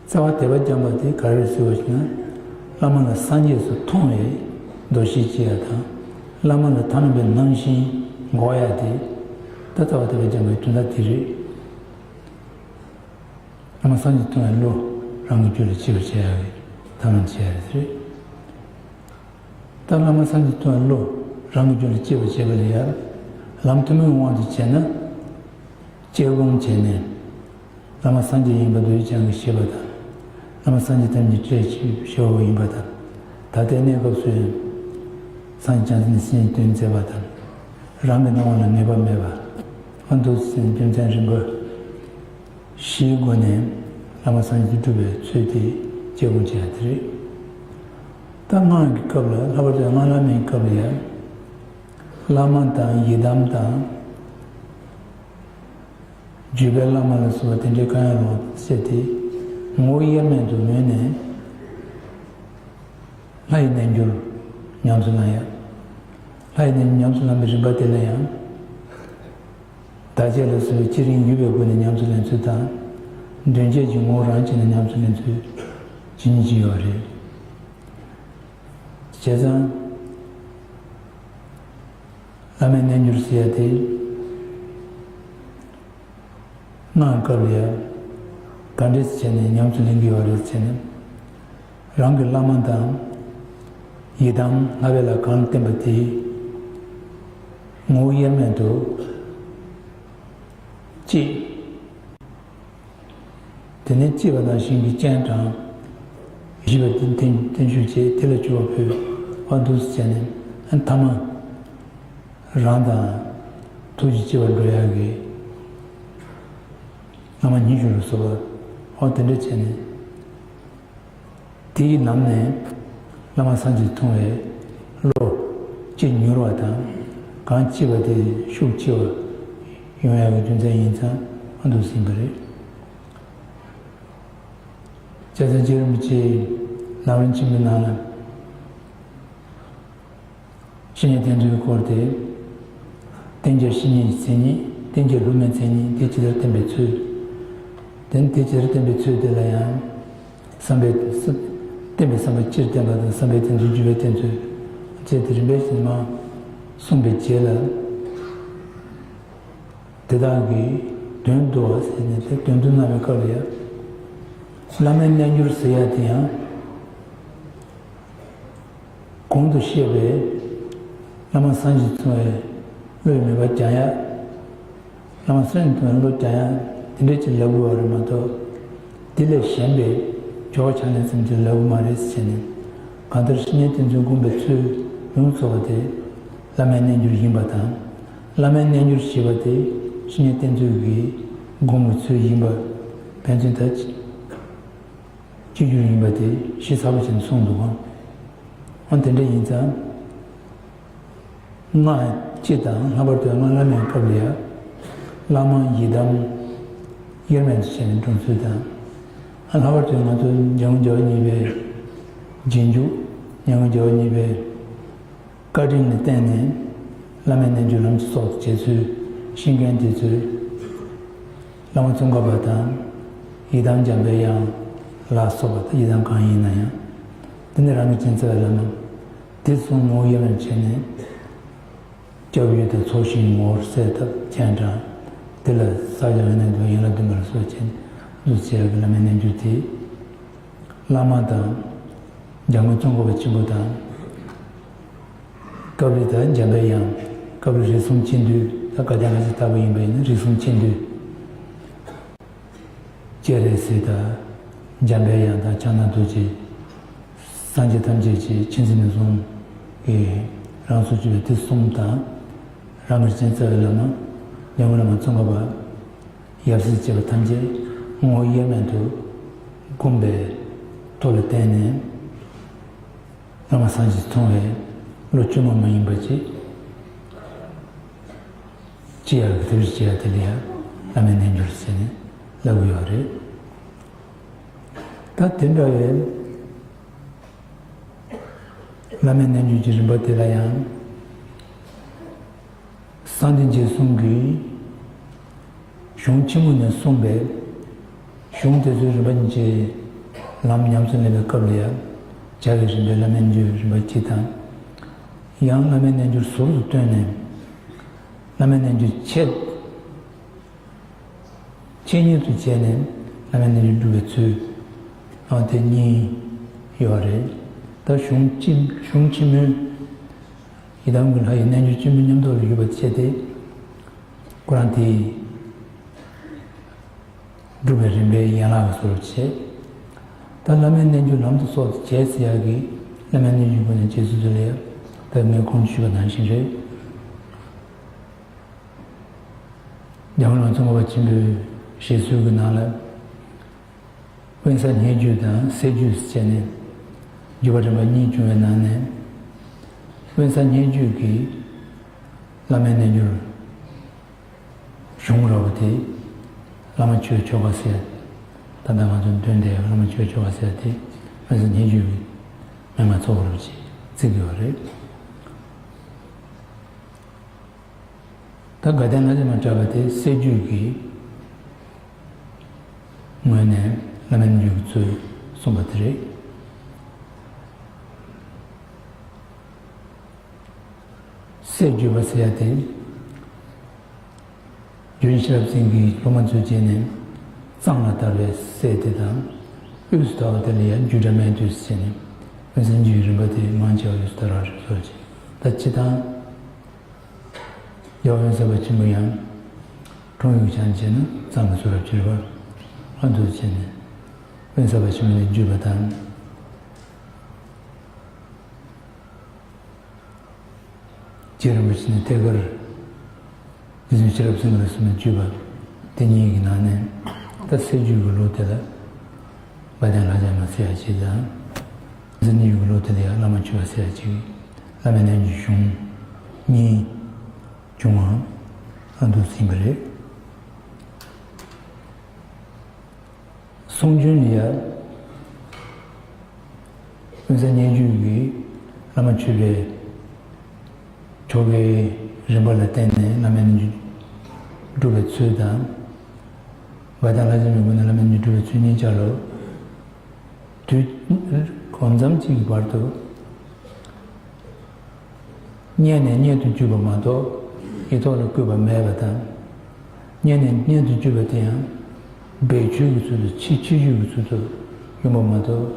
རྩ་བ་དད་པ་སྦྱངས་པ་དེ་ག་རེ་རེད་ཟེར་བ་ཞིག་ན། བླ་མ་ལ་སངས་རྒྱས་སུ་མཐོང་བའི་འདུ་ཤེས་སྐྱེ་ཡ་དང་། བླ་མ་ལ་ཐ་མལ་པའི་རྣམ་ཤེས་འགོག་ཡ་དེ། ད་རྩ་བ་དད་པ་སྦྱངས་པའི་དོན་དག་དེ་རེད། བླ་མ་སངས་རྒྱས་མཐོང་བའི་བློ་རང་གི་རྒྱུད་ལ་སྐྱེ་བར་བྱེད་ཡ་གི་ཐབས་ལམ་བྱེད་ཡ་རེད། ད་བླ་མ་སངས་རྒྱས་མཐོང་བའི་བློ་རང་གི་རྒྱུད་ལ་སྐྱེ་བར་བྱེད་པ་ལ་ཡང་ལམ་ཐུན་མོང་དབང་དུ་བྱས་ན། དཔྱད་སྒོམ་བྱས་ནས། བླ་མ་སངས་རྒྱས་ཡིན་པ་མདོ་རྒྱུད་ཀྱང་གིས་བཤད་པ་དང་། བླ་མ་སངས་རྒྱས་ཐམས་ཅད་སྲས་ཀྱི་ཞབས་པོ་ཡིན་པ་དང་། ད་ལྟའི་གནས་སྐབས་སུ་ཡང་། སངས་རྒྱས་བྱང་སེམས་ནི་སེམས་ཉིད་སྟོན་མཛད་པ་དང་། རང་གི་སྣང་བ་ལ་ངེས་པ་མེད་པ། ཨ་འདུག་སེ་རྒྱུ་མཚན་རིམ་པ་བཞིའི་སྒོ་ནས་བླ་མ་སངས་རྒྱས་སྒྲུབ་པའི་ཚུལ་དེ་དཔྱད་སྒོམ་བྱེད་ཡ་དེ་རེད། ད་སྔགས་ཀྱི་སྐབས་ལ་ལྷག་པར་དུ་སྔགས་བླ་མའི་སྐབས་ལ་ཡང་། བླ་མ་དང་ཡི་དམ་དང་། བརྒྱུད་པའི་བླ་མ་ལ་སོགས་པ་དེ་འདྲའི་གང་ཡང་རུང་བ་སེལ་ཏེ། ངོ་བོ་དབྱེར་མེད་དུ་ངོས་ནས། ལྷ་ཡི་རྣལ་འབྱོར་ཉམས་སུ་བླང་ཡ། ལྷ་ཡི་རྣལ་འབྱོར་ཉམས་སུ་བླང་བའི་རིམ་པ་དེ་ལ་ཡང་། བདག་བསྐྱེད་ལ་སོགས་པའི་བསྐྱེད་རིམ་བརྒྱུད་པའི་སྒོ་ནས་ཉམས་སུ་ལེན་ཚུལ་དང་། མདུན་བསྐྱེད་ཀྱི་ངོ་བོ་རང་བྱས་ནས་ཉམས་སུ་ལེན་ཚུལ་ཇི་སྙེད་ཅིག་ཡོད་རེད། བྱས་ཙང་། བླ་མའི་རྣལ་འབྱོར་ཟེར་ཡ་དེ། སྔགས་སྐབས་ལ་ཡང་ག་འདྲས་བྱས་ནས་ཉམས་སུ་ལེན་གྱི་ཡོད་རེད་ཟེར་ན། རང་གི་བླ་མ་དང་ཡི་དམ་བསླབ་པའི་ལྷ་གང་ལ་བསྟེན་པ་དེ་ངོ་བོ་དབྱེར་མེད་དུ་གཅིག། དེ་ནས་གཅེས་པ་ནང་བཞིན་གྱི་སྤྱན་དྲངས། བཞི་པ་དེ་བརྟན་བརྟན་བཞུགས་བྱས་དེ་ལ་མཆོད་པ་ཕུལ་བ་འདུག་སེ་བྱས་ནས་ཨ་ཐ་མ། རང་དང་ཐུགས་རྗེ་སྐྱེ་བར་འགྲོ་ཡག་གི་བླ་མ་ཉི་ཤུ་ལ་སོགས་པ་ཨོ་དེ་འདྲ་བྱས་ནས་དེའི་ལམ་ནས་བླ་མ་སངས་རྒྱས་མཐོང་བའི་བློ་ཅི་མྱུར་བ་དང་གང་ལྕི་བ་དེ་ཤུགས་ཆེ་བ་ཡོང་ཡག་གི་རྒྱུ་མཚན་ཡིན་ཙང་ ཨ་འདུག་ཟིན་པ་རེད། ལྕགས་ཟམ་རྗེ་རིན་པོ་ཆེས་ལམ་རིམ་ཆེན་མོའི་ནང་ལ། བཤེས་གཉེན་བསྟེན་ཚུལ་སྐོར་ཏེ། བསྟེན་བྱ་བཤེས་གཉེན་གྱི་མཚན་ཉིད། བསྟེན་བྱ་སློབ་མའི་མཚན་ཉིད། དེ་ཇི་ལྟར་བསྟེན་པའི་ཚུལ། དེ་ནི་དེ་ཇི་ལྟར་བསྟེན་པའི་ཚུལ་དེ་ལ་ཡང་། བསམ་པའི་བསྟེན་པའི་བསམ་པ་སྤྱིར་བསྟེན་པ་དང་། བསམ་པའི་བསྟེན་ཚུལ། བརྒྱུད་པའི་བསྟེན་ཚུལ་བཅས་ཏེ་རིམ་པས་བཞིན་མ་གསུངས་པའི་རྗེས་ལ། དེ་དག་གི་དོན་བསྡུ་བ་ཟེར་ནས་དེ་དོན་བསྡུ་གནང་བའི་སྐབས་ལ་ཡང་། བླ་མའི་རྣལ་འབྱོར་ཟེར་ཡ་དེ་ཡང་། གོང་དུ་བཤད་པའི་བླ་མ་སངས་རྒྱས་མཚུངས་པའི་བློས་མོས་པ་སྦྱང་ཡ། བླ་མ་སངས་རྒྱས་མཚུངས་པའི་བློ་སྦྱང་ཡ་དེ་འདྲ་ཅིག་ལབ་དགོས་པ་རེད་མ་གཏོགས། དེ་ལས་གཞན་པའི་ཇོ་བོ་ཕྱག་ལེན་ཙམ་ཅིག་ལབ་དགོས་མ་རེད་ཟེར་ནས། གང་ལྟར་བཤེས་གཉེན་བསྟེན་ཚུལ་སྒོམ་པའི་ཚུལ་ཡོངས་རྫོགས་པ་དེ་བླ་མའི་རྣལ་འབྱོར་ཡིན་པ་དང་། བླ་མའི་རྣལ་འབྱོར་ཞེས་པ་དེ་བཤེས་གཉེན་བསྟེན་ཚུལ་གྱི་སྒོམ་པའི་ཚུལ་ཡིན་པ་ཕན་ཚུན་ད། གཅིག་གྱུར་ཡིན་པ་དེ་ཞིབ་ཚགས་པོ་བྱས་ནས་གསུངས་འདུག་གམ། འོ་དེ་འདྲ་ཡིན་ཙང་། སྔགས་སྤྱི་དང་། ལྷག་པར་དུ་སྔགས་བླ་མའི་སྐབས་ལ་ཡང་། བླ་མ་ཡི་དམ་དབྱེར་མེད་དུ་བྱས་ནས་སྒྲུབ་ཚུལ་དང་། ལྷག་པར་དུ་ང་ཚོ་འཇམ་མགོན་རྒྱལ་བ་གཉིས་པའི་རྗེས་འཇུག་འཇམ་མགོན་རྒྱལ་བ་གཉིས་པའི་བཀའ་དྲིན་ལ་བརྟེན་ནས། བླ་མའི་རྣལ་འབྱོར་ལམ་གྱི་ཚོགས་སུ་བྱེད་ཚུལ། ཤེས་མཁན་དེ་ཚོས་བླ་མ་ཙོང་ཁ་པ་དང་། ཡི་དམ་འཇམ་པའི་དབྱངས་ལ་སོགས་པ་དང་། ཡི་དམ་གང་ཡིན་ན་ཡང་། དེ་ནི་རང་གི་རྗེ་བཙུན་རྩ་བའི་བླ་མ། དེ་གསུམ་ངོ་བོ་དབྱེར་མེད་བྱས་ནས། སྐྱབས་ཡུལ་དང་ཚོགས་ཞིང་ངོ་བོར་གསལ་བཏབ་སྤྱན་དྲངས། དེ་ལ་ས་སྐྱ་པཎྜི་ཏའི་ཡན་ལག་བདུན་པ་ལ་སོགས་བྱས་ནས་འདུ་བྱེད་ཀྱི་བླ་མའི་རྣལ་འབྱོར་དེ། བླ་མ་དང་། འཇམ་མགོན་ཙོང་ཁ་པ་ཆེན་པོ་དང་། ཀཱ་ལི་དང་འཇམ་པའི་དབྱངས། ཀཱ་ལི་རིགས་གསུམ་མཁྱེན་བསྡུས། ད་དགའ་ལྡན་ལྷ་བཅས་ལྟ་བུ་ཡིན་པ་ཡིན་ན་རིགས་གསུམ་མཁྱེན་བསྡུས། སྤྱན་རས་གཟིགས་དང་། འཇམ་པའི་དབྱངས་དང་། ཕྱག་ན་རྡོ་རྗེ། སངས་རྒྱས་ཐམས་ཅད་ཀྱི་མཁྱེན་བརྩེ་ནུས་གསུམ་གྱིས་རང་སོར་གྱུར་པའི་དེ་གསུམ་དང་། རང་གི་རྗེ་བཙུན་རྩ་བའི་བླ་མ་འཇམ་མགོན་བླ་མ་ཙོང་ཁ་པ། ཡབ་སྲས་བཅས་པ་ཐམས་ཅད་ངོ་བོ་དབྱེར་མེད་དུ་བསྒོམས་པའི་ཐོག་ལ་བརྟེན་ནས། བླ་མ་སངས་རྒྱས་མཚུངས་པའི་བློ་བཅོས་མ་མ་ཡིན་པ་ཅིག་ཅི་ཡང་གི་ཐབས་ཤེས་བྱེད་ཡ་དེ་ལ་ཡང་བླ་མའི་རྣལ་འབྱོར་ཟེར་ནས་ལབ་ཀྱི་ཡོད་རེད། ད་དེ་འདྲ་བའི་བླ་མའི་རྣལ་འབྱོར་གྱི་རིམ་པ་དེ་ལ་ཡང་། གསང་བདེ་འཇིགས་གསུམ་གྱི་གཞུང་ཆེན་མོ་ནས་གསུངས་པའི་གཞུང་དེ་ཚོའི་རིམ་པ་གཉིས་ཀྱི་ལམ་ཉམས་སུ་ལེན་པའི་སྐབས་ལ་ཡང་། བྱ་བའི་རིམ་པའི་བླ་མའི་རྣལ་འབྱོར་རིམ་པ་གཅིག་དང་། ཡང་བླ་མའི་རྣལ་འབྱོར་ཟུར་དུ་བཏོན་ནས། བླ་མའི་རྣལ་འབྱོར་ཆེད། ཆེད་གཉེར་དུ་བྱས་ནས་བླ་མའི་རྣལ་འབྱོར་སྒྲུབ་པའི་ཚུལ། ཨ། དེ་གཉིས་ཡོད་རེད། ད་གཞུང་ཆེན། གཞུང་ཆེན་མོའི་ཡི་དམ་གྱི་ལྷ་ཡི་རྣལ་འབྱོར་ཆེན་པོའི་མཉམ་ཐོག་ལ་ཡོད་པ་བྱས་ཏེ། ཁོ་རང་དེའི་སྒྲུབ་པའི་རིམ་པའི་ཡན་ལག་གི་བཟོ་འདྲ་བྱས། ད་བླ་མའི་རྣལ་འབྱོར་ལམ་དུ་སོགས་བྱས་ཟེར་ཡག་གི་བླ་མའི་རྣལ་འབྱོར་སྒོ་ནས་བྱེད་ཚུལ་དེ་ལ་ཡང་ད་ངས་གོང་དུ་ཞུས་པ་ནང་བཞིན་རེད། འཇམ་མགོན་ཙོང་ཁ་པ་ཆེན་པོའི་བཞེད་སྲོལ་གྱི་ནང་ལ། དབེན་ས་བརྙེས་བཅོས་དང་སད་བཅོས་སུ་བྱས་ནས་བརྒྱུད་པ་རིམ་པ་གཉིས་བྱུང་བའི་ནང་ནས། དབེན་ས་བརྙེས་བཅོས་ཀྱི་བླ་མའི་རྣལ་འབྱོར་གཞུང་ར་བ་དེ་བླ་མ་མཆོད་པའི་ཆོ་ག་ཟེར། ད་ལྟ་ང་ཚོ་འདོན་བསྡད་ཡོད་བླ་མ་མཆོད་པའི་ཆོ་ག་ཟེར་དེ་དབེན་ས་བརྙེས་བཅོས་ཀྱི་མན་ངག་ཚོགས་ར་བ་ཅིག་བརྩི་གི་ཡོད་རེད། ད་དགའ་ལྡན་ལྷ་བཅས་མ་གྲགས་པ་དེ་སད་བཅོས་ཀྱི་ངོས་ནས་བླ་མའི་རྣལ་འབྱོར་གྱི་ཚུལ་གསུངས་པ་དེ་རེད། སད་བཅོས་པ་ཟེར་ཡ་དེ། འཇུ་རིན་ཤེས་རབ་སེང་གེའི་སློབ་མ་ཚོའི་རྗེས་ནས་གཙང་ལ་དར་བའི་སད་དེ་དང་། དབུས་སུ་དར་བ་དེ་ལ་ཡང་རྒྱུད་གྲྭ་སྨད་དུ་ཟེར་ནས་དབེན་ས་བརྙེས་བཅོས་ཀྱི་རིམ་པ་དེ་མང་ཆེ་བ་དབུས་སུ་དར་བ་རེད་བཟོ་ཅིག་ད་སྤྱིར་བཏང་། རྒྱལ་བ་དབེན་ས་པ་ཆེན་པོ་ཡང་འཁྲུངས་ཡུལ་ཆ་ནས་བྱས་ན་གཙང་གི་བཟོ་འདྲ་བྱས་པ་ལ་འདུག་བྱས་ནས་དབེན་ས་པ་ཆེན་པོ་ནས་བརྒྱུད་པ་དང་། རྗེ་རིན་པོ་ཆེ་ནས་ཐད་ཀར་རྗེ་བཙུན་ཤེས་རབ་སེང་གེ་ལ་གསུངས་པའི་བརྒྱུད་པ་དེ་གཉིས་ཀྱི་ནང་ནས་ད་སད་བཅོས་ཀྱི་ལུགས་དེ་ལ་དགའ་ལྡན་ལྷ་བཅས་མ་ཟེར་ཡ་ཅིག་དང་། དབེན་ས་བརྙེས་བཅོས་ཀྱི་ལུགས་དེ་ལ་ཡང་བླ་མ་མཆོད་པ་ཟེར་ཡ་ཅིག་བླ་མའི་རྣལ་འབྱོར་གཞུང་གཉིས་བྱུང་བ་ཨ་འདུག་ཟིན་པ་རེད། གསུང་རྒྱུན་ལ་ཡ། དབེན་ས་སྙན་བརྒྱུད་ཀྱི་བླ་མ་མཆོད་པའི་ཆོ་གའི་རིམ་པ་ལ་བརྟེན་ནས་བླ་མའི་སྙན་བརྒྱུད་སྒྲུབ་པའི་ཚུལ་དང་། དགའ་ལྡན་ལྷ་བྱང་མའི་སྒོ་ནས་བླ་མའི་སྙན་བརྒྱུད་སྒྲུབ་པའི་ཚུལ་གཉིས་ཆར་ལོ། དུས་གང་འཚམ་གཅིག་གི་བར་དུ། སྙན་ནས་སྙན་དུ་བརྒྱུད་པ་མ་གཏོགས་ཡིག་ཐོག་ལ་བཀོད་པ་མེད་པ་དང་། སྙན་ནས་སྙན་དུ་བརྒྱུད་པ་དེ་ཡང་སྦས་ཆོས་ཀྱི་ཚུལ་དུ་ཕྱི་ཕྱི་ཆོས་ཀྱི་ཚུལ་དུ་ཡོང་པ་མ་གཏོགས།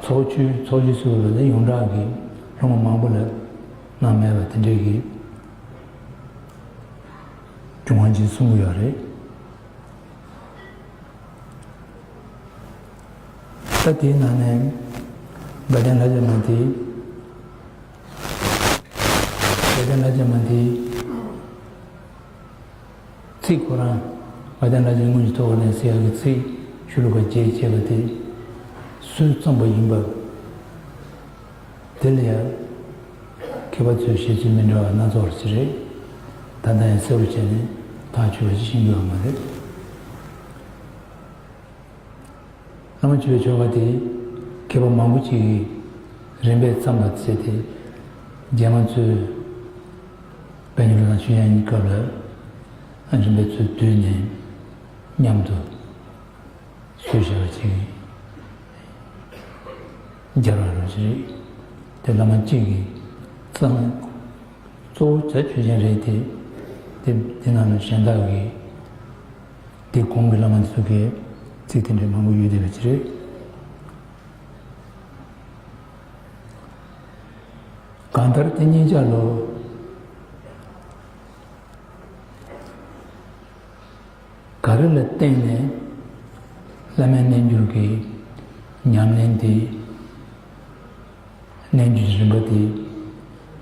ཚོགས་ཆོས་ཚོགས་ཆོས་ཟེར་བ་ལ་ནི་ཡོངས་གྲགས་ཀྱི་སློབ་མ་མང་པོ་ལ་གནང་མེད་པ་དེ་འདྲའི་གི་བྱུང་བ་ཅིག་གསུང་གི་ཡོད་རེད། ད་དེའི་ནང་ནས་དགའ་ལྡན་ལྷ་བྱང་མ་དེ། དགའ་ལྡན་ལྷ་བྱང་མ་དེ་ཚིག་ཁོ་རང་དགའ་ལྡན་ལྷ་བྱང་སྔོན་གྱི་ཐུགས་ཀར་ལེན་ཟེར་ཡག་གི་ཚིག་ཤོ་ལོ་ཀ་བརྒྱད་བྱས་པ་དེ་སུས་བརྩམས་པ་ཡིན་པ། དེ་ལ་ཡང་མཁས་པ་ཚོས་བཤད་ཚུལ་མི་འདྲ་བ་སྣ་ཚོགས་ཅིག་རེད། ད་ལྟ་ཡང་གསལ་པོ་བྱས་ནས་ཐག་ཆོད་པ་ཅིག་ཤེས་ཀྱི་ཡོད་མ་རེད། བླ་མ་མཆོད་པའི་ཆོ་ག་དེ་མཁས་པ་མང་པོ་ཅིག་གིས་རིམ་པས་བརྩམས་པ་བྱས་ཏེ། རྗེས་མ་ཚོས་དཔལ་ལྡན་འབྲུག་སྒྲ་དང་ཆོས་དབྱིངས་གཉིས་སྐབས་ལ་རིམ་པས་ཚུར་བསྡུས་ནས་མཉམ་དུ་སྲོལ་བྱས་པ་ཅིག་སྦྱར་བ་རུ་ཅིག་རེད། དེ་བླ་མ་གཅིག་གིས་བརྩམས། གཙོ་བོ་ད་ཆོས་ཅན་རེད་དེ། དེ་དེ་ནང་ལ་གཞན་དག་གིས་དེ་གོང་གི་བླ་མ་ཚོ་གིས་ཚིག་དེ་འདྲའི་མང་པོ་ཡོད་བསྡད་པ་ཅིག་རེད། གང་ལྟར་དེ་གཉིས་ཆ་ལོ། ག་རེ་ལ་བརྟེན་ནས་བླ་མའི་རྣལ་འབྱོར་གྱི་ཉམས་ལེན་དེ། རྣལ་འབྱོར་གྱི་རིམ་པ་དེ་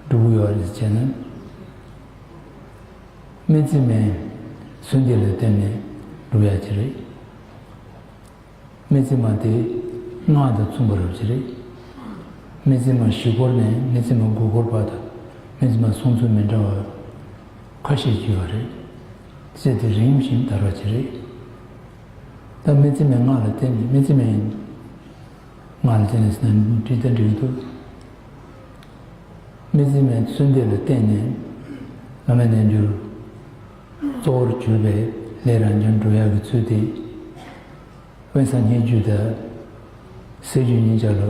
སྒྲུབ་ཀྱི་ཡོད་རེད་ཟེར་ན། སྨེ་བརྩེགས་མའི་གསོལ་འདེབས་ལ་བརྟེན་ནས་སྒྲུབ་ཡག་ཅིག་རེད། སྨེ་བརྩེགས་མ་དེ་སྔགས་དང་མཚུངས་པ་རབ་ཅིག་རེད། སྨེ་བརྩེགས་མ་བཞི་སྐོར་ནས་སྨེ་བརྩེགས་མ་དགུ་སྐོར་བར་དུ་སྨེ་བརྩེགས་མ་གསུང་ཚུལ་མི་འདྲ་བ་ཁ་ཤས་ཅིག་ཡོད་རེད། ཚེ་དེ་རིམ་བཞིན་དར་བ་ཅིག་རེད། ད་སྨེ་བརྩེགས་མའི་སྔགས་ལ་བརྟེན་ནས་སྨེ་བརྩེགས་མའི་སྔགས་ལ་བརྟེན་ནས་ཟེར་ན་འགྲིག་ད་འགྲིག་འདུག་སྨེ་བརྩེགས་མའི་གསོལ་འདེབས་ལ་བརྟེན་ནས་བླ་མའི་རྣལ་འབྱོར་གཙོ་བོར་གྱུར་པའི་ལས་རབ་འབྱམས་སྒྲུབ་ཡག་གི་ཚུལ་དེ། དབེན་ས་སྙན་བརྒྱུད་དང་གསེར་བརྒྱུད་གཉིས་ཆ་ལ་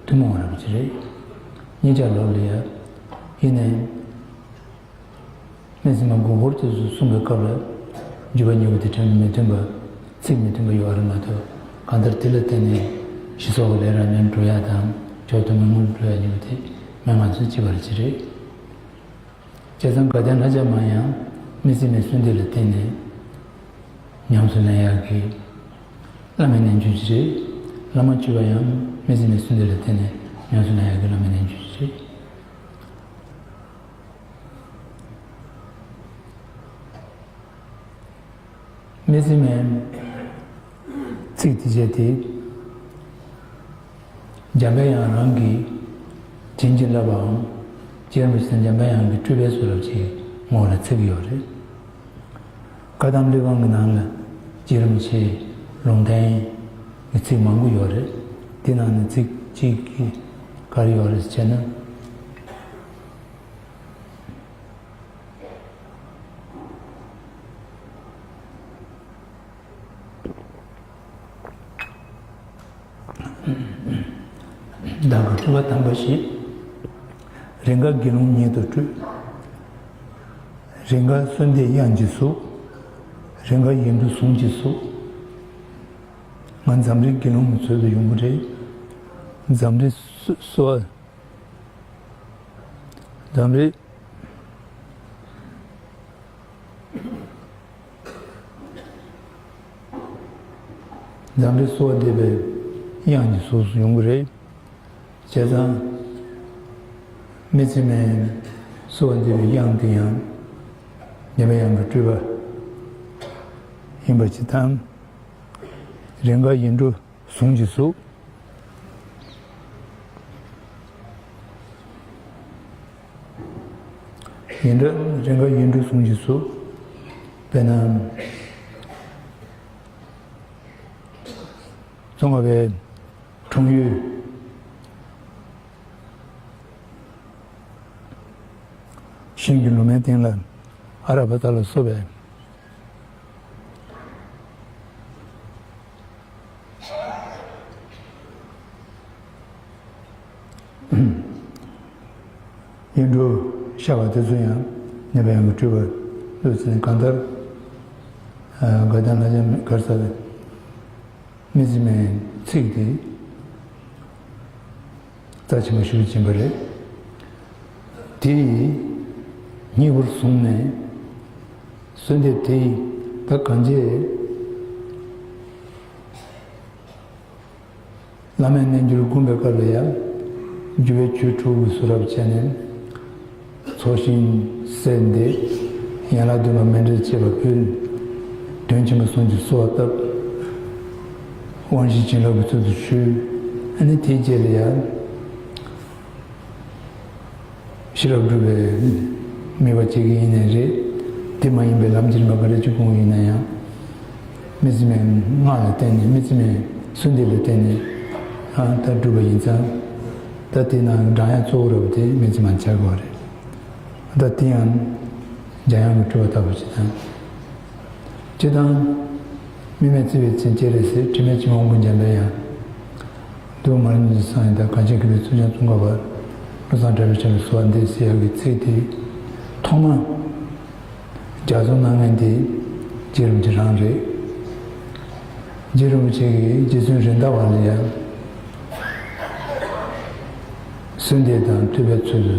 ཐུན་མོང་བ་རབ་ཅིག་རེད། གཉིས་ཆ་ལ་ལ་ཡ། ཡིན་ནའི། སྨེ་བརྩེགས་མ་དགུ་སྐོར་དེ་ཚོ་གསུངས་པའི་སྐབས་ལ། བརྒྱུད་པ་གཉིས་པོ་དེ་དོན་མི་མཐུན་པ། ཚིག་མི་མཐུན་པ་ཡོད་རེད་མ་གཏོགས། གང་ལྟར་དེ་ལ་བརྟེན་ནས་ཞི་སོགས་ཀྱི་ལས་རབ་འབྱམས་སྒྲུབ་ཡག་དང་མཆོག་ཐུན་མོང་སྒྲུབ་ཡག་གཉིས་པོ་དེ་མན་ངག་ཚུལ་གཅིག་པ་རེད་ཅིག་རེད། བྱས་ཙང་དགའ་ལྡན་ལྷ་བྱང་མ་ཡང་སྨེ་བརྩེགས་མའི་གསོལ་འདེབས་ལ་བརྟེན་ནས་ཉམས་སུ་ལེན་ཡག་གི་བླ་མའི་རྣལ་འབྱོར་ཅིག་རེད། བླ་མ་མཆོད་པ་ཡང་སྨེ་བརྩེགས་མའི་གསོལ་འདེབས་ལ་བརྟེན་ནས་ཉམས་སུ་ལེན་ཡག་གི་བླ་མའི་རྣལ་འབྱོར་ཅིག་རེད། སྨེ་བརྩེགས་མའི་ཚིག་དེ་བྱས་ཏེ། འཇམ་པའི་དབྱངས་རང་གིས་བྱིན་གྱིས་བརླབས་པའམ། རྗེ་རིན་པོ་ཆེ་དང་འཇམ་པའི་དབྱངས་ཀྱི་སྤྲུལ་པའི་ཚུལ་རབ་ཅིག་ངོ་བོ་ལ་ཚིག་ཡོད་རེད། བཀའ་གདམས་གླེགས་བམ་གྱི་ནང་ལ་རྗེ་རིན་པོ་ཆེའི་ལུང་བསྟན་གྱི་ཚིག་མང་པོ་ཡོད་རེད། དེ་ནང་ནས་ཚིག་གཅིག་གིས་ག་རེ་ཡོད་རེད་ཟེར་ན། བདག་གི་སྤྲུལ་པ་དམ་པ་བཞི། རེས་འགའ་དགེ་སློང་ཉིད་དུ་སྤྲུལ། རེས་འགའ་གསོལ་འདེབས་དབྱངས་ཀྱིས་གསོལ། རེས་འགའ་ཡིག་འབྲུ་གཟུངས་ཀྱིས་གསོལ། ང་འཛམ་རིག་དགེ་སློང་གི་ཚུལ་དུ་ཡོང་གི་རེད། འཛམ་རིག་གསོལ། འཛམ་རིག་འཛམ་རིག་གསོལ་བ་འདེབས་པའི་དབྱངས་ཀྱི་གཟུགས་སུ་ཡོང་གི་རེད། བྱས་ཙང་། སྨེ་བརྩེགས་མའི་གསོལ་བ་འདེབས་པའི་དབྱངས་དེ་ཡང་། འཇམ་པའི་དབྱངས་ཀྱི་སྤྲུལ་པ་ཡིན་པ་ཅིག་དང་། རེས་འགའ་ཡིག་འབྲུ་གཟུངས་ཀྱི་གཟུགས། ཡིན་འདྲ་རེས་འགའ་ཡིག་འབྲུ་གཟུངས་ཀྱི་གཟུགས། དཔེར་ན། ཙོང་ཁ་པའི་འཁྲུངས་ཡུལ། ཤིང་གི་ལོ་མའི་སྟེང་ལ་ཨ་ར་བ་ཏ་ལ་སོགས་པའི་ཡིག་འབྲུ་ཤར་བ་དེ་ཚོ་ཡང་ནད་པ་ཡང་གི་སྤྲུལ་པ་བློས་ཟིན། གང་ལྟར་དགའ་ལྡན་ལྷ་བྱང་གར་ས་མི་ཚེ་མའི་ཚིག་དེ་རྩ་ཆེན་པོ་ཞིག་ཕྱིན་པ་རེད། དེ་ཡིས་སྙིང་པོར་བཟུང་ནས་གསོལ་འདེབས་དེ་ཡིས་ད་གང་བྱེད། བླ་མའི་རྣལ་འབྱོར་བསྒོམ་པའི་སྐབས་ལ་ཡང་། སྒྱུ་མའི་ཆོས་དྲུག་གི་བཟོ་རབ་བྱས་ནས། ཚོགས་ཞིང་གསལ་འདེབས། ཡན་ལག་བདུན་པ་མཎྜལ་བཅས་པ་ཕུལ། དོན་ཆེན་པོ་གསུམ་གྱི་གསོལ་བ་བཏབ། དབང་བཞི་བྱིན་རླབས་ཀྱི་ཚུལ་དུ་ཞུས། ཨ་ནི་དེའི་རྗེས་ལ་ཡང་། ཤེས་རབ་སྒྲུབ་པའི་དམིགས་པ་བྱེད་ཀྱི་ཡིན་ནའི་རེད། དེ་མ་ཡིན་པའི་ལམ་གྱི་རིམ་པ་ག་རེ་ཅིག་སྤོང་གི་ཡིན་ན་ཡང་། མི་ཚེ་མའི་སྔགས་ལ་བརྟེན་ནས། མི་ཚེ་མའི་གསོལ་འདེབས་ལ་བརྟེན་ནས། ཨ་ད་སྒྲུབ་པ་ཡིན་ཙང་། ད་དེ་ནང་འབྲང་ཡ་གཙོ་བོ་ར་བ་དེ་མི་ཚེ་མ་ཆགས་དགོས་རེད། ད་དེ་ཡང་འཇམ་དབྱངས་ཀྱི་སྤྲུལ་པ་ལྟ་བུ་ཞིག་དང་། སྤྱིར་བཏང་། དམིགས་མེད་བརྩེ་བའི་མཚན་སྐྱེ་རེ་ཟེར། དྲི་མེད་འཆིང་བའི་དབང་པོ་འཇམ་པའི་དབྱངས། འདུལ་བ་མ་ལུས་འཛིན་སྲིད་གསང་བའི་བདག། གངས་ཅན་མཁས་པའི་གཙུག་རྒྱན་ཙོང་ཁ་པ། བློ་བཟང་གྲགས་པའི་ཞབས་ལ་གསོལ་བ་འདེབས་ཟེར་ཡག་གི་ཚིག་དེ་ཐོག་མ་ལྗགས་རྩོམ་གནང་མཁན་དེ་རྗེ་རིན་པོ་ཆེ་རང་རེད། རྗེ་རིན་པོ་ཆེ་གིས་རྗེ་བཙུན་རེད་མདའ་བ་ལ་ཡང་གསོལ་འདེབས་དང་བསྟོད་པའི་ཚུལ་དུ།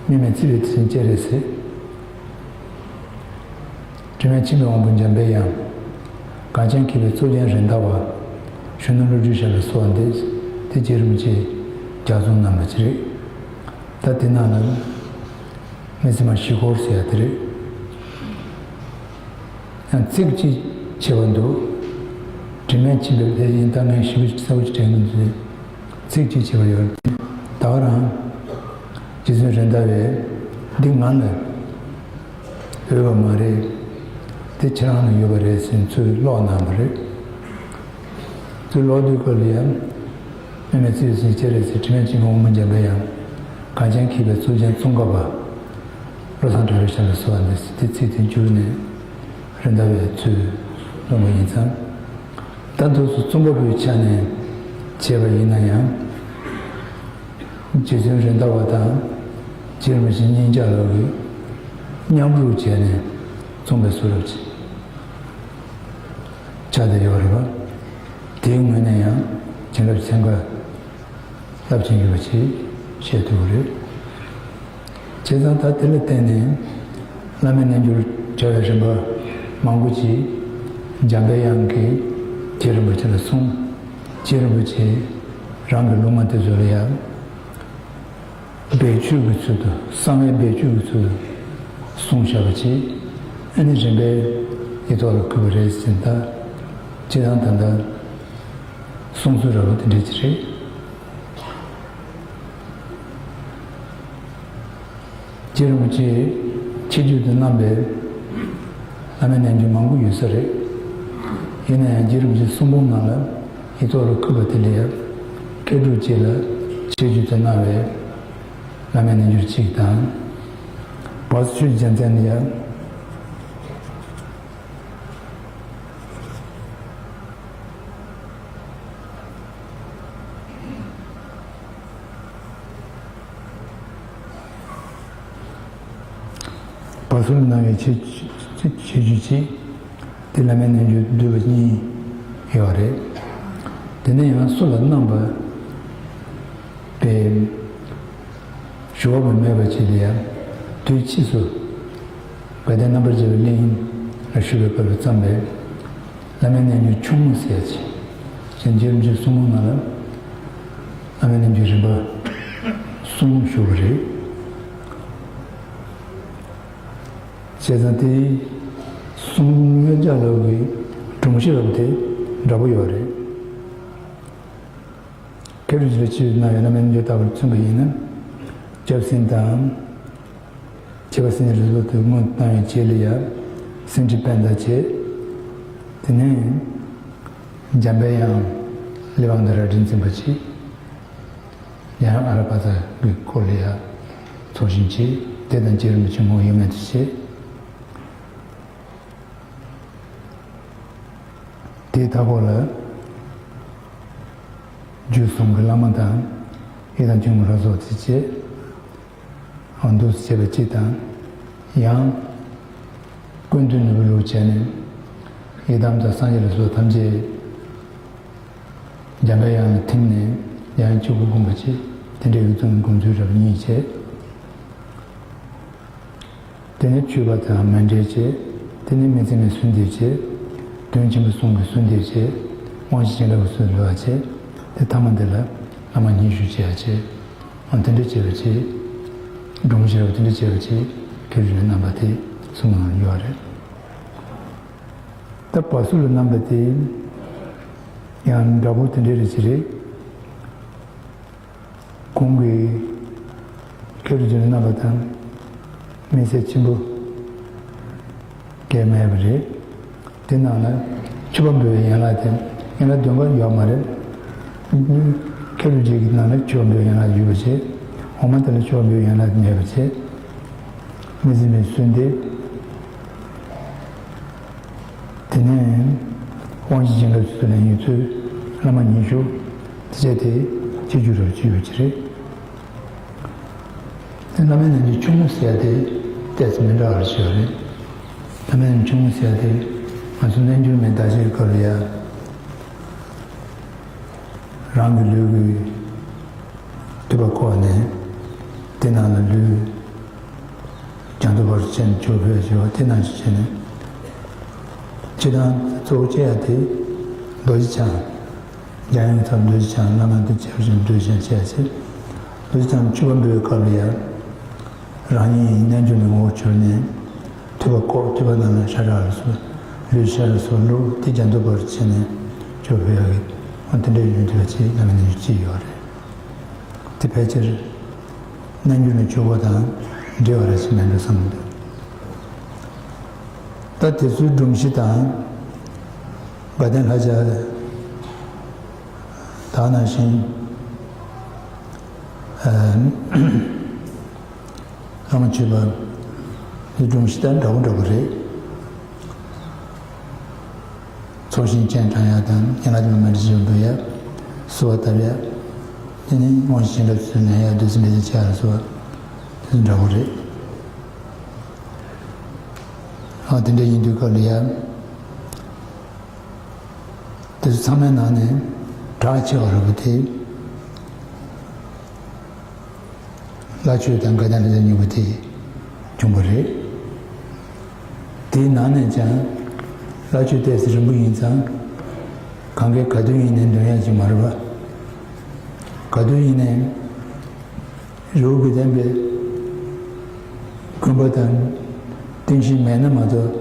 དམིགས་མེད་བརྩེ་བའི་མཚན་སྐྱེ་རེ་ཟེར། དྲི་མེད་འཆིང་བའི་དབང་པོ་འཇམ་པའི་དབྱངས། གངས་ཅན་མཁས་པའི་གཙུག་རྒྱན་རེད་མདའ་བ། གཞོན་ནུ་བློ་གྲོས་ཞབས་ལ་གསོལ་བ་འདེབས། དེ་རྗེ་རིན་པོ་ཆེས་ལྗགས་རྩོམ་གནང་བ་ཅིག་རེད། ད་དེ་ནང་ལ་མི་ཚེ་མ་བཞི་སྐོར་ཟེར་ཡ་དེ་རེད། ཡང་ཚིག་གཅིག་ཕྱེ་བ་འདུག་དྲི་མེད་འཆིང་བའི་ལྷས་ཡིན། ད་ངས་ཞིབ་པོ་གསལ་པོ་ཞིག་དྲན་གྱི་མི་འདུག་ཚིག་གཅིག་ཕྱེ་བ་ཡོད་རེད། ད་ག་རང་རྗེ་བཙུན་རེད་མདའ་བས་འདི་ང་ལ་འོས་པ་མ་རེད། དེ་ཁྱེད་རང་ལ་ཡོད་པ་རེད་ཟེར་ཚུར་ཀློག་གནང་བ་རེད། ཚུར་ཀློག་དུས་སྐབས་ལ་ཡང་། དམིགས་མེད་བརྩེ་བའི་མཚན་སྐྱེ་རེ་ཟེར། དྲི་མེད་འཆིང་བའི་དབང་པོ་འཇམ་པའི་དབྱངས། གངས་ཅན་མཁས་པའི་གཙུག་རྒྱན་ཙོང་ཁ་པ། བློ་བཟང་གྲགས་པའི་ཞབས་ལ་གསོལ་བ་འདེབས་ཟེར། དེ་ཚིག་དེ་བསྒྱུར་ནས་རེད་མདའ་བས་ཚུར་གནང་བ་ཡིན་ཙང་། ད་འདུག་སེ་རྩོམ་པ་པོའི་ཆ་ནས་བྱས་པ་ཡིན་ན་ཡང་། རྗེ་བཙུན་རེད་མདའ་བ་དང་རྗེ་རིན་པོ་ཆེ་གཉིས་ཆ་ལ་གི་མཉམ་རུབ་བྱས་ནས་རྩོམ་པའི་བཟོ་འདྲ་ཅིག་ཆགས་བསྡད་ཡོད་རེད་པ། དེའི་ངོས་ནས་ཡང་བྱིན་རླབས་ཚན་ཁ་རླབས་ཆེན་ཡོད་པ་ཅིག་བཤད་ཐུབ་ཀྱི་རེད། བྱས་ཙང་ད་དེ་ལ་བརྟེན་ནས་བླ་མའི་རྣལ་འབྱོར་བྱ་བའི་རིམ་པ་མང་པོ་ཅིག་འཇམ་པའི་དབྱངས་ཀྱིས་རྗེ་རིན་པོ་ཆེ་ལ་གསུངས། རྗེ་རིན་པོ་ཆེས་རང་གི་ལུང་མ་དེ་ཚོ་ལ་ཡང་བེད་སྤྱོད་ཀྱི་ཚུལ་དུ། གསང་བའི་བེད་སྤྱོད་ཀྱི་ཚུལ་དུ་གསུངས་བཞག་པ་ཅིག་ཨ་ནི་རིམ་པས་ཡིག་ཐོག་ལ་བཀོད་པ་རེད་ཟེར། ད་སྤྱིར་བཏང་ད་ལྟ་གསུང་ཚུལ་ར་བ་དེ་འདྲ་ཅིག་རེད། རྗེ་རིན་པོ་ཆེས་ཆེད་བརྗོད་དུ་གནང་བའི་བླ་མའི་རྣལ་འབྱོར་མང་པོ་ཡོད་ས་རེད། ཡིན་ན་ཡང་རྗེ་རིན་པོ་ཆེའི་གསུང་འབུམ་ནང་ལ་ཡིག་ཐོག་ལ་བཀོད་པ་དེ་ལས་སྐད་སྒྲོག་ཅིག་ལ་ཆེད་བརྗོད་དུ་གནང་བའི་བླ་མའི་རྣལ་འབྱོར་གཅིག་དང་། བར་དུ་ཆོས་ཀྱི་རྒྱལ་མཚན་ལ་ཡང་། བར་གསུམ་གནང་བའི་ཆེད་ཆེད་བརྗོད་ཅིག་དེ་བླ་མའི་རྣལ་འབྱོར་བསྡུས་པ་གཉིས་ཡོད་རེད། དེ་ནས་ཡང་སུ་ལ་གནང་བ་པའི་ཞུ་བ་མེད་པ་ཅིག་ལ་ཡང་དུས་ཕྱིས་སུ་དགའ་ལྡན་རྣམ་པར་རྒྱལ་བའི་གླིང་ལ་བཞུགས་པའི་སྐབས་ལ་བརྩམས་པའི་བླ་མའི་རྣལ་འབྱོར་ཆུང་ངུ་ཟེར་ཡ་ཅིག་གཞན་རྗེ་རིན་པོ་ཆེའི་གསུང་འབུམ་ནང་ལ་བླ་མའི་རྣལ་འབྱོར་རིམ་པ་གསུམ་བཞུགས་པ་རེད། བྱས་ཙང་དེ་གསུང་ཡོན་ཆབ་ལ་གི་སྒྲོམ་གཞི་རབ་དེ་འདྲ་པོ་ཡོད་རེད། མཁས་གྲུབ་རྗེ་ལ་ཆེད་དུ་གནང་བའི་བླ་མའི་རྣལ་འབྱོར་ལྟ་བུར་མཚོན་པ་ཡིན་ན། སྐྱབས་སེམས་དང་། ཁྱད་པར་སེམས་ཀྱི་རིགས་ལུགས་དེ་སྔོན་བཏང་བའི་རྗེས་ལ་ཡང་སེམས་ཀྱི་པད་ཟླ་བྱས། དེ་ནས་འཇམ་པའི་དབྱངས་ ལས་དབང་དུ་ར་སྒྲེང་འཛིན་པ་བྱས། ཡང་ཨ་ར་པ་ཙ་གི་སྐོར་ལ་ཡང་ཚོགས་ཞིང་བྱས། དེ་དང་རྗེ་རིན་པོ་ཆེ་ངོ་ཡོད་མེད་དུ་བྱས། དེའི་མཐའ་འཁོར་ལ་རྒྱུད་གསུམ་གྱི་བླ་མ་དང་ཡི་དམ་ཆོས་སྐུ་ལ་སོགས་དེ་བྱས། འདུག་སེ་བྱས་པ་གཅིག་དང་། ཡང་ཀུན་འདུས་ནོར་བུའི་ལུགས་བྱས་ནས་ཡི་དམ་དང་སངས་རྒྱས་ལ་སོགས་ཐམས་ཅད་འཇམ་པའི་དབྱངས་ལ་ཐིམ་ནས་ཡང་གཅིག་པུ་བསྒོམ་པ་བྱས། དེ་འདྲའི་ཡུལ་ཙམ་བསྒོམ་ཚུལ་འདྲ་བ་གཉིས་བྱས། དེ་ནས་མཆོད་པ་དང་མཎྜལ་བྱས། དེ་ནས་སྨིན་བྱེད་མའི་གསོལ་འདེབས་བྱས། དོན་ཆེན་པོའི་གསུང་གི་གསོལ་འདེབས་བྱས། དབང་ཆེན་བྱིན་རླབས་ཀྱི་གསོལ་འདེབས་བྱས། དེ་ཐ་མ་འདི་ལ་བླ་མ་ཉི་ཤུ་བྱས་བྱས། ཨང་། དེ་འདྲ་བྱས་པ་བྱས། སྒྲུང་བཤད་པ་དེ་འདྲ་བྱས་པ་བྱས། མཁས་གྲུབ་རྗེ་རྣམ་པ་དེ་གསུང་གནང་ཡོད་རེད། ད་བ་སུ་ལ་རྣམ་པ་དེ་ཡང་འདྲ་པོ་དེ་འདྲ་རེད་ཅི་རེད། ཁོང་གིས་མཁས་གྲུབ་རྗེ་རྣམ་པ་དང་དམིགས་བསལ་ཆེན་པོ་གལ་མེད་པ་རེད། དེ་ནང་ལ་མཆོད་པ་འབུལ་བའི་ཡན་ལག་དེ་ཡན་ལག་བདུན་པ་ཡོད་མ་རེད། མཁས་གྲུབ་རྗེ་གི་ནང་ལ་མཆོད་པ་འབུལ་བའི་ཡན་ལག་ཡོད་པ་བྱས། འོག་མ་དེ་ལ་མཆོད་པ་འབུལ་བའི་ཡན་ལག་མེད་པ་བྱས། སྨིན་བྱེད་མའི་གསོལ་འདེབས། དེ་ནས་དབང་ཆེན་བྱིན་རླབས་ཀྱི་གསོལ་ལེན་ཡོད་ཚུལ་བླ་མ་ཉི་ཤུ་དེ་བྱས་ཏེ་སྤྱི་རྒྱུད་རབ་བྱས་ཡོད་ཀྱི་རེད། དེ་བླ་མའི་རྣལ་འབྱོར་ཆུང་ངུ་ཟེར་ཡ་དེ་ཏོག་ཙམ་མི་འདྲ་བ་ཞིག་ཡོད་རེད། བླ་མའི་རྣལ་འབྱོར་ཆུང་ངུ་ཟེར་ཡ་དེ་ང་ཚོ་རྣལ་འབྱོར་མའི་བདག་ཆེན་སྐབས་ལ་ཡ། རང་གི་ལུས་ཀྱི་ཐུབ་པ་བཀོག་ནས་དེ་ནང་ལ་ལུས་རྒྱ་མཚོ་བར་དུ་ཕྱིན་ནས་མཆོད་འབུལ་བྱས་པ་དེ་ནང་བཞིན་བྱས་ནས། སྤྱིར་བཏང་གཙོ་བོ་བྱེད་ཡ་དེ་རྡོ་རྗེ་འཆང་། འཇམ་དབྱངས་ཀྱི་ཚབ་རྡོ་རྗེ་འཆང་། བླ་མ་དང་བཅས་པ་བཞིན་རྡོ་རྗེ་འཆང་བྱས་ཚེ། རྡོ་རྗེ་འཆང་མཆོད་པ་འབུལ་བའི་སྐབས་ལ་ཡང་རང་ཉིད་རྣལ་འབྱོར་མའི་ངོ་བོར་གྱུར་ནས་ཐུབ་པ་བཀོག་ཐུབ་པ་ནང་ལ་ཤ་ཁྲག་ལ་སོགས་ལུས་ཤ་ལ་སོགས་བླུགས་ཏེ་རྒྱ་མཚོ་བར་བྱས་ནས་མཆོད་འབུལ་ཡག་གི། འོ་དེ་འདྲའི་ཡོན་ཏན་ཅིག་བླ་མའི་རྣལ་འབྱོར་ཅིག་ཡོད་རེད། དེ་ཕལ་ཆེར་རྣལ་འབྱོར་མའི་ཆོས་སྐོར་དང་འབྲེལ་བ་རེད་ཟེར་མིན་འགྲོ་བསམ་གྱི་འདུག་ད་དེ་ཚོའི་སྒྲོམ་གཞི་དང་དགའ་ལྡན་ལྷ་བརྒྱ་དག་ནང་བཞིན། ཨ། བླ་མ་མཆོད་པ་འདི་སྒྲོམ་གཞི་དང་འདྲ་པོ་འདྲ་པོ་རེད། ཚོགས་ཞིང་སྤྱན་དྲངས་ཡག་དང་། ཡན་ལག་བདུན་མ་མཎྜལ་ཅིག་འབུལ་ཡག། གསོལ་བ་བཏབ་ཡག། དེ་ནས་དབང་ཆེན་བྱིན་རླབས་ཀྱི་གསོལ་ལེན་ཡག། བདུད་རྩི་འབེབས་ཚིག་བྱ་ཡག་ལ་སོགས་པ་དེ་ཚོ་འདྲ་པོ་རེད། ཨ། དེ་འདྲ་ཡིན་དུས་སྐབས་ལ་ཡ། དེ་ཚོ་ཚང་མའི་ནང་ནས་གྲགས་ཆེ་བ་རུ་བ་དེ། བླ་མཆོད་དང་དགའ་ལྡན་ལྷ་བརྒྱ་གཉིས་པོ་དེ་བྱུང་བ་རེད། དེའི་ནང་ནས་ཀྱང་བླ་མཆོད་ཏོག་ཙམ་རིང་པོ་ཡིན་ཙང་། གང་གས་ག་དུས་ཡིན་ནའི་འདོན་ཡག་ཅིག་མ་རེད་པ། ག་དུས་ཡིན་ནའི་རི་བོ་དགེ་ལྡན་པའི་དགོན་པ་དང་རྟེན་གཞི་མེད་ན་མ་གཏོགས།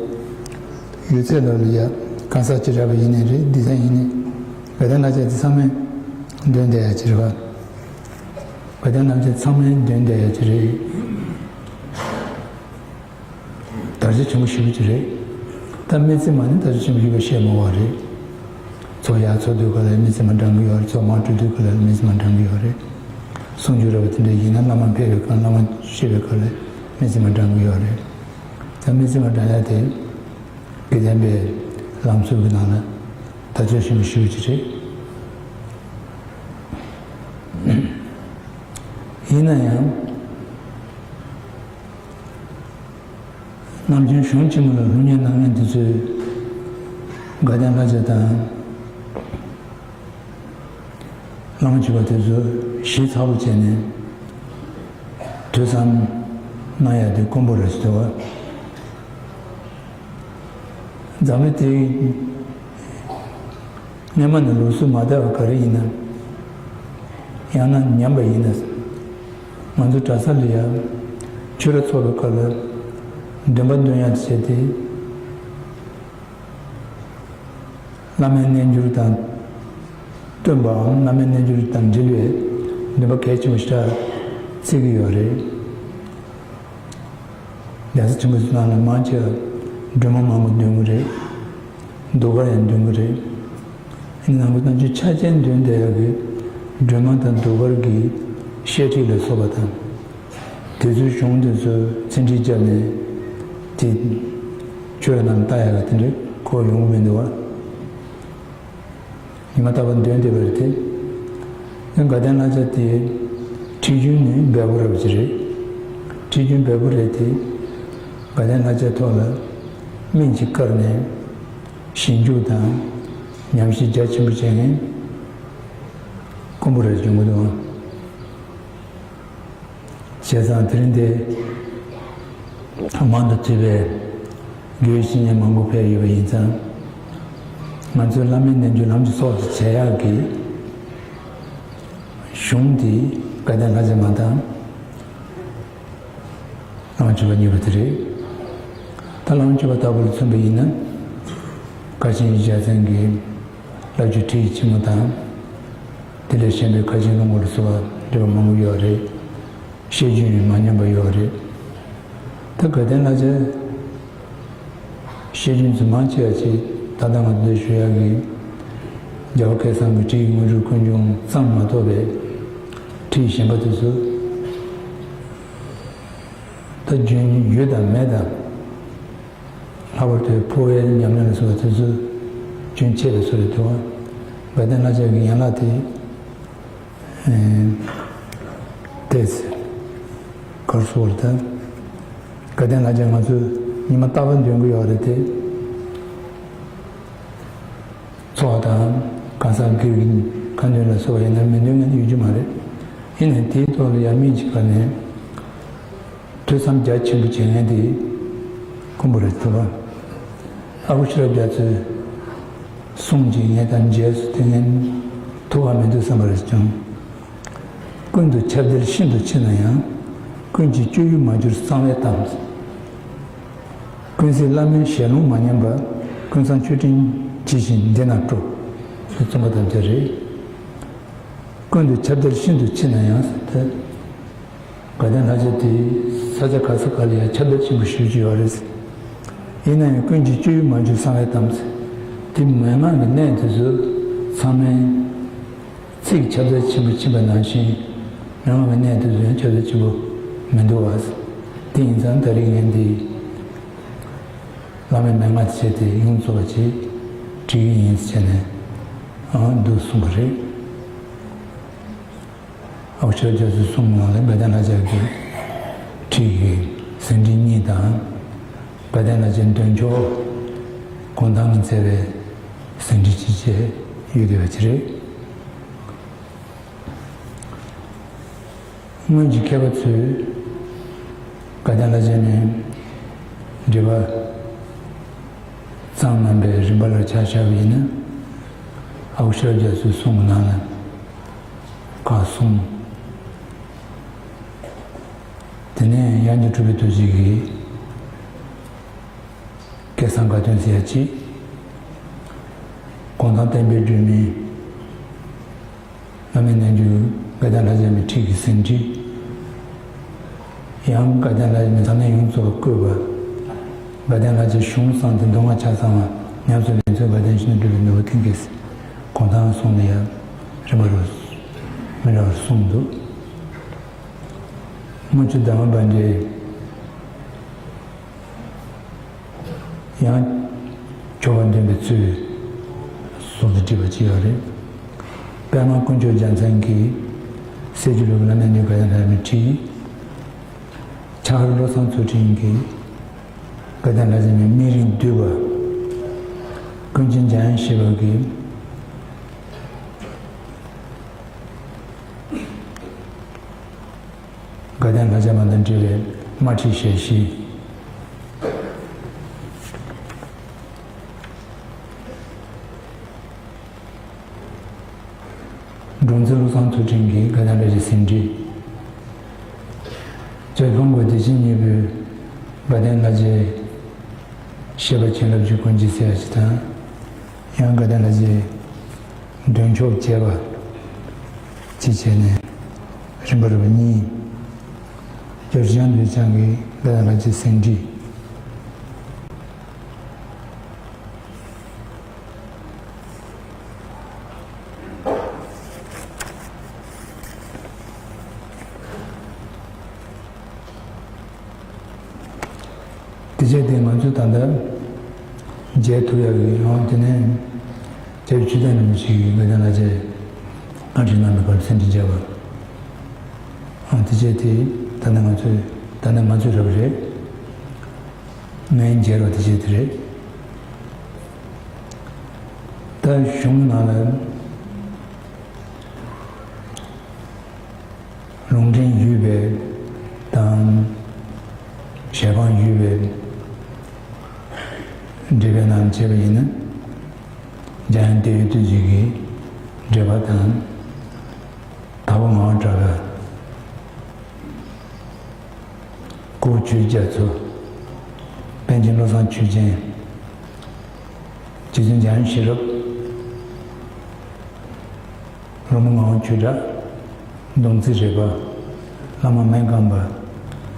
ཡོད་ཚད་ལ་ལ་ཡ་གང་ཟག་ཅིག་རག་པ་ཡིན་ནའི་རེད། འདི་ཚང་ཡིན་ནའི་དགའ་ལྡན་ལྷ་བརྒྱ་དེ་ཚང་མས་འདོན་བསྡད་ཡག་ཅིག་རེད་པ། དགའ་ལྡན་ལྷ་བརྒྱ་ཚང་མས་འདོན་བསྡད་ཡག་ཅིག་རེད། དར་ཆ་ཆེན་པོ་ཞེ་པོ་ཅིག་རེད། ད་སྨིན་བྱེད་མ་ནི་དར་ཆ་ཆེན་པོ་ཞེ་པོ་བཤད་མི་དགོས་པ་རེད། ཚོགས་ཡར་ཚོགས་དུས་སྐབས་ལ་སྨིན་བྱེད་མ་བགྲང་གི་ཡོད་རེད། ཚོགས་མར་གྲོལ་དུས་སྐབས་ལ་སྨིན་བྱེད་མ་བགྲང་གི་ཡོད་རེད། གསུང་ཆོས་ར་བ་དེ་འདྲ་ཡིན་ན། བླ་མ་ཕེབས་པའི་སྐབས། བླ་མ་གཤེགས་པའི་སྐབས་ལ་སྨིན་བྱེད་མ་བགྲང་གི་ཡོད་རེད། ད་སྨིན་བྱེད་མ་བགྲང་ཡག་དེ་དགེ་ལྡན་པའི་ལམ་སྲོལ་གྱི་ནང་ལ་དར་ཆ་ཆེན་པོ་ཞེ་པོ་ཅིག་རེད། ཡིན་ན་ཡང་། ནམ་རྒྱུན་གཞུང་ཆེན་མོ་ལ་སློབ་གཉེར་གནང་མཁན་དེ་ཚོས་དགའ་ལྡན་ལྷ་བརྒྱ་དང་བླ་མ་མཆོད་པ་དེ་ཚོ་ཞིབ་ཚགས་པོ་བྱས་ནས་ཐོས་བསམ་གནང་ཡག་དེ་དཀོན་པོ་རེད་ཟེར་བ། འཛམ་བུ་གླིང་དེའི་སྔོན་མ་ནས་ལུགས་སྲོལ་མ་དར་བ་ག་རེ་ཡིན་ན། ཡང་ན་ཉམས་པ་ཡིན་ན། ང་ཚོ་གྲྭ་ས་ལ་ཡང་ཆོས་ར་ཚོགས་པའི་སྐབས་ལ་འདོན་པ་འདོན་ཡག་བྱས་ཏེ། བླ་མའི་རྣལ་འབྱོར་དང་བསྟུན་པའམ། བླ་མའི་རྣལ་འབྱོར་དང་འབྲེལ་བའི་འདོན་པ་གལ་ཆེན་པོ་ཞེ་དྲག་བརྩི་གི་ཡོད་རེད། རྒྱལ་སྲས་ཆེན་པོ་ཚོའི་ནང་ལ་མང་ཆེ་བ་སྒྲོལ་མ་མང་པོ་འདོན་གྱི་རེད། ཟློས་གར་ཡང་འདོན་གྱི་རེད། ནང་གི་རྣམ་དཔྱོད་ཆ་རྐྱེན་འདོན་བསྡད་ཡག་གི་སྒྲོལ་མ་དང་གདུགས་དཀར་གྱི་བཤད་ཁྲིད་ལ་སོགས་པ་དང་། དེ་ཚོའི་གཞུང་དེ་ཚོ་ཚིག་འགྲེལ་བརྒྱབ་ནས་དེ་ཆོས་རྣམས་ལྟ་ཡག་གི་དེ་འདྲའི་གོ་ཡོང་གི་མི་འདུག་བ། ཉི་མ་རྟག་པར་འདོན་བསྡད་པ་རེད་དེ། དགའ་ལྡན་ལྷ་བརྒྱ་དེ་ཁྲིད་རྒྱུན་ནི་འབེལ་པོ་རབ་ཅིག་རེད། ཁྲིད་རྒྱུན་འབེལ་པོ་རེད་དེ། དགའ་ལྡན་ལྷ་བརྒྱ་ཐོག་ལ་སྨན་གྱིས་བཀར་ནས་ཞིབ་འཇུག་དང་ཉམས་ཞིབ་རྒྱ་ཆེན་པོ་བྱེད་མཁན་དཀོན་པོ་རེད་བྱུང་གི་འདུག། བྱས་ཙང་དེ་རིང་འདི་མང་དུ་བྲིས་པའི་དགེ་བའི་བཤེས་གཉེན་མང་པོ་ཕེབས་ཡོད་པ་ཡིན་ཙང་། ང་ཚོའི་བླ་མའི་རྣལ་འབྱོར་ལམ་གྱི་ཚོགས་སུ་བྱེད་ཡག་གི་གཞུང་འདི་དགའ་ལྡན་ལྷ་བརྒྱ་མ་དང་། བླ་མ་མཆོད་པ་གཉིས་པོ་དེ་རེད། ད་བླ་མ་མཆོད་པ་ལྟ་བུ་ལ་མཚོན་པ་ཡིན་ན། ཁ་ཆེན་གཞལ་མཚན་གྱི་བླ་བརྒྱུད་ཁྲིད་ཆེན་མོ་དང་། དེ་ལས་གཞན་པའི་ཁ་ཆེན་སློབ་དཔོན་ལ་སོགས་པ་འབྲེལ་བ་མང་པོ་ཡོད་རེད། བཤད་རྒྱུན་ཡང་མ་ཉམས་པ་ཡོད་རེད། ད་དགའ་ལྡན་ལྷ་བརྒྱ་བཤད་རྒྱུན་ཚོ་མང་ཆེ་བ་ཅིག་ད་ལྟ་ང་ཚོ་འདིར་ཞུ་ཡག་གི་རྒྱལ་བ་སྐལ་བཟང་གི་ཁྲིད་ཀྱི་དངོས་གྲུབ་ཀུན་འབྱུང་ཙམ་མ་གཏོགས་པའི་ཁྲིད་གཞན་པ་དེ་ཚོ་ད་རྒྱུན་ཡོད་དང་མེད་དང་། ལྷག་པར་དུ་འཕོ་བའི་ཉམས་ལེན་ལ་སོགས་པ་དེ་ཚོ་རྒྱུན་ཆད་པའི་བཟོ་རེད་འདུག། དགའ་ལྡན་ལྷ་བརྒྱ་གི་ཡན་ལག་དེ། ཨེ། ཏེས། གར་སོགས་ལ་ད། དགའ་ལྡན་ལྷ་བརྒྱ་ང་ཚོས་ཉི་མ་རྟག་པར་འདོན་གྱི་ཡོད་རེད་དེ། ཚོགས་དང་གང་ཟག་སྒེར་གྱི་ཁ་འདོན་ལ་སོགས་པ་ཡིན་ན་མི་འདོན་མཁན་ཡོད་རྒྱུ་མ་རེད། ཡིན་ནའི་དེའི་ཐོག་ལ་ཡང་སྨིན་གྱི་བར་ནས། ཐོས་བསམ་རྒྱ་ཆེན་པོ་བྱེད་མཁན་དེ་དཀོན་པོ་རེད་འདུག་པ། ཨ་ཁུ་ཤེས་རབ་རྒྱ་མཚོའི་གསུང་གཅིག་ངས་ད་མཇལ་སོང་དེ་ངས་ཐུབ་པ་མི་འདུག་བསམ་པ་རེད་ཀྱང་། ཀུན་ཏུ་ཁྱབ་བརྡལ་ཤིན་ཏུ་ཆེ་ན་ཡང་། ཀུན་གྱི་སྤྱོད་ཡུལ་མ་གྱུར་གསང་བའི་གཏམ། ཀུན་གཟིགས་བླ་མའི་ཞལ་ལུང་མ་ཉན་པ། ཀུན་བཟང་མཆོད་སྤྲིན་ཇི་བཞིན་འདི་ན་སྤྲོ། ཞེས་རྩོམ་པ་དམ་བཅའ་རེད། ཀུན་ཏུ་ཁྱབ་བརྡལ་ཤིན་ཏུ་ཆེ་ན་ཡང་ཟེར་ཏེ། དགའ་ལྡན་ལྷ་བརྒྱ་དེ་ས་ཆ་ག་ས་ག་ལ་ཡང་ཁྱབ་བརྡལ་ཆེན་པོ་ཞེ་པོ་ཅིག་ཡོད་རེད། ཡིན་ན་ཡང་ཀུན་གྱི་སྤྱོད་ཡུལ་མ་གྱུར་གསང་བའི་གཏམ་ཟེར། དེ་མན་ངག་གི་གནད་དེ་ཚོ་ཚང་མས་ཚིག་ཁྱབ་བརྡལ་ཆེན་པོ་ཕྱིན་པ་ནང་བཞིན་མན་ངག་གི་གནད་དེ་ཚོ་ཡང་ཁྱབ་བརྡལ་ཆེན་པོ་མི་འདུག་བ། དེ་ཡིན་ཙང་ད་རེས་ངས་འདི་བླ་མའི་མན་ངག་དེ་བྱས་ཏེ་ཡོངས་རྫོགས་པ་ཅིག་བྲིས་ཀྱི་ཡིན་ཟེར་ནས་ཨང་འདུག་གསུངས་པ་རེད། ཨའུ་ཤ་རྒྱ་མཚོའི་གསུང་ནང་ལ་དགའ་ལྡན་ལྷ་བརྒྱ་གི་ཁྲིད་ཀྱི་ཟིན་བྲིས་གཉིས་དང་། དགའ་ལྡན་ལྷ་བརྒྱའི་འདོན་ཆོག་གུང་ཐང་ནས་བཙལ་བའི་ཟིན་བྲིས་གཅིག་བཅས་ཡོད་བསྡད་པ་ཅིག་རེད། སྔོན་གྱི་མཁས་པ་ཚོས་དགའ་ལྡན་ལྷ་བརྒྱ་ནས་འགྲེལ་པ་གཙང་རྣམ་པའི་རིམ་པ་ལ་ཆ་བཞག་པ་ཡིན་ན། ཨའུ་ཤ་རྒྱ་མཚོའི་གསུང་གི་ནང་ལ་ཁག་གསུམ། དེ་ནས་དབྱངས་ཅན་གྲུབ་པའི་རྡོ་རྗེ་གི་སྐལ་བཟང་དགའ་སྟོན་ཟེར་ཡ་གཅིག། གུང་ཐང་བསྟན་པའི་སྒྲོན་མེ། བླ་མའི་རྣལ་འབྱོར་དགའ་ལྡན་ལྷ་བརྒྱ་མའི་ཁྲིད་ཀྱི་ཟིན་བྲིས། ཡང་དགའ་ལྡན་ལྷ་བརྒྱ་མའི་ཚང་མས་ཡོངས་རྫོགས་བཀོད་པ། དགའ་ལྡན་ལྷ་བརྒྱའི་གཞུང་བསྲངས་ཏེ་མདོ་སྔགས་ཆ་ཚང་བ་ཉམས་སུ་ལེན་ཚུལ་དགའ་ལྡན་ཕྱི་ནང་སྒྲུབ་པའི་ནོར་བུ་མཐིང་གེ་ཟེར། གུང་ཐང་གསུང་ནས་ཡང་རིམ་པ་རུ་མི་འདྲ་བར་གསུངས་འདུག། སྔོན་ཆད་གདམས་པ་པཎྜི་ཏས་ཡང་ཆོ་ག་འདོན་པའི་ཚུལ་གསུངས་ཏེ་བྲིས་པ་ཅིག་ཡོད་རེད། པདྨ་དཀོན་མཆོག་རྒྱལ་མཚན་གྱིས་སྲས་ཀྱི་ལུགས་ལ་མནན་ནས་དགའ་ལྡན་ལྷ་མའི་ཁྲིད། ཕྱག་རི་བློ་བཟང་ཚུལ་ཁྲིམས་ཀྱིས་དགའ་ལྡན་ལྷ་བརྒྱ་མའི་སྨིན་རིམ་བསྡུས་པ། ཀུན་མཁྱེན་འཇམ་དབྱངས་བཞད་པ་གིས་དགའ་ལྡན་ལྷ་བརྒྱ་མ་དང་འབྲེལ་བའི་དམར་ཁྲིད་ཞལ་བཞི། འབྲོང་རྩེ་བློ་བཟང་ཚུལ་ཁྲིམས་ཀྱིས་དགའ་ལྡན་ལྷ་བརྒྱའི་ཟིན་བྲིས། ཇོ་ཕུང་པ་བདེ་ཆེན་གཉིས་པོས་དགའ་ལྡན་ལྷ་བརྒྱའི་བཤད་པ་བྱིན་རླབས་ཀྱི་ཀུན་གྱི་ཟེར་ཡ་ཅིག་དང་། ཡང་དགའ་ལྡན་ལྷ་བརྒྱའི་འདོན་ཆོག་བཅས་པ་ཅིག་བྱས་ནས་རིམ་པ་རུ་གཉིས། རྒྱལ་བ་ཁྲི་བྱང་ལྷ་བརྒྱའི་ཟིན་བྲིས། དེ་བྱས་ཏེ་ང་ཚོས་ད་ལྟ་མཇལ་ཐུབ་ཡག་གི་ཡང་དེ་ནས་རྒྱལ་བའི་ཆོས་སྡེ་རིན་པོ་ཆེ་གིས་དགའ་ལྡན་ལྷ་རྗེ་སྔ་ཕྱི་གནང་བའི་སྐོར་ལ་ཚིག་འགྲེལ་མཇལ་བ། དེ་བྱས་ཏེ་ད་ནི་ང་ཚོས་ད་ནི་ང་ཚོས་རབ་རེད། ངས་མཇལ་བ་དེ་བྱས་ཏེ་རེད། ད་གཞུང་ནང་ལ། ལུང་འདྲེན་ཡོད་པའི་དང་། ཞལ་འཕངས་ཡོད་པའི་འགྲེལ་པའི་ནང་བྱས་པ་ཡིན་ན། འཇམ་དབྱངས་བསྟན་འོད་རྡོ་རྗེ་གི་འགྲེལ་པ་དང་། དྭགས་པོ་ངག་དབང་གྲགས་པ། ཀོའུ་ཆོས་རྒྱ་མཚོ། པཎ་ཆེན་བློ་བཟང་ཆོས་ཅན། རྗེ་བཙུན་འཇམ་དབྱངས་ཤེས་རབ། ལྷ་མོ་ངག་དབང་ཆོས་གྲགས། མདུང་རྩེ་རས་པ། བླ་མ་སྨན་ཁང་པ།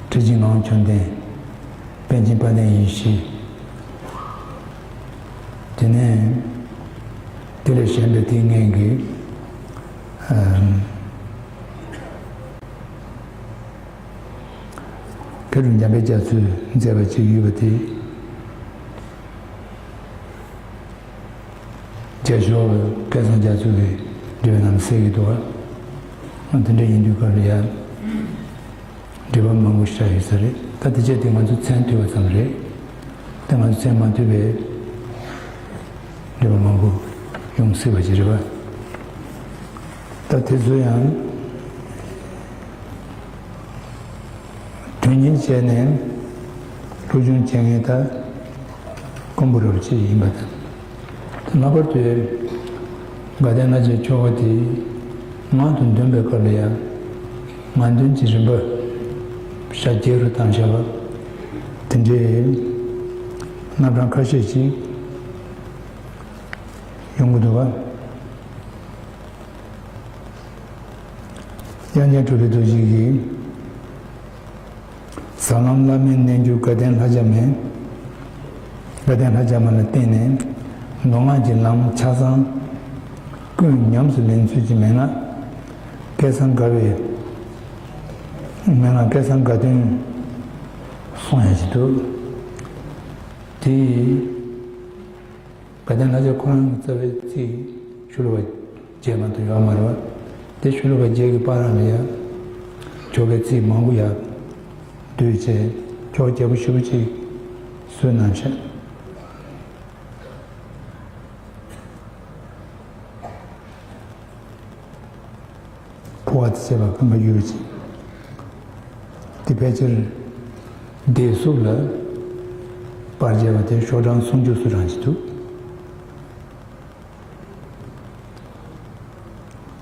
ཁྲི་ཆེན་ངག་དབང་བཅོམ་ལྡན། པཎ་ཆེན་དཔལ་ལྡན་ཡེ་ཤེས། དེ་ནས་དེ་ལས་གཞན་པའི་དེའི་སྔོན་གྱི། ཨམ། མཁས་གྲུབ་འཇམ་དཔལ་རྒྱ་མཚོས་མཛད་པ་ཅིག་ཡོད་པ་དེ། རྒྱ་ཤོག་སྐལ་བཟང་རྒྱ་མཚོ་གིས་འགྲེལ་པའི་ནང་གསལ་གྱི་འདུག་བ། དེ་འདྲ་ཡིན་དུས་སྐབས་ལ་ཡང་འགྲེལ་པ་མང་པོ་ཞིག་ཡོད་ས་རེད། ད་དེ་བྱས་ཏེ་ང་ཚོ་མཚན་ཐོས་པ་ཙམ་རེད། ད་ང་ཚོ་མཚན་མ་ཐོས་པའི་འགྲེལ་པ་མང་པོ་ཡོང་སྲིད་པ་ཅིག་རེད་བ། ད་དེ་ཚོ་ཡང་། དོན་གཉེར་བྱས་ནས་སློབ་སྦྱོང་བྱེད་མཁན་ད་དཀོན་པོ་རབ་ཅིག་ཡིན་པ་དང་། ད་ལྷག་པར་དུ་དགའ་ལྡན་ལྷ་རྗེ་ཆོ་ག་དེ་ངག་ཏུ་འདོན་པའི་སྐབས་ལ་ཡང་ངག་འདོན་གྱི་རིམ་པ་ཞག་བརྒྱད་རུ་བཏང་བཞག་པ་དེ་འདྲའི་རྣམ་གྲངས་ཁ་ཤས་ཤིག་ཡོང་གི་འདུག་བ། དབྱངས་ཅན་གྲུབ་པའི་རྡོ་རྗེ་གིས། ཟབ་ལམ་བླ་མའི་རྣལ་འབྱོར་དགའ་ལྡན་ལྷ་བརྒྱ་མའི། དགའ་ལྡན་ལྷ་བརྒྱ་མ་ལ་བརྟེན་ནས་མདོ་སྔགས་ཀྱི་ལམ་ཆ་ཚང་ཀུན་ཉམས་སུ་ལེན་ཚུལ་གྱི་མན་ངག་སྐལ་བཟང་དགའ་བའི་མན་ངག་སྐལ་བཟང་དགའ་སྟོན་གསུང་ཡ་ཞིག་འདུག་དེ། དགའ་ལྡན་ལྷ་རྗེ་ཁོ་རང་གི་རྩ་བའི་ཚིག་ཤོ་ལོ་ཀ་བརྒྱད་མ་གཏོགས་ཡོད་མ་རེད་བ། དེ་ཤོ་ལོ་ཀ་བརྒྱད་ཀྱི་བར་ལ་ཡང་ཆོ་གའི་ཚིག་མང་པོ་ཡང་བསྡུས་བྱས་ཆོ་ག་རྒྱས་པོ་ཞེ་པོ་ཅིག་བཟོས་གནང་བྱས། འཕོ་བ་དང་བཅས་པ་གང་ག་ཡོད་ཅིང་། དེ་ཕལ་ཆེར་སྡེ་གཟུགས་ལ་པར་བརྒྱབ་པ་དེ་ཤོག་གྲངས་སུམ་ཅུ་སོ་གྲངས་ཅིག་འདུག་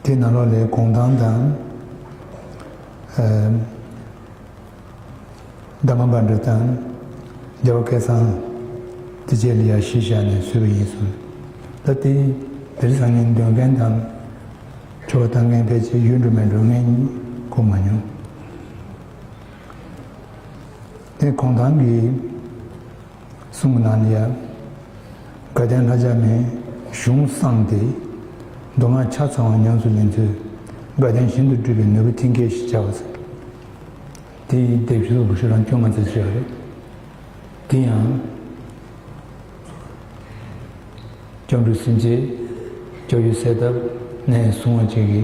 དེ་ནང་ལོགས་ལས་གུང་ཐང་དང་། ཨ། དྷརྨ་པཎྜི་ཏ་དང་རྒྱལ་བ་སྐལ་བཟང་དེ་བཅས་ལ་ཡང་གཞི་བཞག་ནས་བཟོས་པ་ཡིན་གསུངས། ད་དེ་དེ་རིང་སང་ཉིན་འདོན་མཁན་དང་ཆོ་ག་བཏང་མཁན་ཕལ་ཆེར་ཡོད་འགྲོ་མེད་འགྲོ་ངས་གོ་མ་མྱོང་། དེ་གུང་ཐང་གི་གསུང་གི་ནང་ལ་ཡང་དགའ་ལྡན་ལྷ་བརྒྱ་མའི་གཞུང་བསྲངས་ཏེ་མདོ་སྔགས་ཆ་ཚང་བ་ཉམས་སུ་ལེན་ཚུལ་དགའ་ལྡན་ཞིང་དུ་སྒྲུབ་པའི་ནོར་བུ་མཐིང་གའི་གཞི་བྱ་བ་ཟེར། དེ་ཡི་སྡེབ་ཤོ་ལོ་ཀ་ཤོག་གྲངས་བཅོ་ལྔ་ཙམ་ཅིག་ཡོད་རེད། དེ་ཡང་སྐྱབས་འགྲོ་སེམས་བསྐྱེད་སྐྱབས་ཡུལ་གསལ་བཏབ་ནས་བཟུང་བ་བཅས་ཀྱི་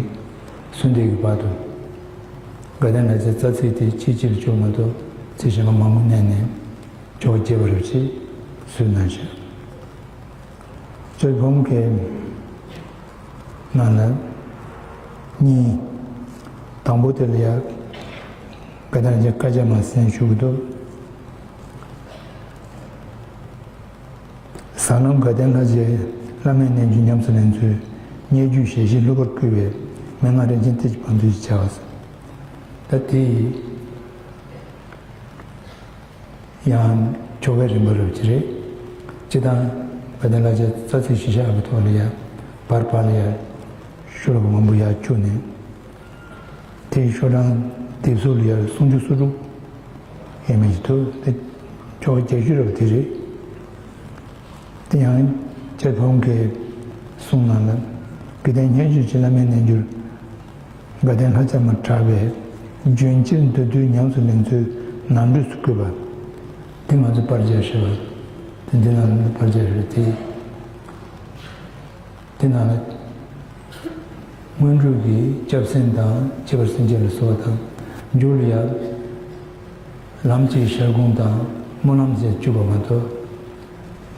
གསོལ་འདེབས་ཀྱི་བར་དུ་དགའ་ལྡན་ལྷ་རྗེའི་རྩ་ཚིག་དེ་ཚིག་གཅིག་ལ་བཅུག་མ་གཏོགས་ཚིག་གཞན་པ་མང་པོ་བསྣན་ནས་ཆོ་ག་རྒྱས་པ་རེ་བ་ཅིག་བཟོས་གནང་བྱུང་། སྤྱིར་ཕོ་མོ་ཁའི་ནང་ལ་གཉིས། དང་པོ་དེ་ལ་ཡང་དགའ་ལྡན་ལྷ་རྗེ་བཀའ་རྒྱ་མ་ཟེར་ཞུ་གི་འདུག་ཟབ་ལམ་དགའ་ལྡན་ལྷ་རྗེ་བླ་མའི་རྣལ་འབྱོར་ཉམས་སུ་ལེན་ཚུལ་སྙན་བརྒྱུད་ཞལ་བཞི་ལྷུག་པར་བསྐུལ་བའི་མན་ངག་རིན་ཆེན་གཏེར་གྱི་བང་མཛོད་ཅེས་བྱ་བ་ཟེར། ད་དེ་ཡང་ཆོ་གའི་རིམ་པ་རུ་ཅི་རེད། སྤྱིར་བཏང་དགའ་ལྡན་ལྷ་རྗེ་རྩ་ཚིག་བཞི་ཆ་གི་ཐོག་ལ་ཡང་བར་བར་ལ་ཡང་ཤོ་ལོ་ཀ་མང་པོ་ཡང་བཅུག་ནས། དེའི་ཤོག་གྲངས་དེབ་གཟུགས་ལ་ཡང་སུམ་ཅུ་སོ་དྲུག་ཡས་མས་ཤིག་འདུག་དེ་ཆོ་ག་རྒྱས་ཤོས་ར་བ་དེ་རེད། དེ་ཡང་སྤྱིར་ཕོ་མོ་ཁའི་གསུང་ནང་ལ་དགེ་ལྡན་སྙན་བརྒྱུད་ཀྱི་བླ་མའི་རྣལ་འབྱོར་དགའ་ལྡན་ལྷ་བརྒྱ་མ་གྲགས་པའི་ལྗོན་ཤིང་བདུད་འདུལ་ཉམས་སུ་ལེན་ཚུལ་ནང་འགྲོས་སུ་བཀོད་པ། དེ་ང་ཚོ་པར་རྒྱག་ཞེས་པ་དེ་འདི་ནང་པར་རྒྱག་རེད་དེ། དེ་ནང་ལ་སྔོན་འགྲོ་གི་སྐྱབས་སེམས་དང་ཁྱད་པར་སེམས་བསྐྱེད་ལ་སོགས་པ་དང་། མཇུག་ལ་ཡང་ལམ་གྱི་ཞལ་སྒོམ་དང་སྨོན་ལམ་བཅས་བཅུག་པ་མ་གཏོགས།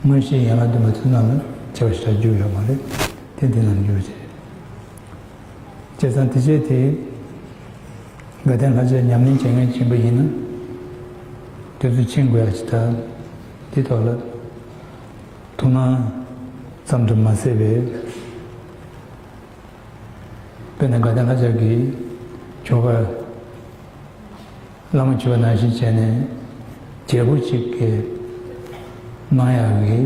མངོན་ཤེས་ཡན་ལག་བདུན་པ་ཚོ་ནང་ལ་ཁྱད་པར་ཞེ་དྲག་བཅུག་ཡོད་མ་རེད། དེ་འདི་ནང་འགྱུར་བ་བྱེད། བྱས་ཙང་དེ་བྱས་དེ། དགའ་ལྡན་ལྷ་བཅས་ཉམས་ལེན་བྱེད་མཁན་ཡིན་པ་ཡིན་ན། དེ་ཚོ་ཕྱིན་དགོས་ཡ་ཅིག་དང་། དེ་ཐོག་ལ་ཐུགས་སྣང་ཙམ་དུ་མ་ཟད་པའི། དཔེར་ན་དགའ་ལྡན་ལྷ་བཅས་ཀྱི་ཆོ་ག་བླ་མ་མཆོད་པ་ནང་བཞིན་བྱས་ནས་རྒྱས་པོ་ཅིག་གི་གནང་ཡག་གི་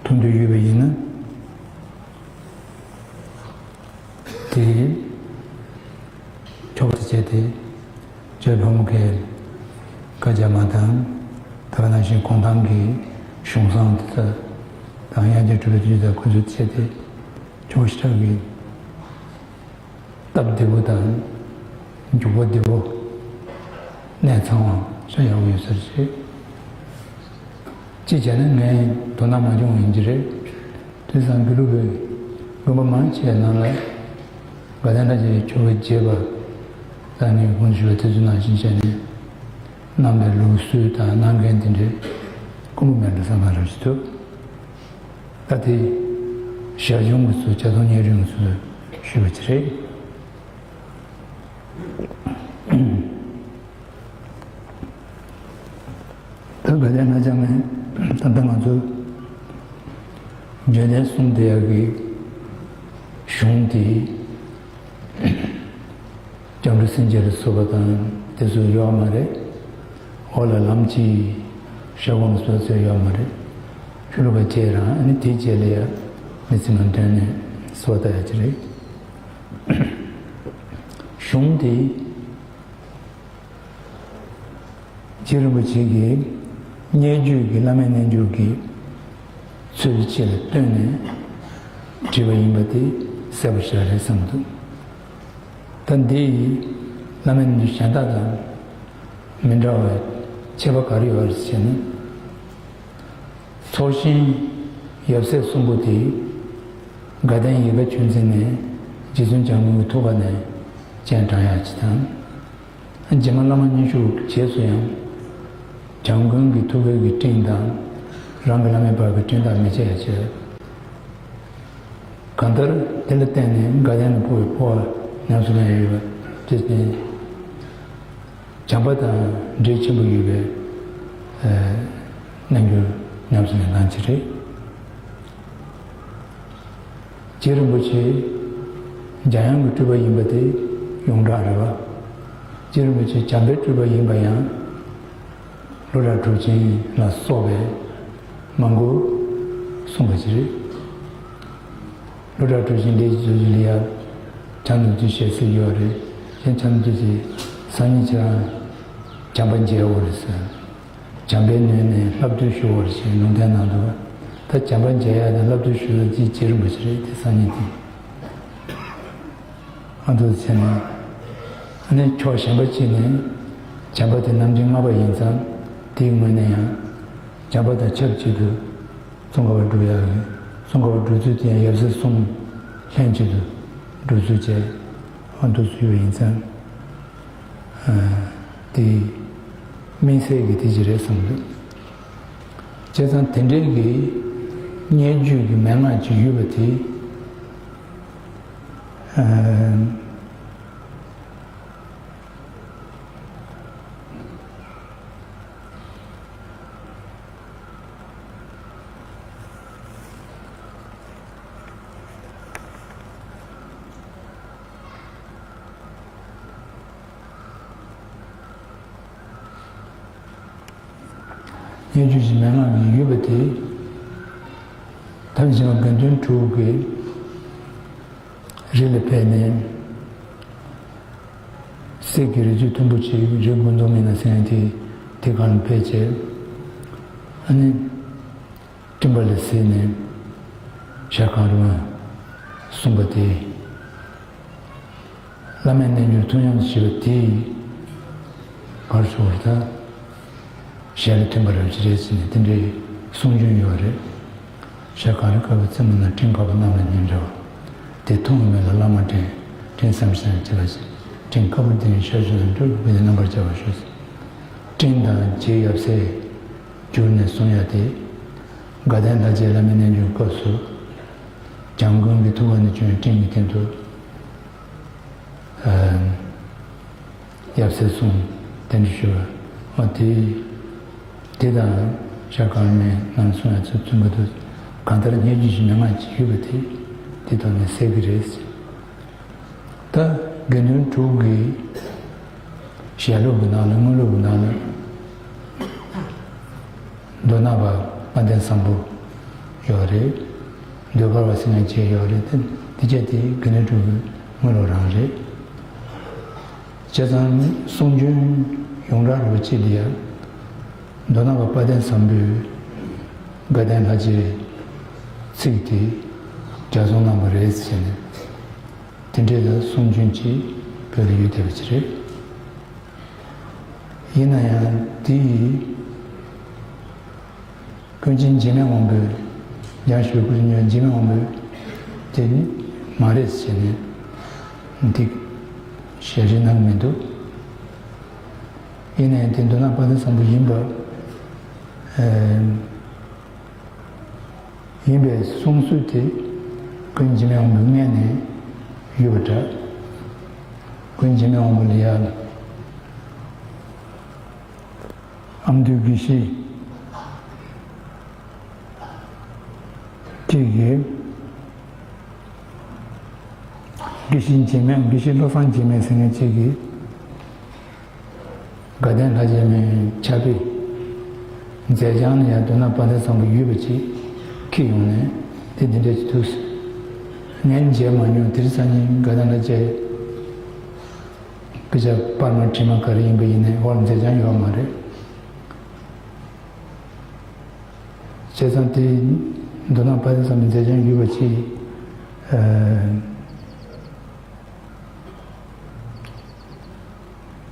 དོན་དུ་ཡོད་པ་ཡིན་ན། དེ་ཆོག་ཏུ་བྱས་ཏེ། རྗེ་ལྷ་མོ་གི་བཀའ་རྒྱ་མ་དང་། ད་ག་ནང་བཞིན་གུང་ཐང་གི་གཞུང་བསྲང་དེ་དག་དང་། དབྱངས་ཅན་གྲུབ་པའི་བདུད་རྩི་དང་འཁོན་འཛུགས་བྱས་ཏེ། ཆོག་ཤེས་ཀྱི་སྟབས་བདེ་པོ་དང་། འཇུག་པ་བདེ་པོ། གནས་ཚང་བ་ཤ་ཡག་པོ་ཡོད་ས་རེད། གཅིག་བྱས་ན་ངས་དོ་སྣང་མ་བྱུང་བ་ཡིན་གྱི་རེད། དེང་སང་དགེ་ལུགས་པའི་དགོན་པ་མང་ཆེ་ནང་ལ་དགའ་ལྡན་ལྷ་བཅས་ཀྱི་ཆོ་ག་རྒྱས་པ་དང་། ངས་གོང་དུ་ཞུས་པ་དེ་ཚོ་ནང་བཞིན་བྱས་ནས་གནང་བའི་ལུགས་སྲོལ་དང་གནང་མཁན་དེ་འདྲའི་དཀོན་པོ་མེད་འགྲོ་བསམ་པ་རང་ཞིག་འདུག་ད་དེ་ཞར་བྱུང་གི་ཚུལ། བྱ་བཏང་སྙན་རུང་གི་ཚུལ་ཞུས་པ་ཅིག་རེད། ད་དགའ་ལྡན་ལྷ་བཅས་ནས་ད་ལྟ་ང་ཚོ་བརྗོད་གདན་གསུམ་དེ་ཡག་གི་གཞུང་དེ། སྐྱབས་འགྲོ་སེམས་བསྐྱེད་ལ་སོགས་པ་དང་དེ་ཚོ་ཡོད་མ་རེད། འོག་ལ་ལམ་གྱི་ཞལ་སྒོམ་སོགས་ཚོ་ཡོད་མ་རེད། ཆོས་ལུགས་པ་བཅས་རང་ཨ་ནི་དེའི་རྗེས་ལ་ཡ་མི་ཚེ་མ་འདོན་ནས་གསོལ་བ་བཏབ་ཡ་ཅིག་རེད། གཞུང་དེ། རྗེ་རིན་པོ་ཆེ་གིས་སྙན་བརྒྱུད་ཀྱི་བླ་མའི་རྣལ་འབྱོར་གྱི་ཚུལ་ཕྱི་ལ་བཏོན་ནས་བྲིས་པ་ཡིན་པ་དེ་གསལ་པོ་ཞིག་རེད་བསམ་འདུག་ད་འདི་ཡིས་བླ་མའི་རྣལ་འབྱོར་གཞན་དག་དང་མི་འདྲ་བའི་ཁྱད་པར་ག་རེ་ཡོད་རེད་ཟེར་ན། ཚོགས་ཞིང་ཡབ་སྲས་གསུམ་པོ་དེ་དགའ་ལྡན་ཡིད་དགའ་ཆོས་འཛིན་ནས་རྗེ་བཙུན་བྱམས་མགོན་གྱི་ཐུགས་ཀ་ནས་སྤྱན་དྲངས་ཡག་ཅིག་དང་། རྗེ་མ་བླ་མ་མཉེས་གཤེགས་རྗེས་སུ་ཡང་། བྱམས་མགོན་གྱི་ཐུགས་ཀའི་སྤྲིན་དང་། རང་གི་བླ་མའི་བར་གྱི་སྤྲིན་དག་མི་ཕྱེད་ཡ་བྱས། གང་ལྟར་དེ་ལ་བརྟེན་ནས་དགའ་ལྡན་ལ་འཕོ་བའི་འཕོ་བ་ཉམས་སུ་ལེན་ཡོད་པ་དེ་བཞིན། བྱམས་པ་དང་འབྲེལ་ཆེན་པོ་ཡོད་པའི་རྣལ་འབྱོར་ཉམས་སུ་ལེན་སྟངས་ཅིག་རེད། རྗེ་རིན་པོ་ཆེ་འཇམ་དབྱངས་ཀྱི་སྤྲུལ་པ་ཡིན་པ་དེ་ཡོངས་གྲགས་རེད་བ། རྗེ་རིན་པོ་ཆེ་བྱམས་པའི་སྤྲུལ་པ་ཡིན་པ་ཡང་། ཀླུ་སྒྲ་གྲུབ་ཆེན་ལ་སོགས་པས་མང་པོ་གསུངས་པ་ཞིག་རེད། ཀླུ་སྒྲ་གྲུབ་ཆེན་ལས་ཀྱི་རྗེས་སུ་ལ་ཡ་བྱམས་དང་བདུད་ཞེས་གསུངས་ཡོད་རེད། གཞན་བྱམས་དང་བདུད་ཅེས་སང་ཉིན་ཁྱེད་རང་བྱམས་པ་མཇལ་འོ་རེད་ཟེར། བྱམས་པའི་ངོས་ནས་བསླབ་བཏུས་ཞུ་བར་ཞེས་ལུང་བསྟན་གནང་འདུག་ད་བྱམས་པ་མཇལ་ཡག་དང་བསླབ་བཏུས་ཞུ་ཡག་ཅིག་རྗེ་རིན་པོ་ཆེ་རེད་དེ་སང་ཉིན་དེ། ཨ་འདུག་བྱས་ནས། ཨ་ནི་ཕྱོགས་གཞན་པ་གཅིག་ནས་བྱམས་པ་དེ་རྣམ་འདྲེན་ལྔ་པ་ཡིན་ཙང་དེའི་ངོས་ནས་ཡང་བྱམས་པ་དང་ཆབས་ཅིག་ཏུ་ཙོང་ཁ་པ་སྒྲུབ་ཡག་ཡིན། ཙོང་ཁ་པ་སྒྲུབ་ཚུལ་དེ་ཡང་ཡབ་སྲས་གསུམ་ལྷན་ཅིག་ཏུ་སྒྲུབ་ཚུལ་བཅས་ཨ་འདུག་ཚུལ་ཡིན་ཙང་། དེ་དམིགས་བསལ་གྱི་དེ་ཅི་རེད་བསམ་འདུག་བྱས་ཙང་དེ་འདྲའི་གི་སྙན་བརྒྱུད་ཀྱི་མན་ངག་ཅིག་ཡོད་པ་དེ། སྙན་བརྒྱུད་ཀྱི་མན་ངག་གི་ཡོད་པ་དེ། ཐམས་ཅད་པ་དགེ་འདུན་དྲུག་གི་རི་ལ་ཕེབས་ནས། གསེར་གྱི་རི་རྒྱུད་མཐོན་པོ་ཅིག་རི་ཀུན་རྫོབ་མི་ནག་ཟེར་མཁན་དེ་དེ་སྒང་ལ་ཕེབས་བྱས། ཨ་ནི། སྤྲིན་པ་ལ་གཟིགས་ནས་ཞལ་གང་རུང་གསུངས་པ་དེ། བླ་མའི་རྣལ་འབྱོར་ཐུགས་ཉམས་ཞེས་པ་དེ་གར་སོང་བར་ཐལ། ཞལ་ལ་ཐོན་པ་རབ་ཅིག་རེད་ཟེར་ནས་དེ་འདྲའི་གསུང་རྒྱུན་ཡོད་རེད། ཞྭ་གངས་རི་དཀར་པོའི་རྩེ་མོ་ན། སྤྲིན་འཕགས་པ་གནམ་ལ་ཉིལ་འདྲ་བ། དེ་མཐོང་བའི་མོད་ལ་བླ་མ་དྲན། དྲན་བསམ་ཤེས་བྱེད་པ་ཞིག་སྤྲིན་དཀར་པོ་དེ་ནི་ཤར་ཕྱོགས་ལ་འགྲོ་དགོས་ཏེ་རྣམ་པར་བྱ་བ་ཞུ། སྤྲིན་དང་བཅས་ཡབ་སྲས་གྱུར་ནས་གསུང་ཡ་དེ། དགའ་ལྡན་ལྷ་རྗེ་བླ་མའི་རྣལ་འབྱོར་སྐབས་སུ། བྱམས་མགོན་གྱི་ཐུགས་ཀ་ནས་བྱོན་སྤྲིན་གྱི་སྟེང་དུ། ཨ། ཡབ་སྲས་གསུམ་གདན་འདྲེན་ཞུས་པ། ཨ། དེ། དེ་དང་ཤར་གངས་རི་ནས་ནམ་གསུང་ཡ་ཚུལ་མཚོན་པ་དུ་གང་ལྟར་སྙན་རྒྱུན་ཞིག་མན་ངག་ཅིག་ཡོད་པ་དེ། དེ་ཐོག་ནས་གསལ་གྱི་རེད། ད་དགེ་འདུན་དྲུག་གི་ཞལ་སློབ་ཀྱི་ནང་ལ། དངོས་སློབ་ཀྱི་ནང་ལ། མདོ་སྣང་བ་དཔལ་ལྡན་བཟང་པོ་ཡོད་རེད། ཟློས་གར་བ་ཟེར་མཁན་ཅིག་ཡོད་རེད། དེ་དེ་བྱས་དེ་དགེ་འདུན་དྲུག་གི་དངོས་སློབ་རང་རེད། བྱས་ཙང་གསུང་རྒྱུན་ཡོངས་གྲགས་རེད་པ་ཅིག་འདི་ཡང་མདོ་སྣང་བ་དཔལ་ལྡན་བཟང་པོས་དགའ་ལྡན་ལྷ་རྗེའི་ཚིག་དེ་ལྗགས་རྩོམ་གནང་བ་རེད་ཟེར་ནས། དེ་འདྲའི་ལ་གསུང་རྒྱུན་ཅིག་བོད་ལ་ཡོད་བསྡད་པ་ཅིག་རེད། ཡིན་ན་ཡང་དེ་ཡི་ཀུན་མཁྱེན་འཇིགས་མེད་དབང་པོས་སྦྱང་ཞུ་སྐུ་ཉོན་འཇིགས་མེད་དབང་པོས་དེ་ནི་མ་རེད་ཟེར་ནས་འདི་ཞལ་བྲིས་གནང་གི་མི་འདུག། ཡིན་ན་ཡང་དེ་མདོ་སྣང་དཔལ་ལྡན་བཟང་པོ་ཡིན་པ། ཨ། ཡིན་པའི་གསུང་སྲོལ་དེ་ཀུན་མཁྱེན་འཇིགས་མེད་དབང་པོའི་སྔས་ནས་ཡོད་པ་འདྲ། ཀུན་མཁྱེན་འཇིགས་མེད་དབང་པོ་ལ་ཡང་ཨ་མདོའི་དགེ་བཤེས་གཅིག་གིས། དགེ་བཤེས་འཇིགས་མེད། དགེ་བཤེས་བློ་བཟང་འཇིགས་མེད་ཟེར་མཁན་གཅིག་གིས། དགའ་ལྡན་ལྷ་རྗེ་མའི་ཕྱག་དཔེ་མཛད་བྱང་ལ་ཡང་མདོ་སྣང་དཔལ་ལྡན་བཟང་པོ་ཡོད་པ་ཅིག་འཁྱེར་ཡོང་ནས་དེ་འདི་འདྲ་ཅིག་འདུག། ངས་མཇལ་མ་མྱོང་། དེ་རིང་སང་ཉིན་དགའ་ལྡན་ལྷ་རྗེ་སྐུ་ཕྱྭ་པར་མ་བྲིས་མ་ག་རེ་ཡིན་པ་ཡིན་ནའི་འོག་ལ་མཛད་བྱང་ཡོད་མ་རེད། བྱས་ཙང་དེ་མདོ་སྣང་དཔལ་ལྡན་བཟང་པོའི་མཛད་བྱང་ཡོད་པ་ཅིག། ཨ།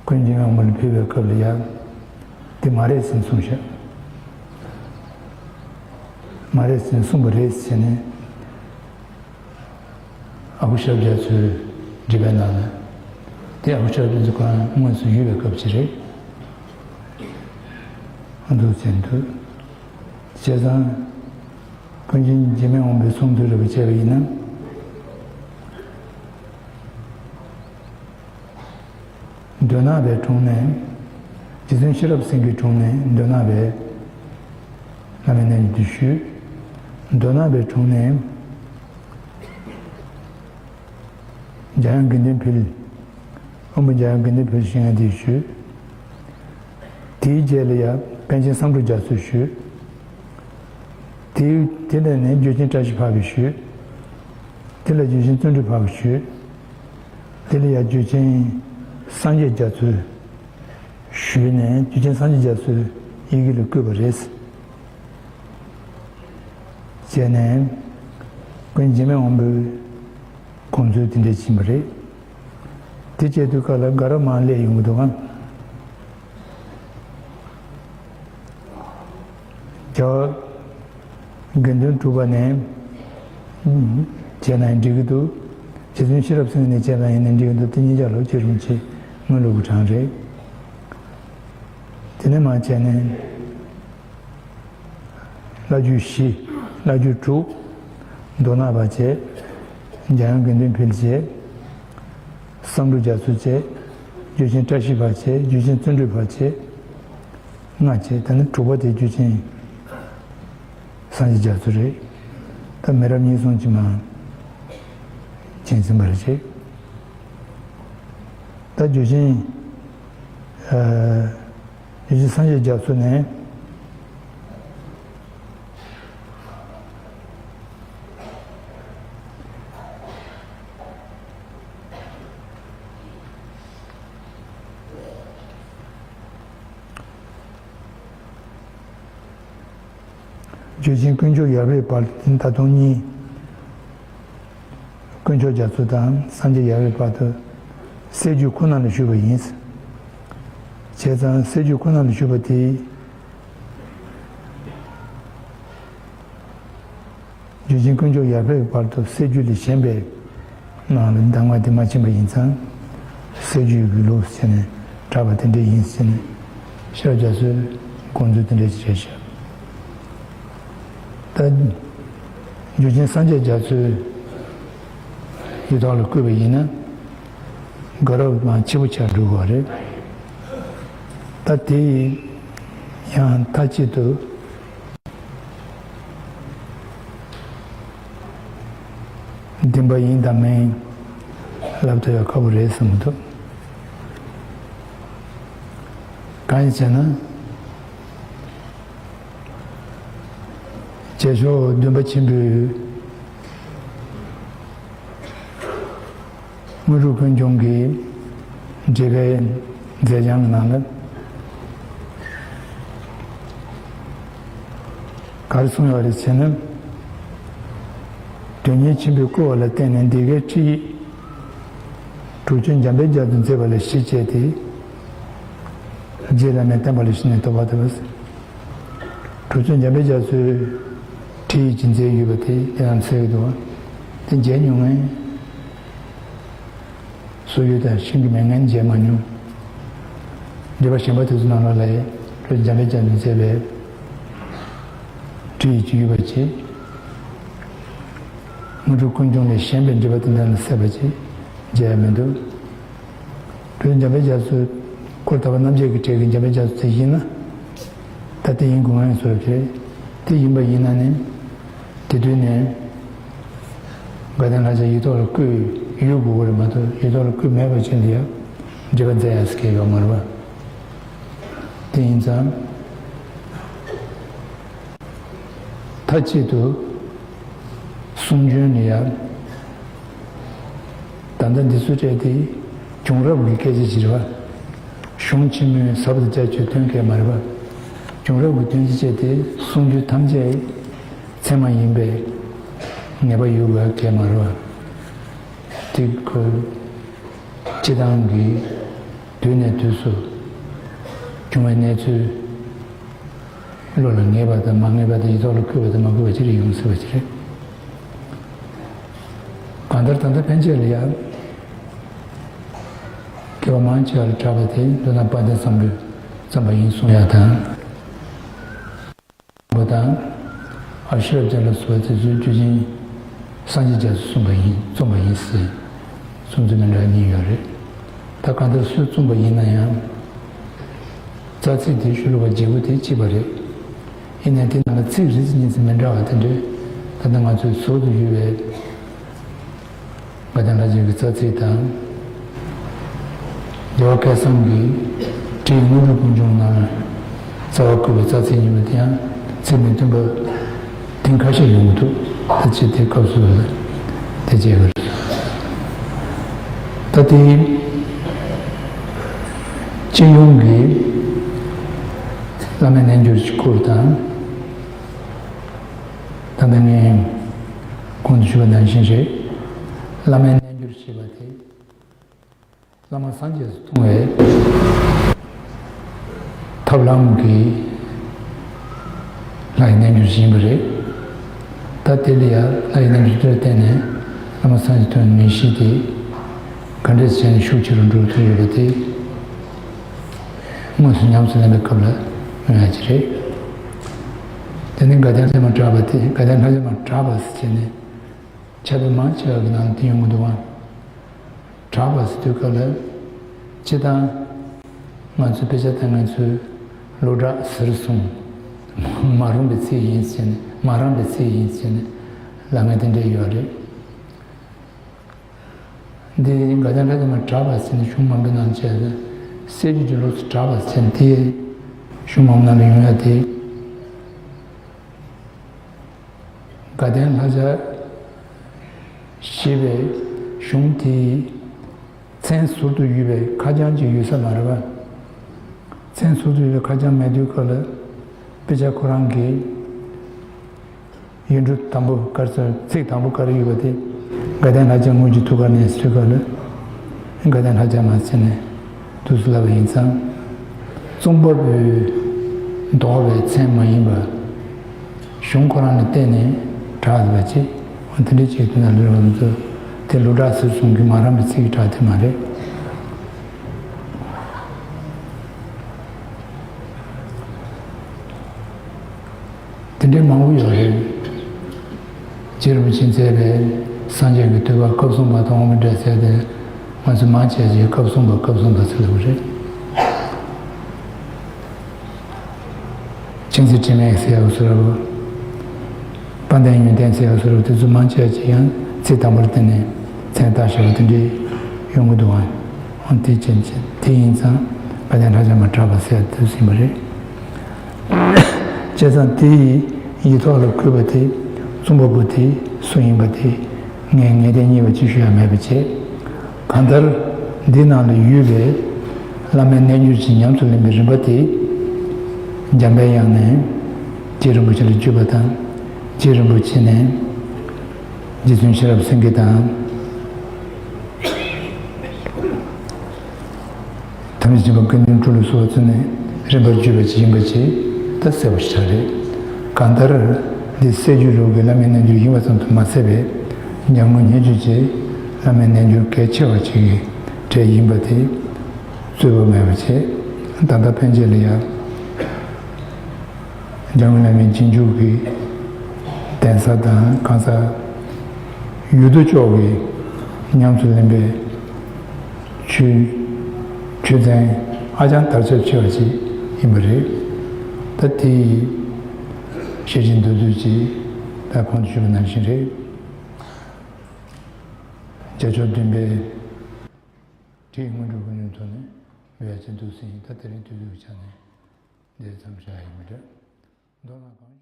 ཀུན་མཁྱེན་དབང་པོ་ལ་ཕུལ་བའི་སྐབས་ལ་ཡང་དེ་མ་རེད་ཟེར་གསུངས་ཤག། མ་རེད་ཟེར་གསུངས་པ་རེད་ཟེར་ནས་ཨ་ཁུ་ཞབས་རྒྱ་མཚོའི་འགྲེལ་པའི་ནང་ལ་དེ་ཨ་ཁུ་ཞབས་རྒྱ་མཚོ་ཁོ་རང་དངོས་སུ་ཡོད་པའི་སྐབས་ཅིག་རེད། ཨ། འདུག་ཟེར་འདུག། བྱས་ཙང་ཀུན་མཁྱེན་འཇིགས་མེད་དབང་པོའི་གསུང་དུ་རེ་བ་བྱས་པ་ཡིན་ན། མདོ་སྣང་བའི་དྲུང་ནས། རྗེ་བཙུན་ཤེས་རབ་སེང་གེའི་དྲུང་ནས་མདོ་སྣང་བའི་བླ་མའི་རྣལ་འབྱོར་ཞུས། མདོ་སྣང་བའི་དྲུང་ནས་འཇམ་དབྱངས་དགེ་འདུན་ཕུལ། དབོན་པོ་འཇམ་དབྱངས་དགེ་འདུན་ཕུལ་ཞུ་མཁན་དེ་ཞུས། དེའི་རྗེས་ལ་ཡང་པཎ་ཆེན་བསམ་འགྲུབ་རྒྱ་མཚོ་ཞུས། དེའི་དེ་ལ་ནི་འཇུ་ཆེན་བཀྲ་ཤིས་འཕགས་པས་ཞུས། དེ་ལ་འཇུ་ཆེན་བརྩོན་འགྲུས་འཕགས་པས་ཞུས། དེ་ལ་ཡང་འཇུ་ཆེན་སངས་རྒྱས་རྒྱ་མཚོས་ཞུས་ནས། འཇུ་ཆེན་སངས་རྒྱས་རྒྱ་མཚོས་ཡི་གེ་ལ་བཀོད་པ་རེད། བྱས་ནས་ཀུན་མཁྱེན་འཇིགས་མེད་དབང་པོའི་དགོངས་ཚུལ་དེ་འདྲ་ཕྱིན་པ་རེད། དེ་བྱས་དུས་སྐབས་ལ་དགའ་རབ་མར་སླེབས་ཡོང་གི་འདུག་གམ། རྒྱལ་བ་དགེ་འདུན་གྲུབ་པ་ནས་བྱས་ན་འགྲིག་གི་འདུག། རྗེ་བཙུན་ཤེས་རབ་སེང་གེ་ནས་བྱས་པ་ཡིན་ན་འགྲིག་གི་འདུག། དེ་གཉིས་ཆ་ལོ་ཆེ་རུང་ཆེ། དངོས་སློབ་ཀྱི་གྲངས་རེད། དེ་ནས་མར་བྱས་ནས། བླ་བརྒྱུད་བཞི། བླ་བརྒྱུད་དྲུག། མདོ་སྣང་བ་བྱས། འཇམ་དབྱངས་དགེ་འདུན་ཕུལ་བྱས། བསམ་འགྲུབ་རྒྱ་མཚོ་བྱས། འཇུ་ཆེན་བཀྲ་ཤིས་འཕགས་བྱས། འཇུ་ཆེན་བརྩོན་འགྲུས་འཕགས་བྱས། ལྔ་བྱས། ད་ནི་དྲུག་པ་དེ་འཇུ་ཆེན་སངས་རྒྱས་རྒྱ་མཚོ་རེད། ད་མི་རབས་གཉིས་གསུམ་ཅིག་མར་བྱས་ཟིན་པ་རེད། ད་འཇུ་ཆེན། ཨ། རྗེ་བཙུན་སངས་རྒྱས་རྒྱ་མཚོ་ནས། འཇུ་ཆེན་དཀོན་མཆོག་ཡབ་རེད་པ། ད་དུང་གཉིས། དཀོན་མཆོག་རྒྱ་མཚོ་དང་སངས་རྒྱས་ཡབ་རེད་པ་དུ་སྲད་རྒྱུད་ཁོ་ན་ལ་བཞུགས་པ་ཡིན། བྱས་ཙང་སྲད་རྒྱུད་ཁོ་ན་ལ་བཞུགས་པ་དེ་ རྒྱུད་ཆེན་དཀོན་མཆོག་ཡར་འཕེལ་གྱི་བར་དུ་སྲད་རྒྱུད་ལས་གཞན་པའི་ནང་ལ་གདམས་ངག་དེ་མ་ཕྱིན་པ་ཡིན་ཙང་། སྲད་རྒྱུད་ཀྱི་ལུགས་ཟེར་ནས་གྲགས་པ་དེ་འདྲ་ཡིན་ཟེར་ནས་ཤེས་རབ་རྒྱ་མཚོས་དགོངས་ཚུལ་དེ་འདྲ་ཞིག་རེད་ཤག་ད་རྒྱུད་ཆེན་སངས་རྒྱས་རྒྱ་མཚོའི་ཡི་ཐོག་ལ་བཀོད་པ་ཡིན་ན། དགའ་རབ་དང་ཆེ་བོ་ཆགས་འགྲོ་བ་རེད། ད་དེ་ཡང་མཐའ་གཅིག་ཏུ་བདེན་པ་ཡིན་དང་མིན་ལབ་ཐུབ་ཡག་ཁག་པོ་རེད་བསམ་གྱི་འདུག་གང་ཡིན་ཟེར་ན། རྗེས་ཕྱོགས་སྟོན་པ་ཆེན་པོའི་དངོས་གྲུབ་ཀུན་འབྱུང་གི་འགྲེལ་པའི་མཛད་བྱང་གི་ནང་ལ་ག་རེ་གསུངས་ཡོད་རེད་ཟེར་ན། དོན་གཉེར་ཆེན་པོས་བསྐུལ་བ་ལ་བརྟེན་ནས་འདི་སྐད་ཁྲིད་ཡིག་དྲུག་ཅུ་འཇམ་དཔལ་རྒྱ་མཚོས་མཛད་པ་ལ་གཞི་བྱས་ཏེ། རྗེ་བླ་མས་བསྟན་པ་ལ་གཞི་ནས་རྟོགས་པ་ཐོབ་པ། དྲུག་ཅུ་འཇམ་དཔལ་རྒྱ་མཚོས་ཁྲིད་ཡིག་ཅིག་མཛད་ཡོད་པ་དེ་དེ་ནང་གསལ་གྱི་འདུག་དེ་མཇལ་མྱོང་ངས། སོག་ཡུལ་དང་ཤིང་གི་མི་ངན་མཇལ་མ་མྱོང་། འགྲེལ་པ་གཞན་པ་དེ་ཚོ་ནང་ལོགས་ལ་ཡང་འཇམ་དཔལ་རྒྱ་མཚོས་མཛད་པའི་ཁྲིད་ཡིག་ཅིག་ཡོད་པ་བྱས། དངོས་གྲུབ་ཀུན་འབྱུང་ལས་གཞན་པའི་འགྲེལ་པ་དེ་འདྲ་ལ་སྲེད་པ་ཅིག་མཇལ་ཡ་མི་འདུག་དེ་འཇམ་དཔལ་རྒྱ་མཚོ་འཁོར་དག་པ་རྣམ་བརྒྱད་ཀྱི་གྲས་ཀྱི་འཇམ་དཔལ་རྒྱ་མཚོ་དེ་ཡིན་ན། ད་དེ་ཡིན་དགོས་ངེས་སོ་བྱས། དེ་ཡིན་པ་ཡིན་ན་ནི། དེ་དུས་ནས་དགའ་ལྡན་ལྷ་བརྒྱ་ཡིག་ཐོག་ལ་བཀོད་ཡོད་དགོས་ཀྱི་རེད་མ་གཏོགས་ཡིག་ཐོག་ལ་བཀོད་མེད་པ་བྱས་ནས་ཡང་འགྲེལ་པ་མཛད་ཡ་ཟེར་མཁན་ཡོད་མ་རེད་པ། དེ་ཡིན་ཙང་། མཐའ་གཅིག་ཏུ་གསུང་རྒྱུན་ནི་ཡང་། ད་ལྟ་འདི་ཚོ་སྤྲད་དེ་བྱུང་རབས་ཀྱི་སྐད་ཆ་ཅིག་རེད་པ། གཞུང་ཆེན་མོའི་ཟབ་ཏུ་རྒྱ་ཆེའི་དོན་སྐད་མ་རེད་པ། བྱུང་རབས་ཀྱི་དོན་ཅིག་སྤྲད་དེ་གསུང་རྒྱུན་ཐམས་ཅད་ཚད་མ་ཡིན་པའི་ངེས་པ་ཡོད་པའི་སྐད་མ་རེད་པ། དེ་ཁོ་སྤྱི་བཏང་གི་དུས་ནས་དུས་སུ་བྱུང་བའི་གནས་ཚུལ། བློ་ལ་ངེས་པ་དང་མ་ངེས་པ་དང་ཡིག་ཐོག་ལ་བཀོད་པ་དང་མ་བཀོད་པ་ཅི་རིགས་ཡོང་སྲིད་པ་ཅི་རེད། གང་ལྟར་ད་ལྟ་ཕན་ཆད་ལ་ཡང་མཁས་པ་མང་ཆེ་བ་ལ་གྲགས་པ་དེ་མདོ་སྔགས་དཔལ་ལྡན་བསམ་གྲུབ་བརྩམས་པ་ཡིན་གསུང་ཡ་དང་། པོ་དང་། ཨ་ཤོ་རྒྱ་ལ་སོགས་དེ་ཚོའི་རྒྱུད་ཆེན་སངས་རྒྱས་རྒྱ་མཚོས་གསུངས་པ་ཡིན་རྩོམ་པ་ཡིན་ཟེར། གསུང་ཚུལ་མི་འདྲ་གཉིས་ཡོད་རེད། ད་གང་ལྟར་སུས་རྩོམ་པ་ཡིན་ན་ཡང་། རྩ་ཚིག་དེ་ཤོ་ལོ་ཀ་བརྗེ་པོ་དེ་གཅིག་པ་རེད། ཡིན་ནའི་དེ་ནང་ལ་ཚིག་རེ་ཚིག་གཉིས་ཚིག་མི་འདྲ་བ་དེ་འདྲས་ད་ལྟ་ང་ཚོའི་ཟུར་དུ་ཡོད་པའི་དགའ་ལྡན་ལྷ་བརྒྱ་གི་རྩ་ཚིག་དང་། རྒྱལ་བ་སྐལ་བཟང་གི་བྲིས་དངོས་གྲུབ་ཀུན་འབྱུང་ནང་རྩ་བ་བཀོད་པའི་རྩ་ཚིག་གཉིས་པོ་དེ་ཡང་ཚིག་མི་མཐུན་པ་དེང་ཁ་ཤས་ཡོང་གི་འདུག་ད་ཅི་དེ་སྐབས་སུ་ལ་དེ་བྱས་པ་རེད། ད་དེ་སྤྱི་ཡོངས་ཀྱི་བླ་མའི་རྣལ་འབྱོར་གྱི་སྐོར་དང་། ད་ལྟ་ངས་གོང་དུ་ཞུས་པ་ནང་བཞིན་རེད། བླ་མའི་རྣལ་འབྱོར་ཞེས་པ་དེ། བླ་མ་སངས་རྒྱས་སུ་མཐོང་བའི་ཐབས་ལམ་གྱི་ལྷ་ཡི་རྣལ་འབྱོར་ཞིག་ཡིན་པ་རེད། ད་དེ་ལ་ཡང་ལྷ་ཡི་རྣལ་འབྱོར་དེར་བརྟེན་ནས་བླ་མ་སངས་རྒྱས་མཐོང་བའི་ངེས་ཤེས་དེ་ག་འདྲས་བྱས་ནས་ཤུགས་ཆེ་རུ་འགྲོ་ཐུབ་ཡོད་པ་དེ་དངོས་སུ་ཉམས་སུ་ལེན་པའི་སྐབས་ལ་མངོན་ཡག་ཅིག་རེད། དེ་ནི་དགའ་ལྡན་ལྷ་མ་གྲགས་པ་དེ་དགའ་ལྡན་ལྷ་མ་གྲགས་པ་ཟེར་བྱས་ནས་ཁྱབ་པ་མང་ཆེ་བ་གི་ནང་དུ་ཡོང་གི་འདུག་ཨང་། གྲགས་པ་ཟེར་དུས་སྐབས་ལ། སྤྱིར་བཏང་། ང་ཚོའི་དཔེ་ཆ་དང་ང་ཚོའི་སློབ་གྲྭ་ཟེར་སོང་། མ་རུངས་པའི་ཚིག་ཡིན་ཟེར་ནས་མ་རངས་པའི་ཚིག་ཡིན་ཟེར་ནས་ལབ་མཁན་དེ་འདྲས་ཡོད་རེད། འདི་དགའ་ལྡན་ལྷ་བརྒྱ་མ་གྲགས་པ་ཟེར་ནས་གཞུང་མང་པོའི་ནང་བྱས་ཏེ་གསེར་གྱི་འདུན་ལོགས་སུ་གྲགས་པ་ཟེར་ནས་དེ་གཞུང་མང་པོ་ནང་ལ་ཡོང་ཡ་དེ། དགའ་ལྡན་ལྷ་བརྒྱ་ཞེས་པའི་གཞུང་དེའི་མཚན་ཟུར་དུ་ཡོད་པའི་ཁ་བྱང་ཅིག་ཡོད་ས་མ་རེད་པ། མཚན་ཟུར་དུ་ཡོད་པའི་ཁ་བྱང་མེད་དུས་སྐབས་ལ་དཔེ་ཆ་ཁོ་རང་གི་ཡིག་འབྲུ་དང་པོ་ག་རེ་ཟེར་ཚིག་དང་པོ་ག་རེ་ཡོད་པ་དེ་དགའ་ལྡན་ལྷ་བརྒྱ་དངོས་ཀྱི་ཐུགས་ཀར་གནས་ཟེར་དུས་སྐབས་ལ་དགའ་ལྡན་ལྷ་བརྒྱ་མ་ཟེར་ནས། དུས་སུ་ལབ་པ་ཡིན་ཙང་། རྩོམ་པ་པོས་འདོགས་པའི་མཚན་མ་ཡིན་པ། གཞུང་ཁོ་རང་ལ་བརྟེན་ནས་ གྲགས་པ་ཅིག་འོ་དེ་འདྲ་ཅིག་དེ་ན་ལུས་རོགས་ཚོ་དེ་ལུས་གྲགས་ཟེར་གསུང་གི་མ་རམ་པའི་ཚིག་གི་གྲགས་དེ་མ་རེད། དེ་འདྲའི་མང་པོ་ཡོད་རེད། རྗེ་རིན་པོ་ཆེས་མཛད་པའི་སངས་རྒྱས་ཀྱི་བསྟོད་པ་སྐབས་གསུམ་པ་དང་དབུ་མའི་སྒྲ་གསལ་དེ་ང་ཚོས་མང་ཆེ་ཆེ་སྐབས་གསུམ་པ་སྐབས་གསུམ་པ་ཟེར་ལབ་པ་རེད། མཁྱེན་བརྩེ་དྲི་མེད་ཟེར་ཡག་སོ་རབ། དཔལ་ལྡན་ཡོན་ཏན་ཟེར་ཡག་སོ་རབ་དེ་ཚོ་མང་ཆེ་ཆེ་ཡང་ཚིག་དང་པོར་བརྟེན་ནས་མཚན་བཏགས་བཞག་པ་དེ་འདྲའི་ཡོང་གི་འདུག་ཨང་། འོ་དེ་ཅན་ཅན་དེ་ཡིན་ཙང་དཔལ་ལྡན་ལྷ་བྱམས་པ་གྲགས་པ་ཟེར་ཡག་དེ་ཚོ་ཡིན་པ་རེད། བྱས་ཙང་དེའི་ཡིག་ཐོག་ལ་འཁོད་པ་དེ་རྩོམ་པ་པོ་དེ་སུ་ཡིན་པ་དེ་ངས་ངེས་གཏན་རྙེད་པ་ཅིག་ཞུ་ཡ་མེད་པ་བྱས། གང་ལྟར་འདི་ནང་ལ་ཡོད་པའི་བླ་མའི་རྣལ་འབྱོར་གྱི་ཉམས་སུ་ལེན་པའི་རིམ་པ་དེ་འཇམ་པའི་དབྱངས་ནས་རྗེ་རིན་པོ་ཆེ་ལ་བརྒྱུད་པ་དང་། རྗེ་རིན་པོ་ཆེ་ནས་རྗེ་བཙུན་ཤེས་རབ་སེང་གེ་དང་། ཐམས་ཅད་མཁྱེན་པ་ཀུན་འདུས་སྤྲུལ་ལ་སོགས་ཚུལ་ནས་རིམ་པར་བརྒྱུད་པ་ཅིག་ཡིན་པ་ཅིག་ད་གསལ་པོ་ཞེ་དྲག་རེད། གང་ལྟར་འདི་སེ་སྦྱོར་ལུགས་ཀྱི་བླ་མའི་རྣལ་འབྱོར་ཡིན་པ་ཙམ་དུ་མ་ཟད་པའི་འཇམ་མགོན་བརྙས་བཅོས་ཀྱི་བླ་མའི་རྣལ་འབྱོར་གལ་ཆེ་བ་ཅིག་གི་གྲས་ཡིན་པ་དེ་རྩོད་པ་མེད་པ་བྱས། ད་ལྟ་ཕན་ཆད་ལ་ཡང་། འཇམ་མགོན་བླ་མའི་རྗེས་འཇུག་གི་གདན་ས་དང་གང་ཟག་ཡོད་དོ་ཅོག་གིས་ཉམས་སུ་ལེན་པའི་ཆོས་ཆོས་ཚན་ཧ་ཅང་དར་ཁྱབ་ཆེ་བ་ཞིག་ཡིན་པ་རེད། ད་དེ་ཡི་ཤེར་ཕྱིན་མདོར་བསྡུས་ཀྱིས་ད་གོང་དུ་ཞུས་པ་ནང་བཞིན་རེད། རྒྱལ་མཆོག་བདུན་པའི་ཁྲིད་སྔོན་འགྲོ་ཀུན་འབྱུང་ཐོག་ནས་འབད་བ་ཅིན་འདུག་ཟིན། ད་དེ་རིང་དུས་ཚོད་ཀྱི་ཆ་ནས་འདིར་མཚམས་བཞག་ཡིན་མི་འདྲ། མདོར་ན་གང་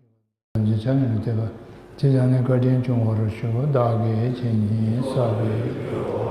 ཞུ་བ། ཐམས་ཅད་ཆ་མཉམ་ལ་གཏད་པ། ཇི་ལྟར་ནི་བཀའ་དྲིན་སྐྱོང་བར་ཞུ། བདག་གིས་ཇི་སྙེད་བསགས་པའི།